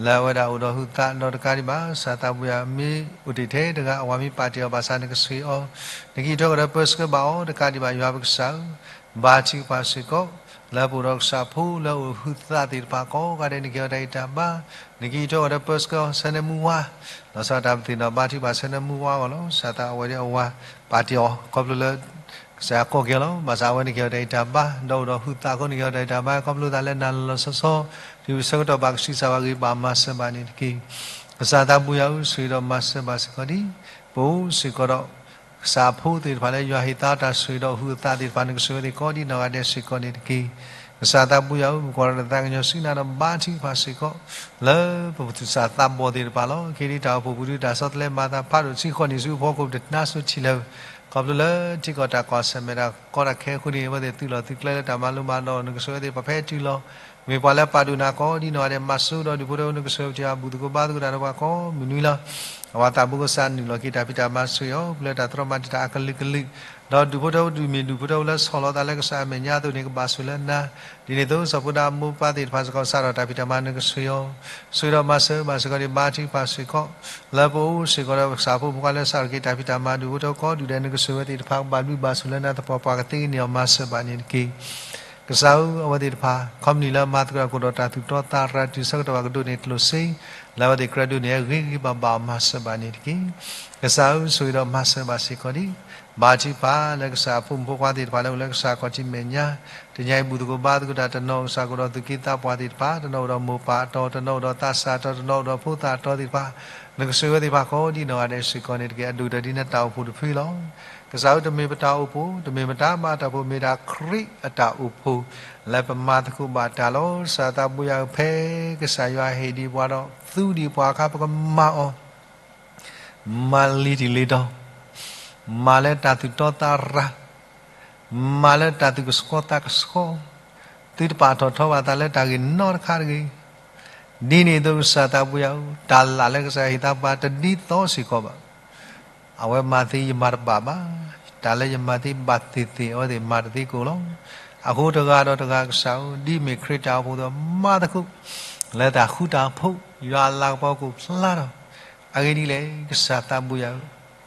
လၢအဝဲဒၣ်အိၣ်ဒီးဟုးသး ဒီးတကးဒံးဘၣ် ကစၢ်သးဘိယွၤ မ့ၢ်အိၣ်တ့ၢ်ထဲတဂၤ အဝၤမ့ၢ်ပာ်တ့ၢ်အီၤဘၣ်ဆၣ် နကဆိၣ်ဂ့ၤအီၤ နကအံးထွဲဃီၤဒီးပၢဆှၢဘၣ်အီၤ တကးဒံးဘၣ်ယွၤပကစၢ်ဧၢ ဘါထုကဖၣ်စ့ၢ်ကီး လၢပအိၣ်ဒီးကစၢ်ဖိလၢအအိၣ်ဟုးသးသ့ၣ်တဖၣ်ကိးဂၤဒဲး နကဲအီၤတၢ်အံၤတၢ်ဘါ နကအံးထွဲဃီၤဒီးပၢဆှၢအီၤ ဆၢန့ၢ်မူဝါ လီၤဆီဒၣ်တၢ်ပသ့ၣ်နီၣ်ဘါထုကဖၣ်ဆၢန့ၢ်မူဝါအဂီၢ်လီၤ ကစၢ်သးအဝဲဒၣ်အဝၤ ပာ်တ့ၢ်အီၤ ခီဖျိလၢ ကစၢ်ယွၤကိးက့ၤအီၤလီၤ ဘၣ်ဆၣ်အဝဲန့ၣ်ကဲအီၤတၢ်အံၤတၢ်ဘါ ဒီးအိၣ်ဒီးဟုးသးအဃိန့ၣ်ကဲအီၤတၢ်အံၤတၢ်ဘါ ခီဖျိသးလၢနၤလီၤလီၤဆီဆီ တုၤဆၢကတီၢ်ဘၣ်ကဆံးစၢ်ဘၣ်ဂ့ၤဘၣ်မၤစၢၤဘၣ်န့ၣ်တက့ၢ်. ကစၢ်သးဘိယွၤဧၢ ဆိၣ်ဂ့ၤဒီးမၤစၢၤဘၣ်စ့ၢ်ကီးဒ် ပအိၣ်စ့ၢ်ကီးဒီး ကစၢ်ဖိသ့ၣ်တဖၣ်လၢယွၤဟ့ၣ်သါတၢ်ဆိၣ်ဂ့ၤဒီးဟုးသးသ့ၣ်တဖၣ် နကဆိၣ်ဂ့ၤသ့ၣ်ကိးဒ်နီၢ်ဂၤဒဲးစ့ၢ်ကီးန့ၣ်တက့ၢ်. ကစၢ်သးဘိယွၤဧၢ ပကွၢ်ဒီးတၢ်သးကညီၤဆူနၤဒီးဘါထုကဖၣ်စ့ၢ်ကီး လၢပကသူၣ်စၢ်သးဘီၣ်သ့ၣ်တဖၣ်လီၤ. ခ့ဒံတၢ်အိၣ်ဖှိၣ်ပူၤဒုးတၢ်ဆီတလဲမၤသးဖးဒိၣ်ဆံဃီနံၣ်ဆူအဖီခိၣ် တနါစိၤထံၣ်လၢၤ ခီဖျိလၢထံကီၢ်တၢ်ကီၢ်ဆၢၣ်မဲာ်တၢ်ကီတၢ်ခဲအဃိန့ၣ် အဝဲသ့ၣ်သုးလီၢ်သုးကျဲလၢတၢ်မၤလိမၤဒိး နကဆိၣ်ဂ့ၤသ့ၣ်ပှၤဖဲတုၤလီၤ မ့ၢ်ပှၤလၢပာ်ဒိၣ်နၤကိးဒ်နီၢ်ဂၤဒဲး မၤစိဒီးဒူၣ်ဖိထၢဖိ နကဆိၣ်ဂ့ၤပထံၣ်ဘၣ်ဘူၣ်သကိးဘါသကိးတၢ်ဒီးပှၤကိးမုၢ်နွံလီၤ. အဝဲသးဘိကစၢ်နုာ်လီၤက့ၤတၢ်ဖံးတၢ်မၤဆိၣ်ဂ့ၤအီၤ ပလၢတၢ်သရီမၤတံာ်တာ်အကလုာ်ကလုာ် ဒီးဒူၣ်ဖိထၢဖိဒုးမ့ၢ်ဒူၣ်ဖိထၢဖိလၢဆီၣ်လီၤသးလၢကစၢ်အမဲာ်ညါအသိးန့ၣ် ကဘၣ်ဆိၣ်လၢနၤ ဒ်န့ၣ်အသိး စီၤဖိဒါမိၢ်ပၢ်သ့ၣ်တဖၣ်စ့ၢ်ကီး စးထီၣ်တၢ်ဖံးတၢ်မၤ နကဆိၣ်ဂ့ၤအီၤ ဆိၣ်ဂ့ၤဒီးမၤစၢၤဘၣ်စ့ၢ်ကီးဒ်ဘါထုကဖၣ်စ့ၢ်ကီး လၢပအိၣ်စ့ၢ်ကီးဒီးကစၢ်ဖိမုၣ်ဖိခွါလၢစးထီၣ်က့ၤတၢ်ဖံးတၢ်မၤ ဒူၣ်ဖိထၢဖိကိးဒူၣ်ဒဲး နကဆိၣ်ဂ့ၤသ့ၣ်တဖၣ် ကဘၣ်ဘျုးဘၣ်ဆိၣ်လၢနၤ သပှၢ်ပှၢ်ကသ့န့ၢ်အီၤ မၤစၢၤဘၣ်န့ၣ်တက့ၢ်. ကစၢ်ဧၢ အဝဲသ့ၣ်တဖၣ် ခီပနံၣ်လၢမၤသကိးတၢ်ကိၢ်ဒီးတၢ်သူၣ်တီသးရၤ တုၤဆၢကတီၢ်ဘၣ်ကဒိးန့ၢ်ကျိၣ်စ့ လၢအဝဲသ့ၣ်ကြၢးဒိးန့ၢ်ဂ့ၤဂ့ၤဘၣ်ဘၣ်အီၤ မၤစၢၤဘၣ်န့ၣ်တက့ၢ်. ကစၢ်ဧၢ ဆိၣ်ဂ့ၤဒီးမၤစၢၤဘၣ်စ့ၢ်ကီးဒ် ဘါထုကဖၣ်လၢကစၢ်အဖိမုၣ်ဖိခွါသ့ၣ်တဖၣ်လၢ အိၣ်လၢကစၢ်ခီၣ်ထံးမဲာ်ညါ တနံၤအံၤဘူၣ်သကိးဘါသကိးတၢ် တနီၤအိၣ်ကစၢ်ကအိၣ်ဒီးသူၣ်က့သးပှၢ်သ့ၣ်တဖၣ် တနီၤအိၣ်ဒီးမိၢ်ပၢ်အတီ တနီၤအိၣ်ဒီးသးစၢ်အတီ တနီၤအိၣ်ဒီးဖိသၣ်အတီသ့ၣ်တဖၣ် နကဆိၣ်ဂ့ၤဝဲသ့ၣ်တဖၣ်ကိးဒ်နီၢ်ဂၤဒဲးစ့ၢ်ကီးန့ၣ်တက့ၢ်. အဒိၣ်ကတၢၢ်ဒ်နတၢ်အိၣ်ဖှိၣ်တဖုလီၤ. ကစၢ်ဧၢ တမ့ၢ်ပတၢ်အိၣ်ဖှိၣ်, တမ့ၢ်ပတၢ်မၤတၢ်အိၣ်ဖှိၣ်, မ့ၢ်ဒၣ်ခရံာ်အတၢ်အိၣ်ဖှိၣ် လၢပမၤသကိးဘၣ်တၢ်လီၤ. ကစၢ်သးဘိယွၤဧၢ, ဖဲကစၢ်ယွၤဟ့ၣ်ဒံးပှၤဒီးသူဒံးပှၤအခါ ပကမၤအီၤ မၤလ့ၤတံၢ်လ့ၤတီၤ, မၤလၢတၢ်သူၣ်တီသးရၤ, မၤလၢတၢ်သူၣ်ကဆှီသးကဆှီ, သုတပာ်ထီၣ်ထီဘၣ်သးလၢတၢ်ဂ့ၢ်နီတခါတဂ့ၤ. ဒ်န့ၣ်အသိးကစၢ်သးဘိယွၤဧၢ, တၢ်လၢ်လၢကစၢ်ဟ့ၣ်သးပှၤတဒ်သိးစ့ၢ်ကီးဘၣ်. အဝဲမၤသ့ယမၤတဘၣ်ဘၣ်, တၢ်လၢယမၤသ့ဘၣ်သ့ၣ်သ့ၣ် အဝဲသ့ၣ်မၤတသ့ကိၣ်လီၤ. အဃိတဂၤဒီးတဂၤကစၢ်ဧၢ, ဒ်မ့ၢ်ခရံာ်တၢ်အိၣ်ဖှိၣ်ဒီးမၤသကိး လၢတၢ်ဃူတၢ်ဖိး ယွၤအလၤကပီၤကအိၣ်ဖျါထီၣ်, အဂ့ၢ်ဒ်လဲၣ် ကစၢ်သးဘိယွၤဧၢ,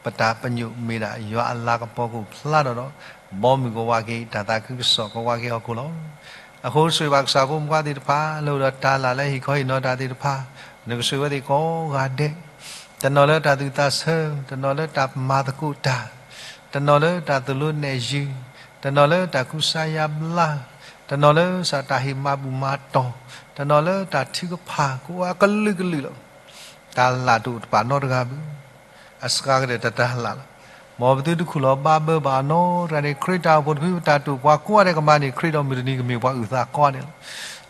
ပတၢ်ပညိၣ်မ့ၢ်ဒၣ်ယွၤအလၤကပီၤကအိၣ်ဖျါထီၣ်ဒီး ဘီမုၢ်ကဝါက့ၤ တၢ်သးခုကစီၣ်ကဝါက့ၤဟီၣ်ခိၣ်လီၤ. အဃိဆိၣ်ဂ့ၤဘၣ်ကစၢ်ဖိမုၣ်ခွါသ့ၣ်တဖၣ် လၢအိၣ်ဒီးတၢ်လၢ်လၢဟ့ၣ်ခီဟ့ၣ်နီၤတၢ်သ့ၣ်တဖၣ်, နကဆိၣ်ဂ့ၤဝဲသ့ၣ်ကိးဂၤဒဲး, တနီၤလၢတၢ်သူၣ်သးဆၢ, တနီၤလၢတၢ်မၤသကိးတၢ်, တနီၤလၢတၢ်သိၣ်လိနဲၣ်ယုၢ်, တနီၤလၢတၢ်ကူစါယါဘျါ, တနီၤလၢစးတၢ်ဟ့ၣ်မၤဘူၣ်မၤတီၢ်, တနီၤလၢတၢ်ထုကဖၣ်ကအိၣ်အကလုာ်ကလုာ်လီၤ. တၢ်လၢ်တအိၣ်တပာ်နီတဂၤဘၣ်, အစှၤကတၢၢ်တၢ်တၢ်လၢ်လီၤ. မ်ပသုတခူၣ်လီၤဘၣ်ဘၢဘၣ်အနီတဂၤန့ၣ် ခရံာ်တၢ်အိၣ်ဖှိၣ်တဖု ပတၢ်တိာ်ပှၤကိးဂၤဒဲးကမၤန့ၣ် ခရံာ်ဒီးမုၢ်တနံၤကမ့ၢ်ပှၤအုၣ်သးကိးဂၤဒဲးလီၤ.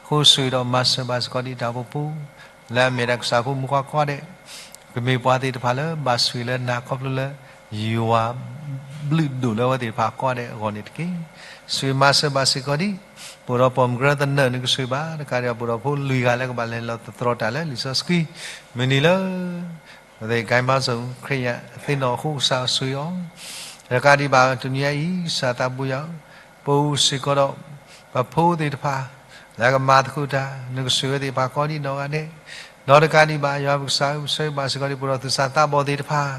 အဃိဆိၣ်ဂ့ၤဒီးမၤစၢၤဘၣ်စ့ၢ်ကီးဒ်တၢ်အိၣ်ဖှိၣ်ဖိ လၢအမ့ၢ်ဒၣ်ကစၢ်ဖိမုၣ်ခွါကိးဂၤဒဲး, ကမ့ၢ်ပှၤသ့ၣ်တဖၣ်လၢဘၣ်ဆိၣ်ဂ့ၤလၢနၤခီဖျိလၢ ယွၤဘျုးဒိၣ်လၢအဝဲသ့ၣ်တဖၣ်ကိးဂၤဒဲးအဂီၢ်န့ၣ်တက့ၢ်. ဆိၣ်ဂ့ၤမၤစၢၤဘၣ်စ့ၢ်ကီးဒ် ပအိၣ်ဒီးပိာ်မုၣ်ကရၢသနၢၣ် နကဆိၣ်ဂ့ၤဘၣ်, တကးဒံးဘၣ် ပအိၣ်ဒီးဖိလွံၢ်ဂၤလၢကဘၣ်လဲၤလီၤသတြီၤတၢ်လၢလံာ်စီဆှံ, မုၢ်နံၤလၢ ပသ့ၣ်ကဲမၤစၢၤ ခရံာ်အသ့ၣ်နီၣ်အဃိကစၢ်ဆိၣ်ဂ့ၤအီၤ, တကးဒံးဘၣ်တနံၤအံၤ ကစၢ်သးဘိယွၤဧၢ, ပအိၣ်စ့ၢ်ကီးဒီး ပဖိသ့ၣ်တဖၣ် လၢကမၤသကိးတၢ် နကဆိၣ်ဂ့ၤဝဲသ့ၣ်တဖၣ်ကိးဒ်နီၢ်ဂၤဒဲး, ဒီးတကးဒံးဘၣ် ယွၤပကစၢ်ဧၢ, ပဆိၣ်ဂ့ၤဘၣ်စ့ၢ်ကီးဒ်ပအိၣ်ဒီးသူၣ်စၢ်သးဘီၣ်သ့ၣ်တဖၣ်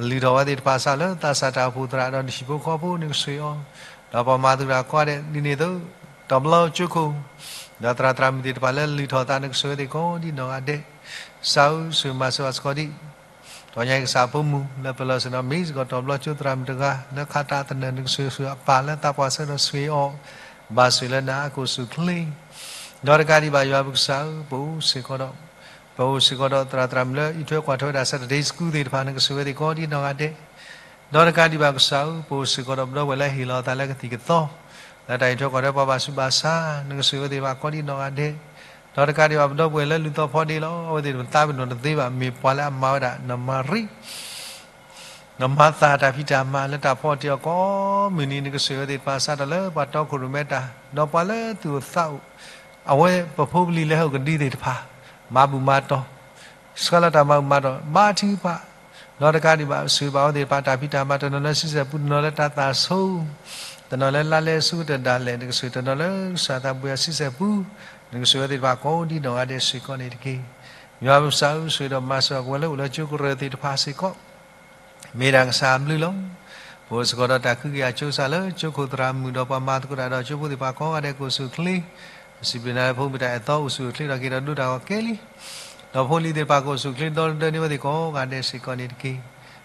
လုၢ်ထီၣ်ဝဲသ့ၣ်တဖၣ်စးလၢသးစၢ်တၢ်အိၣ်ဖှိၣ်သရၣ်ဒီးနဟံၣ်ဖိဃီဖိ နကဆိၣ်ဂ့ၤအီၤ, ဒီးပှၤမၤသကိးတၢ်ကိးဂၤဒဲး ဒ်န့ၣ်အသိး တီၤဘျီကၠိခိၣ် ဒီးသရၣ်သရၣ်မုၣ်သ့ၣ်တဖၣ်လၢလုၢ်ထီၣ်သး နကဆိၣ်ဂ့ၤဝဲသ့ၣ်ကိးဒ်နီၢ်ဂၤဒဲး, ကစၢ်ဧၢ ဆိၣ်ဂ့ၤမၤစၢၤဘၣ်စ့ၢ်ကီးဒ် တနံၤအံၤကစၢ်ဖိမုၣ်လၢပလီၢ်စ့ၢ်နီၤ မ့ၢ်စ့ၢ်ကီးတီၤဘျီကၠိသရၣ်မုၣ်တဂၤ လၢခးတၢ်သနၢၣ် နကဆိၣ်ဂ့ၤအပၢ်လၢသးပှၢ်ဆၢဒီးဆိၣ်ဂ့ၤအီၤ ဘၣ်ဆိၣ်လၢနၤအကအိၣ်ဆူၣ်ချ့, ဒီးတကးဒံးဘၣ် ယွၤပကစၢ်ဧၢ, ပအိၣ်စ့ၢ်ကီးဒီး ပအိၣ်စ့ၢ်ကီးဒီးသရၣ်သရၣ်မုၣ်လၢ အံးထွဲကွၢ်ထွဲဝဲဒၣ် Saturday School သ့ၣ်တဖၣ် နကဆိၣ်ဂ့ၤဝဲသ့ၣ်ကိးဒ်နီၢ်ဂၤဒဲး, ဒီးတကးဒံးဘၣ်ကစၢ်ဧၢ, ပအိၣ်စ့ၢ်ကီးဒီးပဒီပုၢ်ဝဲၢ်လၢဟ့ၣ်လီၤအသးလၢကသံၣ်ကသီ လၢတၢ်အံးထွဲကွၢ်ထွဲပှၤဘၣ်ဆူးဘၣ်ဆါ, နကဆိၣ်ဂ့ၤဝဲသ့ၣ်တဖၣ်ကိးဒ်နီၢ်ဂၤဒဲး, ဒီးတကးဒံးဘၣ်ပဒီပုၢ်ဝဲၢ်လၢလုၢ်သီဖီဒ့လီၤ, အဝဲသ့ၣ်တပသးပ့ၤနီၣ်တသ့ဘၣ်, မ့ၢ်ပှၤလၢအမၤဝဲဒၣ် နမၤရံ နမၤသးတၢ်ဖံးတၢ်မၤလၢတၢ်ဖီအီၤကိးမုၢ်နံၤ နကဆိၣ်ဂ့ၤဝဲသ့ၣ်တဖၣ်စးထီၣ်လၢပှၤတီခိၣ်ရိၣ်မဲတၢ်, ဒီးပှၤလၢသူၣ်အိၣ်သးအိၣ်, အဝဲပဖိပလံၤလၢဟဲအိၣ်ကဒံသ့ၣ်တဖၣ်, မၤဘူၣ်မၤတီၢ်, ဆှၢလီၤတၢ်မၤဘူၣ်မၤတီၢ် ဘါထုကဖၣ်, ဒီးတကးဒံးဘၣ် ဆိၣ်ဂ့ၤဘၣ်အဝဲသ့ၣ်တဖၣ်တၢ်ဖံးတၢ်မၤ တနီၤလၢဆံဆဲၣ်ပူ, တနီၤလၢတၢ်သးဆိ, တနီၤလၢလါလဲဆူတဒၣ်လဲာ် နကဆိၣ်တနီၤလၢကစၢ်သးဘိယွၤဆံဆဲၣ်ပူ, နကဆိၣ်ဝဲသ့ၣ်တဖၣ်ကိးဒ်နီၢ်ဂၤဒဲးစ့ၢ်ကီးန့ၣ်တက့ၢ်. ယွၤပကစၢ်ဧၢ, ဆိၣ်ဂ့ၤဒီးမၤစၢၤပဝဲလၢအိၣ်လၢကၠိကရၢၢ်သ့ၣ်တဖၣ်စ့ၢ်ကီး မ့ၢ်ဒၣ်ကစၢ်အဘျုးလီၤ. ပအိၣ်စ့ၢ်ကီးဒီးတၢ်ကဟုကယာ်ဆိစးလၢကၠိခိၣ်သရၣ်မုၣ်ဒီးပှၤမၤသကိးတၢ်ဒီးကၠိဖိသ့ၣ်တဖၣ်ကိးဂၤဒဲးကအိၣ်ဆူၣ်ချ့, ပစံးဘျုးနၤလၢဖိမုၣ်တၢ်အဲၣ်သီအိၣ်ဆူၣ်အိၣ်ချ့ဒီးက့ၤဒီးဒိတၢ်ဂီၤကဲလံ, ဒီးဖိလံၤသ့ၣ်တဖၣ်ကအိၣ်ဆူၣ်ချ့ဒီတဒၢန့ၢ်ဝဲသ့ၣ်ကိးဂၤဒဲးစ့ၢ်ကီးန့ၣ်တက့ၢ်.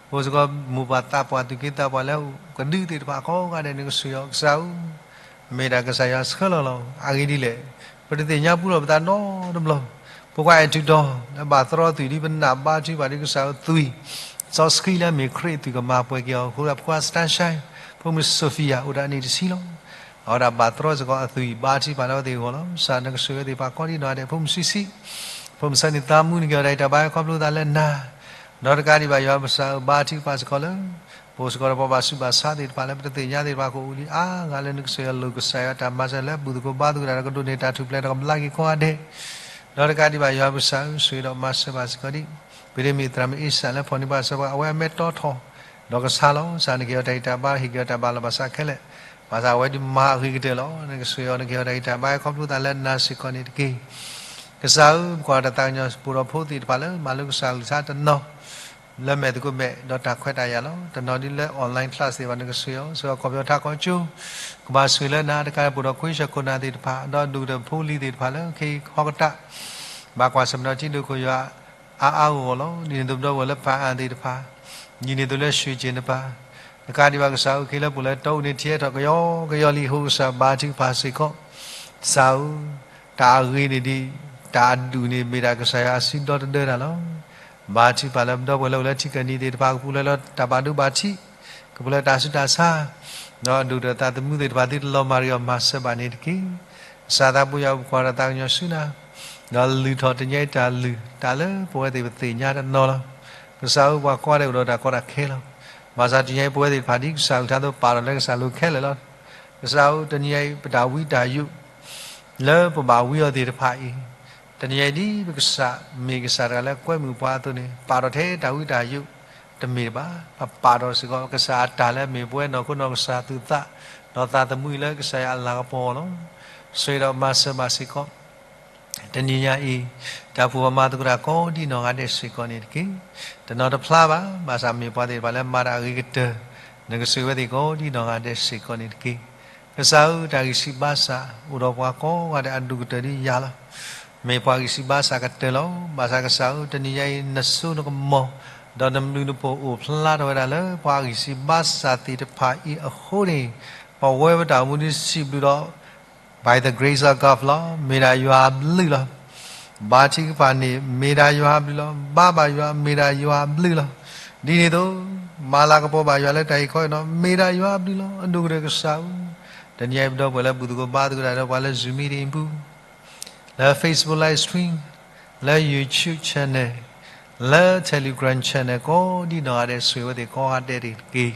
ပအိၣ်စ့ၢ်ကီးမိၢ်ပၢ်သးပှၢ်သူၣ်က့သးပှၢ်လၢကဒုးသ့ၣ်တဖၣ်ကိးဂၤဒဲး နကဆိၣ်ဂ့ၤအီၤကစၢ်ဧၢ, မ့ၢ်ဒၣ်ကစၢ်ယွၤဆှၢလီၤလီၤ. အဂ့ၢ်ဒ်လဲၣ်, ပတသ့ၣ်ညါပူထီၣ်ပသးနီတဘျီ, ပကွၢ်အဲၣ်ထုးဒီး လၢဘၣ်သရီအသွံၣ်ဒ်ပနၢ်ဘါထုကဖၣ်ဒ်ကစၢ်အသွံၣ်, စီဆှံလၢအမ့ၢ်ခရံာ်အသွံၣ်ကမၤပှဲၤက့ၤအီၤအဃိ ပကွၢ်စတၢ်ဆှဲ, ဖိမုၣ်စီၤဖံယၤအိၣ်ဒၣ်နံၣ်တဆံလီၤ. အဝဲဒၣ်ဘၣ်သရီစ့ၢ်ကီးအသွံၣ်ဘါထုကဖၣ်လၢအဝဲသ့ၣ်အဂီၢ်လီၤ. ကစၢ်နကဆိၣ်ဂ့ၤသ့ၣ်တဖၣ်ကိးဒ်နီၢ်ဂၤဒဲး, ဖိမုၣ်ဆံးဆံး, ဖိမုၣ်ဆၢန့ၣ်သးမူ နက့ၤအီၤတၢ်အံးတၢ်ဘါခီဖျိသးလၢနၤ ဒီးတကးဒံးဘၣ် ယွၤပကစၢ်ဧၢ, ဘါထုကဖၣ်စ့ၢ်ကီးလၢ ပအိၣ်စ့ၢ်ကီးဒီးပှၤဘၣ်ဆူးဘၣ်ဆါသ့ၣ်တဖၣ်လၢပတသ့ၣ်ညါသ့ၣ်တဖၣ်ကအိၣ်လံအါဂၤလၢနကဆိၣ်ဂ့ၤအီၤလိာ်ကစၢ်ယွၤတၢ်မၤစၢၤလၢ ဘူၣ်သကိးဘါသကိးတၢ်ဒီးကဒိးန့ၢ်တၢ်ထူၣ်ဖျဲးဒီးကဘျါက့ၤကိးဂၤဒဲး, ဒီးတကးဒံးဘၣ် ယွၤပကစၢ်ဧၢ, ဆိၣ်ဂ့ၤဒီးမၤစၢၤဘၣ်စ့ၢ်ကီးဒ် ပဒိၣ်မံၤသရၣ်မုၣ်အ့စၢ်လၢဖီၣ်န့ၢ်ပှၤစၢၤပှၤ အဝဲအမဲာ်တီထီၣ် ဒီးကဆါလီၤ. ကစၢ်နက့ၤအီၤတၢ်အံးတၢ်ဘါ ဟ့ၣ်က့ၤအီၤတၢ်ဘၣ်လီၤဘၣ်ဆၣ်ခဲလၢာ်, ဘၣ်ဆၣ်အဝဲဒုးမၤအဂ့ၤကတၢၢ်လီၤ. နကဆိၣ်ဂ့ၤအီၤ နက့ၤအီၤတၢ်အံးတၢ်ဘါခီဖျိသးလၢနၤစ့ၢ်ကီးန့ၣ်တက့ၢ်. ကစၢ်ဧၢ, ပကွၢ်တၢ်သးကညီၤ ပအိၣ်ဒီးဖိသ့ၣ်တဖၣ်လၢ မၤလိကစၢ်အကလုၢ်ကထါတနီၤ လၢမဲာ်သကိးမဲာ် ဒီးတၢ်ခွဲးတၢ်ယာ်လီၤ. တနီၤဒ်လၢ online class သ့ၣ်တဖၣ် နကဆိၣ်ဂ့ၤအီၤ ဆိၣ်ဂ့ၤအီၤကီၢ်ပယီၤထးကီၢ်ကၠိ, ကဘၣ်ဆိၣ်ဂ့ၤလၢနၤတကး ပအိၣ်ဒီးခွံဆၢခိၣ်နၢ်သ့ၣ်တဖၣ် ဒီးဒိၣ်ကတၢၢ်ဖိလံၤသ့ၣ်တဖၣ်လၢ ခ့ဟီကတၢၢ် ဘၣ်ကွၢ်ဆၢၣ်မဲာ်ဒီးထံဒိၣ်ခိၣ်ယွၤ အါအါဂီၢ်ဂီၢ်လီၤ. ဒ်န့ၣ်အသိးပဒီပုၢ်ဝဲၢ်လၢပၢ်အၣ်သ့ၣ်တဖၣ်, ဒ်န့ၣ်အသိးလၢ ရွှေကျင် တပၤ, တကးဒံးဘၣ်ကစၢ်ဧၢ, ခ့လၢပအိၣ်လၢတီအူန့ၣ် ထံဟဲထီၣ်ကယီကယီလံအဃိ ကစၢ်ဘါထုကဖၣ်စ့ၢ်ကီး, ကစၢ်ဧၢ, တၢ်အဂ့ၤန့ၣ်ဒ် တၢ်အဒူၣ်န့ၣ် မ့ၢ်ဒၣ်ကစၢ်ယွၤအစုဒီတဒၢတၢ်လီၤ. ဘါထုကဖၣ်လၢပဒီပုၢ်ဝဲၢ်လၢအိၣ်လၢထံကၢၢ်နံၤသ့ၣ်တဖၣ် ကပူၤဖျဲးလၢတၢ်ဘၣ်ဒိဘၣ်ထံး, ကပူၤဖျဲးလၢတၢ်ဆူးတၢ်ဆါ, ဒီးအဒိၣ်ကတၢၢ်သးသမူသ့ၣ်တဖၣ် သုတလီၤမၢ်တဂ့ၤအီၤ မၤစၢၤဘၣ်န့ၣ်တက့ၢ်. ကစၢ်သးဘိယွၤ ပကွၢ်ထီၣ်သးကညီၤဆူနၤ, ဒီးလုၢ်ထီၣ်တနံၤအံၤတၢ်လုၢ် တၢ်လၢပဝဲသ့ၣ်ပသ့ၣ်ညါတနီၤလီၤ. ကစၢ်ဧၢ ပှၤကိးဂၤဒဲးအိၣ်ဒီးတၢ်ကီတၢ်ခဲလီၤ. ဘၣ်ဆၣ်တနံၤအံၤ ပဝဲသ့ၣ်တဖၣ်ဒ်ကစၢ်အကလုၢ်အသိး ပာ်ထီၣ်လၢကစၢ်အလိၤခဲလၢာ်လီၤ. ကစၢ်ဧၢ တနံၤအံၤ ပတၢ်ဝံတၢ်ယိး လၢပဘၣ်ဝံအီၤသ့ၣ်တဖၣ်အံၤ, တနံၤအံၤဒ်ပကစၢ် မ့ၢ်ကစၢ်တဂၤလၢကွဲမုာ်ပှၤအသိးန့ၣ် ပာ်ထီၣ်ထဲတၢ်ဝံတၢ်ယိး တမ့ၢ်တဘၣ်, ပပာ်ထီၣ်စ့ၢ်ကီး ကစၢ်အတၢ်လၢအမ့ၢ်ပဝဲနီၢ်ခိနီၢ်ကစၢ်သူၣ်သး ဒီးသးသမူအံၤလၢကစၢ်ယွၤအလၤကပီၤအဂီၢ်လီၤ. ဆိၣ်ဂ့ၤဒီးမၤစၢၤဘၣ်စ့ၢ်ကီး တနံၤညါအံၤ တၢ်ဖှီၣ်ပမၤသကိးတၢ်ကိးဒံနီၢ်ဂၤဒဲးစ့ၢ်ကီးန့ၣ်တက့ၢ်. တနီၤတဖျါဘၣ်, ဘၣ်ဆၣ်မ့ၢ်ပှၤသ့ၣ်တဖၣ်လၢမၤတၢ်အဂ့ၤကတၢၢ်, နကဆိၣ်ဂ့ၤဝဲသ့ၣ်ကိးဒံနီၢ်ဂၤဒဲးစ့ၢ်ကီးန့ၣ်တက့ၢ်. ကစၢ်ဧၢ တၢ်ဂံၢ်စၢ်ဘါစၢ် အိၣ်ဒီးပှၤကိးဂၤဒဲးအဒိၣ်ကတၢၢ်ဒ်ယၤလီၤ. မ့ၢ်ပှၤဂံၢ်စၢ်ဘါစၢ်ကတၢၢ်လီၤ. ဘၣ်ဆၣ်ကစၢ်ဧၢ တနံၤညါအံၤ နစိနကမီၤ ဒီးနဘျုးနဖှိၣ်အိၣ်ဖျါထီၣ်ဝဲဒၣ်လၢပှၤဂံၢ်စၢ်ဘါစၢ်သ့ၣ်တဖၣ်အံၤအဃိန့ၣ်, ပဝဲပတၢ်အိၣ်မူဒ်စံးဘျုးဒီး by the grace of God လီၤ. မ့ၢ်ဒၣ်ယွၤအဘျုးလီၤ. ဘါထုကဖၣ်န့ၣ် မ့ၢ်ဒၣ်ယွၤအဘျုးလီၤ. ဘါဘၣ်ယွၤ မ့ၢ်ဒၣ်ယွၤအဘျုးလီၤ. ဒ်န့ၣ်အသိး မၤလၤကပီၤဘၣ်ယွၤလၢတၢ်အံၤခီအံၤနီၤ မ့ၢ်ဒၣ်ယွၤအဘျုးလီၤ. အဒိၣ်ကတၢၢ်ကစၢ်ဧၢ, တနံၤအံၤပဒီပုၢ်ဝဲၢ်လၢဘူၣ်သကိးဘါသကိးတၢ်ဒီးပှၤလၢ Zoom meeting ပူၤ လၢ Facebook live stream, လၢ YouTube channel, လၢ Telegram channel ကိးဒံနီၢ်ဂၤဒဲး ဆိၣ်ဂ့ၤဝဲသ့ၣ်ကိးဂၤဒဲးတက့ၢ်.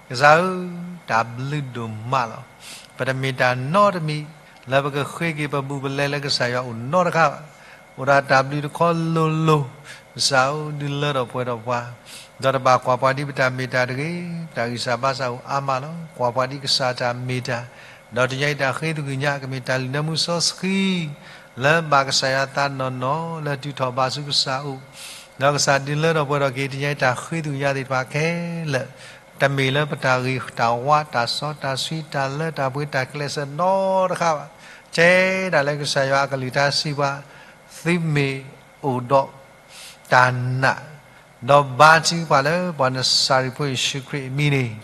ကစၢ်ဧၢ, တၢ်ဘျုးဒိၣ်မးလီၤ. ပတမ့ၢ်တၢ်နီတမံၤ လၢပကဃ့က့ၤပဘူးပလဲလၢကစၢ်ယွၤအိၣ်နီတခါဘၣ်. အိၣ်ဒၣ်တၢ်ဘျုးတခီလိၤလိၤ, ကစၢ်ဧၢ ဒုးလၢထီၣ်ပှဲၤထီၣ်ပှၤ, ဒီးတဘၣ်ကွၢ်ပှၤဒ်ပတၢ်မ့ၢ်တၢ်တဂ့ၤ, ပတၢ်ဂံၢ်စၢ်ဘါစၢ်အိၣ်အါမးလီၤ. ကွၢ်ပှၤဒ်ကစၢ်တၢ်မ့ၢ်တၢ်, ဒီးတနံၤအံၤတၢ်ဃ့သကွံာ်ညါ ကမ့ၢ်တၢ်လုၢ်နၢမူစီဆှံ လၢဘၣ်ကစၢ်ယွၤသးနီၢ်နီၢ် လၢတုၤထီၣ်ဘါဆူကစၢ်အအိၣ်, ဒီးကစၢ်ဒုးလၢထီၣ်ပှဲၤထီၣ်က့ၤ တနံၤအံၤတၢ်ဃ့သကွံာ်ညါသ့ၣ်တဖၣ်ခဲလၢာ်, တမ့ၢ်လၢပတၢ်ဂ့ၤတၢ်ဝါ တၢ်စီတၢ်ဆှံ တၢ်လၢတၢ်ပှ့ၤတၢ်ကျဲးစၢးနီတခါဘၣ်. ထဲဒၣ်လၢကစၢ်ယွၤအကလုၢ်တၢ်စံးပှၤ, သုမ့ၢ်အိၣ်ဒီးတၢ်နာ် ဒီးဘါထုကဖၣ်လၢပှၤနစၤရ့းဖိယ့ၣ်ၡူးခရံာ်အမံၤန့ၣ်,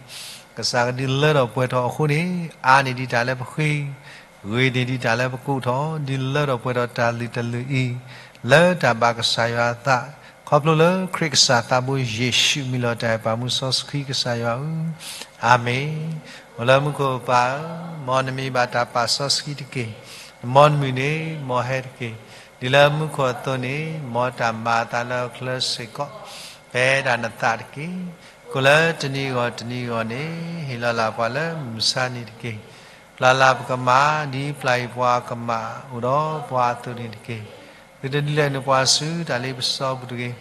ကစၢ်ကဒုးလၢထီၣ်ပှဲၤထီၣ်အဃိန့ၣ်, အါန့ၢ်ဒံးတၢ်လၢပဃ့, ဂ့ၤန့ၢ်ဒံးတၢ်လၢပကိးထီၣ်, ဒုးလၢထီၣ်ပှဲၤထီၣ်တၢ်လုၢ်တလုၢ်အံၤ, လၢတၢ်ဘၣ်ကစၢ်ယွၤအသး, ခီဖျိလၢခရံာ်ကစၢ်သးဘိယ့ၣ်ၡူးမံၤလီၤတၢ်အဲၣ်ပာ်မူစီဆှံကစၢ်ယွၤဧၢ, အၤမ့ၣ်. အိၣ်လၢမူခိၣ်ပၢ်ဧၢ, မ်နမံၤဘၣ်တၢ်ပာ်စီဆှံတက့ၢ်. မ်နမုၢ်န့ၣ် မ်ဟဲတက့ၢ်. ဒ်လၢမူခိၣ်အသိးန့ၣ်, မ်တၢ်မၤအသးလၢဟီၣ်ခိၣ်ချၢစ့ၢ်ကီး, ဖဲဒၣ်နသးတက့ၢ်. ကိၣ်လၢတနံၤအဂီၢ်တနံၤအဂီၢ်န့ၣ်, ဟ့ၣ်လီၤလၢ်ပှၤလၢမုၢ်မဆါန့ၣ်တက့ၢ်. ပျၢ်လၢ်ပကမၣ်, ဒ်ပျၢ်အံၤပှၤကမၣ်အိၣ်ဒီးပှၤအသိးန့ၣ်တက့ၢ်. သုတဒုးလဲၤနုာ်ပှၤဆူတၢ်လ့ပစီပူၤတဂ့ၤ.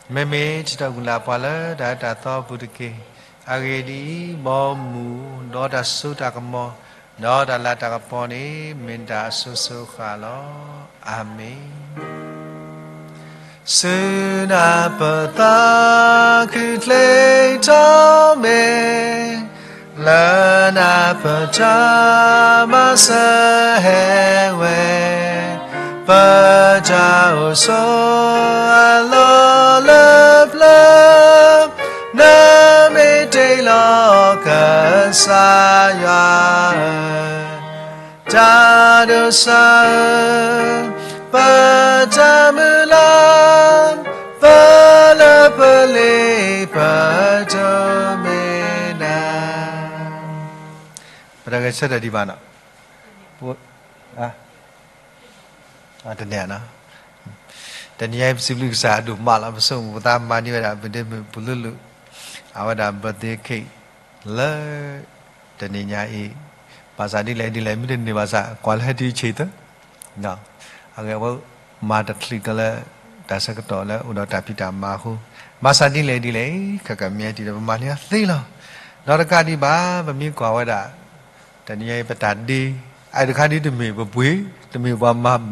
မ့မ့ၢ်ထံၣ်ထီၣ်ကွံာ်လၢ်ပှၤလၢတၢ်အၢတၢ်သီပူၤတက့ၢ်. အဂ့ၢ်ဒ်အံၤ, မ်မုၢ်ဒီးတၢ်စိတၢ်ကမီၤ, ဒီးတၢ်လၤတၢ်ကပီၤန့ၣ်, မ့ၢ်တၢ်အစိၤစိၤဃၣ်လီၤ. အၤမ့ၣ်. ဆူနၢ်ပၢၢ်သးခုချ့ထီၣ်မ့ၢ်, လၢနၢ်ပၢၢ်တၢ်မၤစၢၤဟဲဝဲ, ပတၢ်အိၣ်ဆိးအလီၢ်လၢပျၢၤ, နမ့ၢ်တ့ၢ်လီၤကစၢ်ယွၤဧၢ, တၢ်ဒိးစၢ်ဧၢ, ပတၢ်မုၢ်လၢ်, ပလၢပလ့ပတိၢ်မ့ၢ်နၤ. ပတဂဲၤဆၢထၢၣ်ဒံးဘၣ်နီၤ, တန့ၣ်နီၤ, တနံၤအံၤပစံးဘျုးကစၢ်အဒိၣ်မးလီၤ. ပဆိကမိၣ်ပသးမၤန့ၢ်ဝဲဒၣ် ပဒ့မုၣ်ပူၤလုလုၢ်, အဝဲဒၣ် birthday cake လၢ တနံၤညါအံၤ, ဘၣ်ဆၣ်ဒ်လဲၣ်ဒ်လဲၣ် မ့ၢ်တန့ၢ်ဘၣ်ဆၣ် ကွၢ်လၢဟဲတုၤဆံးသၢ, အဂ့ၢ်အဝဲ မၤတချုးကလၢ တၢ်ဆၢကတီၢ်လၢအိၣ်ဒီးတၢ်ဖံးတၢ်မၤအဃိ, ဘၣ်ဆၣ်ဒ်လဲၣ်ဒ်လဲၣ် ခဲကမ့ၢ်တုၤဒီးပမၤန့ၢ်အီၤသ့လီၤ. ဒီးတကးဒံးဘၣ် ပမ့ၢ်ကွၢ်ဝဲဒၣ် တနံၤအံၤပတၢ်ဒ့, အတခါဒ်တမ့ၢ်ပပှ့ၤ, တမ့ၢ်ပှၤမၤမုာ်,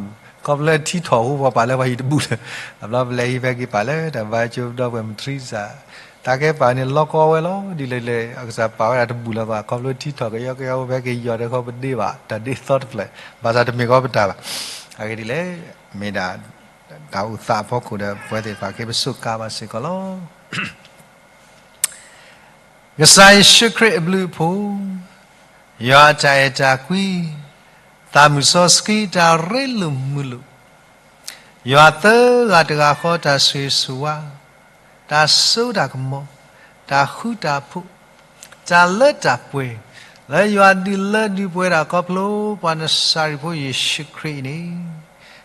ခီဖျိလၢထံထီၣ်အဃိ ပှၤပာ်လၢပှၤဟံၣ်တဘူးလၢၤ, အဘျီပလဲၤဟံးဖဲက့ၤပာ်လၢတၢ်ဘါကၠိပဒီပုၢ်ဝဲၢ်မုၢ်ထံစၢ်, တၢ်ကဲပာ်န့ၣ်လီၤကီဝဲလီၤ. ဒ်လဲၣ်လဲၣ် အကစၢ်ပာ်ဝဲဒၣ်တဘူးလၢၤဘၣ်, ခီဖျိထံထီၣ်ကယီကယီဖဲက့ၤယီၤဒီးခီပဒ့ဘၣ် တၢ်ဒ့သီတဖျၢၣ်, ဘၣ်ဆၣ်တမ့ၢ်ကီပတၢ်ဘၣ်. အဂ့ၢ်ဒ်လဲၣ်, မ့ၢ်ဒၣ်တၢ်အိၣ်သးအဖီခိၣ်ဒီး ပဝဲသ့ၣ်တဖၣ်က့ၤပစူးကါဘၣ်စ့ၢ်ကီးလီၤ. ကစၢ်ယ့ၣ်ၡူးခရံာ်အဘျုးအဖှိၣ်, ယွၤအတၢ်အဲၣ်တၢ်ကွံ, သးမုၢ်စီဆှံတၢ်ရ့လိာ်မုာ်လိာ်, ယွၤသၢဂၤတဂၤဃီတၢ်ဆိၣ်ဂ့ၤဆိၣ်ဝါ တၢ်စိတၢ်ကမီၤ, တၢ်ဃူတၢ်ဖိး, တၢ်လၢတၢ်ပှဲၤ, လၢယွၤဒုးလၢဒုးပှဲၤတၢ်ခီဖျိပှၤနစၤရ့းဖိယ့ၣ်ၡူးခရံာ်အံၤန့ၣ်,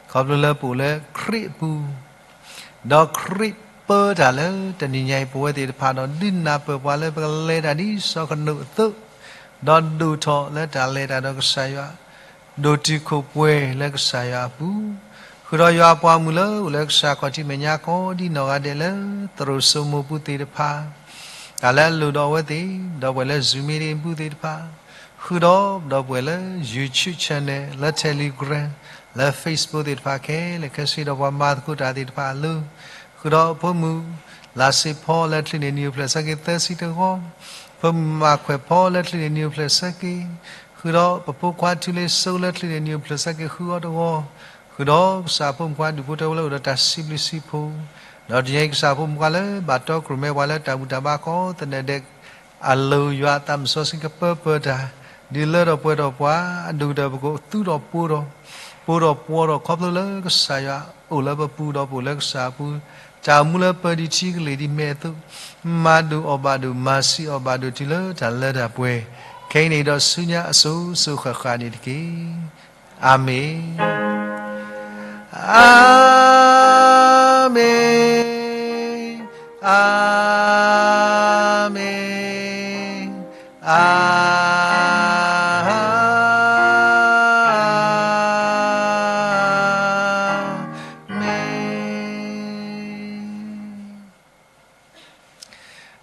ခီဖျိလၢပအိၣ်လၢခရံာ်အပူၤ, ဒီးခရံာ်ပၢတၢ်လၢတနံၤညါအံၤပဝဲသ့ၣ်တဖၣ်ဒီး ဒုးနၢ်ပၢၢ်ပှၤလၢပကလဲၤတၢ်ဒ်စီၤကနိးအသိး, ဒီးဒိၣ်ထီၣ်လၢတၢ်လဲၤတၢ်ဒီးကစၢ်ယွၤ, ဒိၣ်တုာ်ခိၣ်ပှဲၤလၢကစၢ်ယွၤအပူၤ, ဃုာ်ဒီးယွၤအပှၤမုၣ်လၢအိၣ်လၢကစၢ်ခီၣ်ထံးမဲာ်ညါကိးဒ်နီၢ်ဂၤဒဲးလၢ သရိာ်စိမိၤပူၤသ့ၣ်တဖၣ်, တၢ်လၢအလိၣ်ဒီးအဝဲသ့ၣ်, ဒီပုၢ်ဝဲၢ်လၢ Zoom meeting ပူၤသ့ၣ်တဖၣ်, ဃုာ်ဒီးဒီပုၢ်ဝဲၢ်လၢ YouTube channel လၢ Telegram လၢ Facebook သ့ၣ်တဖၣ်ခဲလၢာ်ခဲဆ့ဒီးပှၤမၤသကိးတၢ်သ့ၣ်တဖၣ်အလိၤ, ဃုာ်ဒီးဖိမုၣ် လၢ်စ့ဖီလၢချံန့ၣ်နံၣ်အိၣ်ဖျဲၣ်ဆၢက့ၤသၢဆံတဂီၢ်, ဖိမုၣ်မၤခွဲးဖီလၢချံန့ၣ်နံၣ်အိၣ်ဖျဲၣ်ဆၢက့ၤ, ဃုာ်ဒီးပဖိခွါထူလ့စိလၢချံန့ၣ်နံၣ်အိၣ်ဖျဲၣ်ဆၢက့ၤဃုအီၤတဂီၢ်, ဃုာ်ဒီးကစၢ်ဖိမုၣ်ခွါဒူၣ်ဖိထၢဖိလၢအိၣ်ဒီးတၢ်စံးဘျုးစံးဖှိၣ်, ဒီးတနံၤညါအံၤကစၢ်ဖိမုၣ်ခွါလၢဘၣ်တီကြၢးမဲပှၤလၢတၢ်ဘူၣ်တၢ်ဘါကိးသနၢၣ်ဒဲး အလိၤယွၤအသးမုၢ်စီဆှံကပၢပၢၤတၢ်, ဒုးလၢထီၣ်ပှဲၤထီၣ်ပှၤ, အဒိၣ်ကတၢၢ်ပကသူဒီးပိဒီး, ပိဒီးပှီဒီးခီဖျိလၢကစၢ်ယွၤအိၣ်လၢပပူၤဒီးပအိၣ်လၢကစၢ်အပူၤ, တၢ်အိၣ်မူလၢပၢၤဒံးထံကလ့ၢ်ဒံးမဲာ်အသိး, မၤဒိၣ်အီၣ်ဘၣ်ဒိၣ် မၤဆံးအီၣ်ဘၣ်ဒိၣ်တုၤလၢတၢ်လၢတၢ်ပှဲၤ, ခဲအံၤန့ၣ်ဒီးဆူညါအစိၤစိၤဃၣ်ဃၣ်န့ၣ်တက့ၢ်. အၤမ့ၣ်, အၤမ့ၣ်, အၤမ့ၣ်, အၤမ့ၣ်.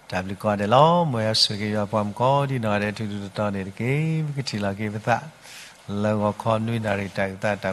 တၢ်ဘျုးကိးဂၤဒဲးလီၤ. မ်ယွၤဆိၣ်ဂ့ၤက့ၤယွၤပှၤမုၣ်ကိးဒ်နီၢ်ဂၤဒဲး ထူထူတီတီန့ၣ်တက့ၢ်. ပကထံၣ်လိာ်က့ၤပသး လၢဂီၤခီနွံနၣ်ရံၣ် တၢ်အုၣ်သးတၢ်ဘူၣ်တၢ်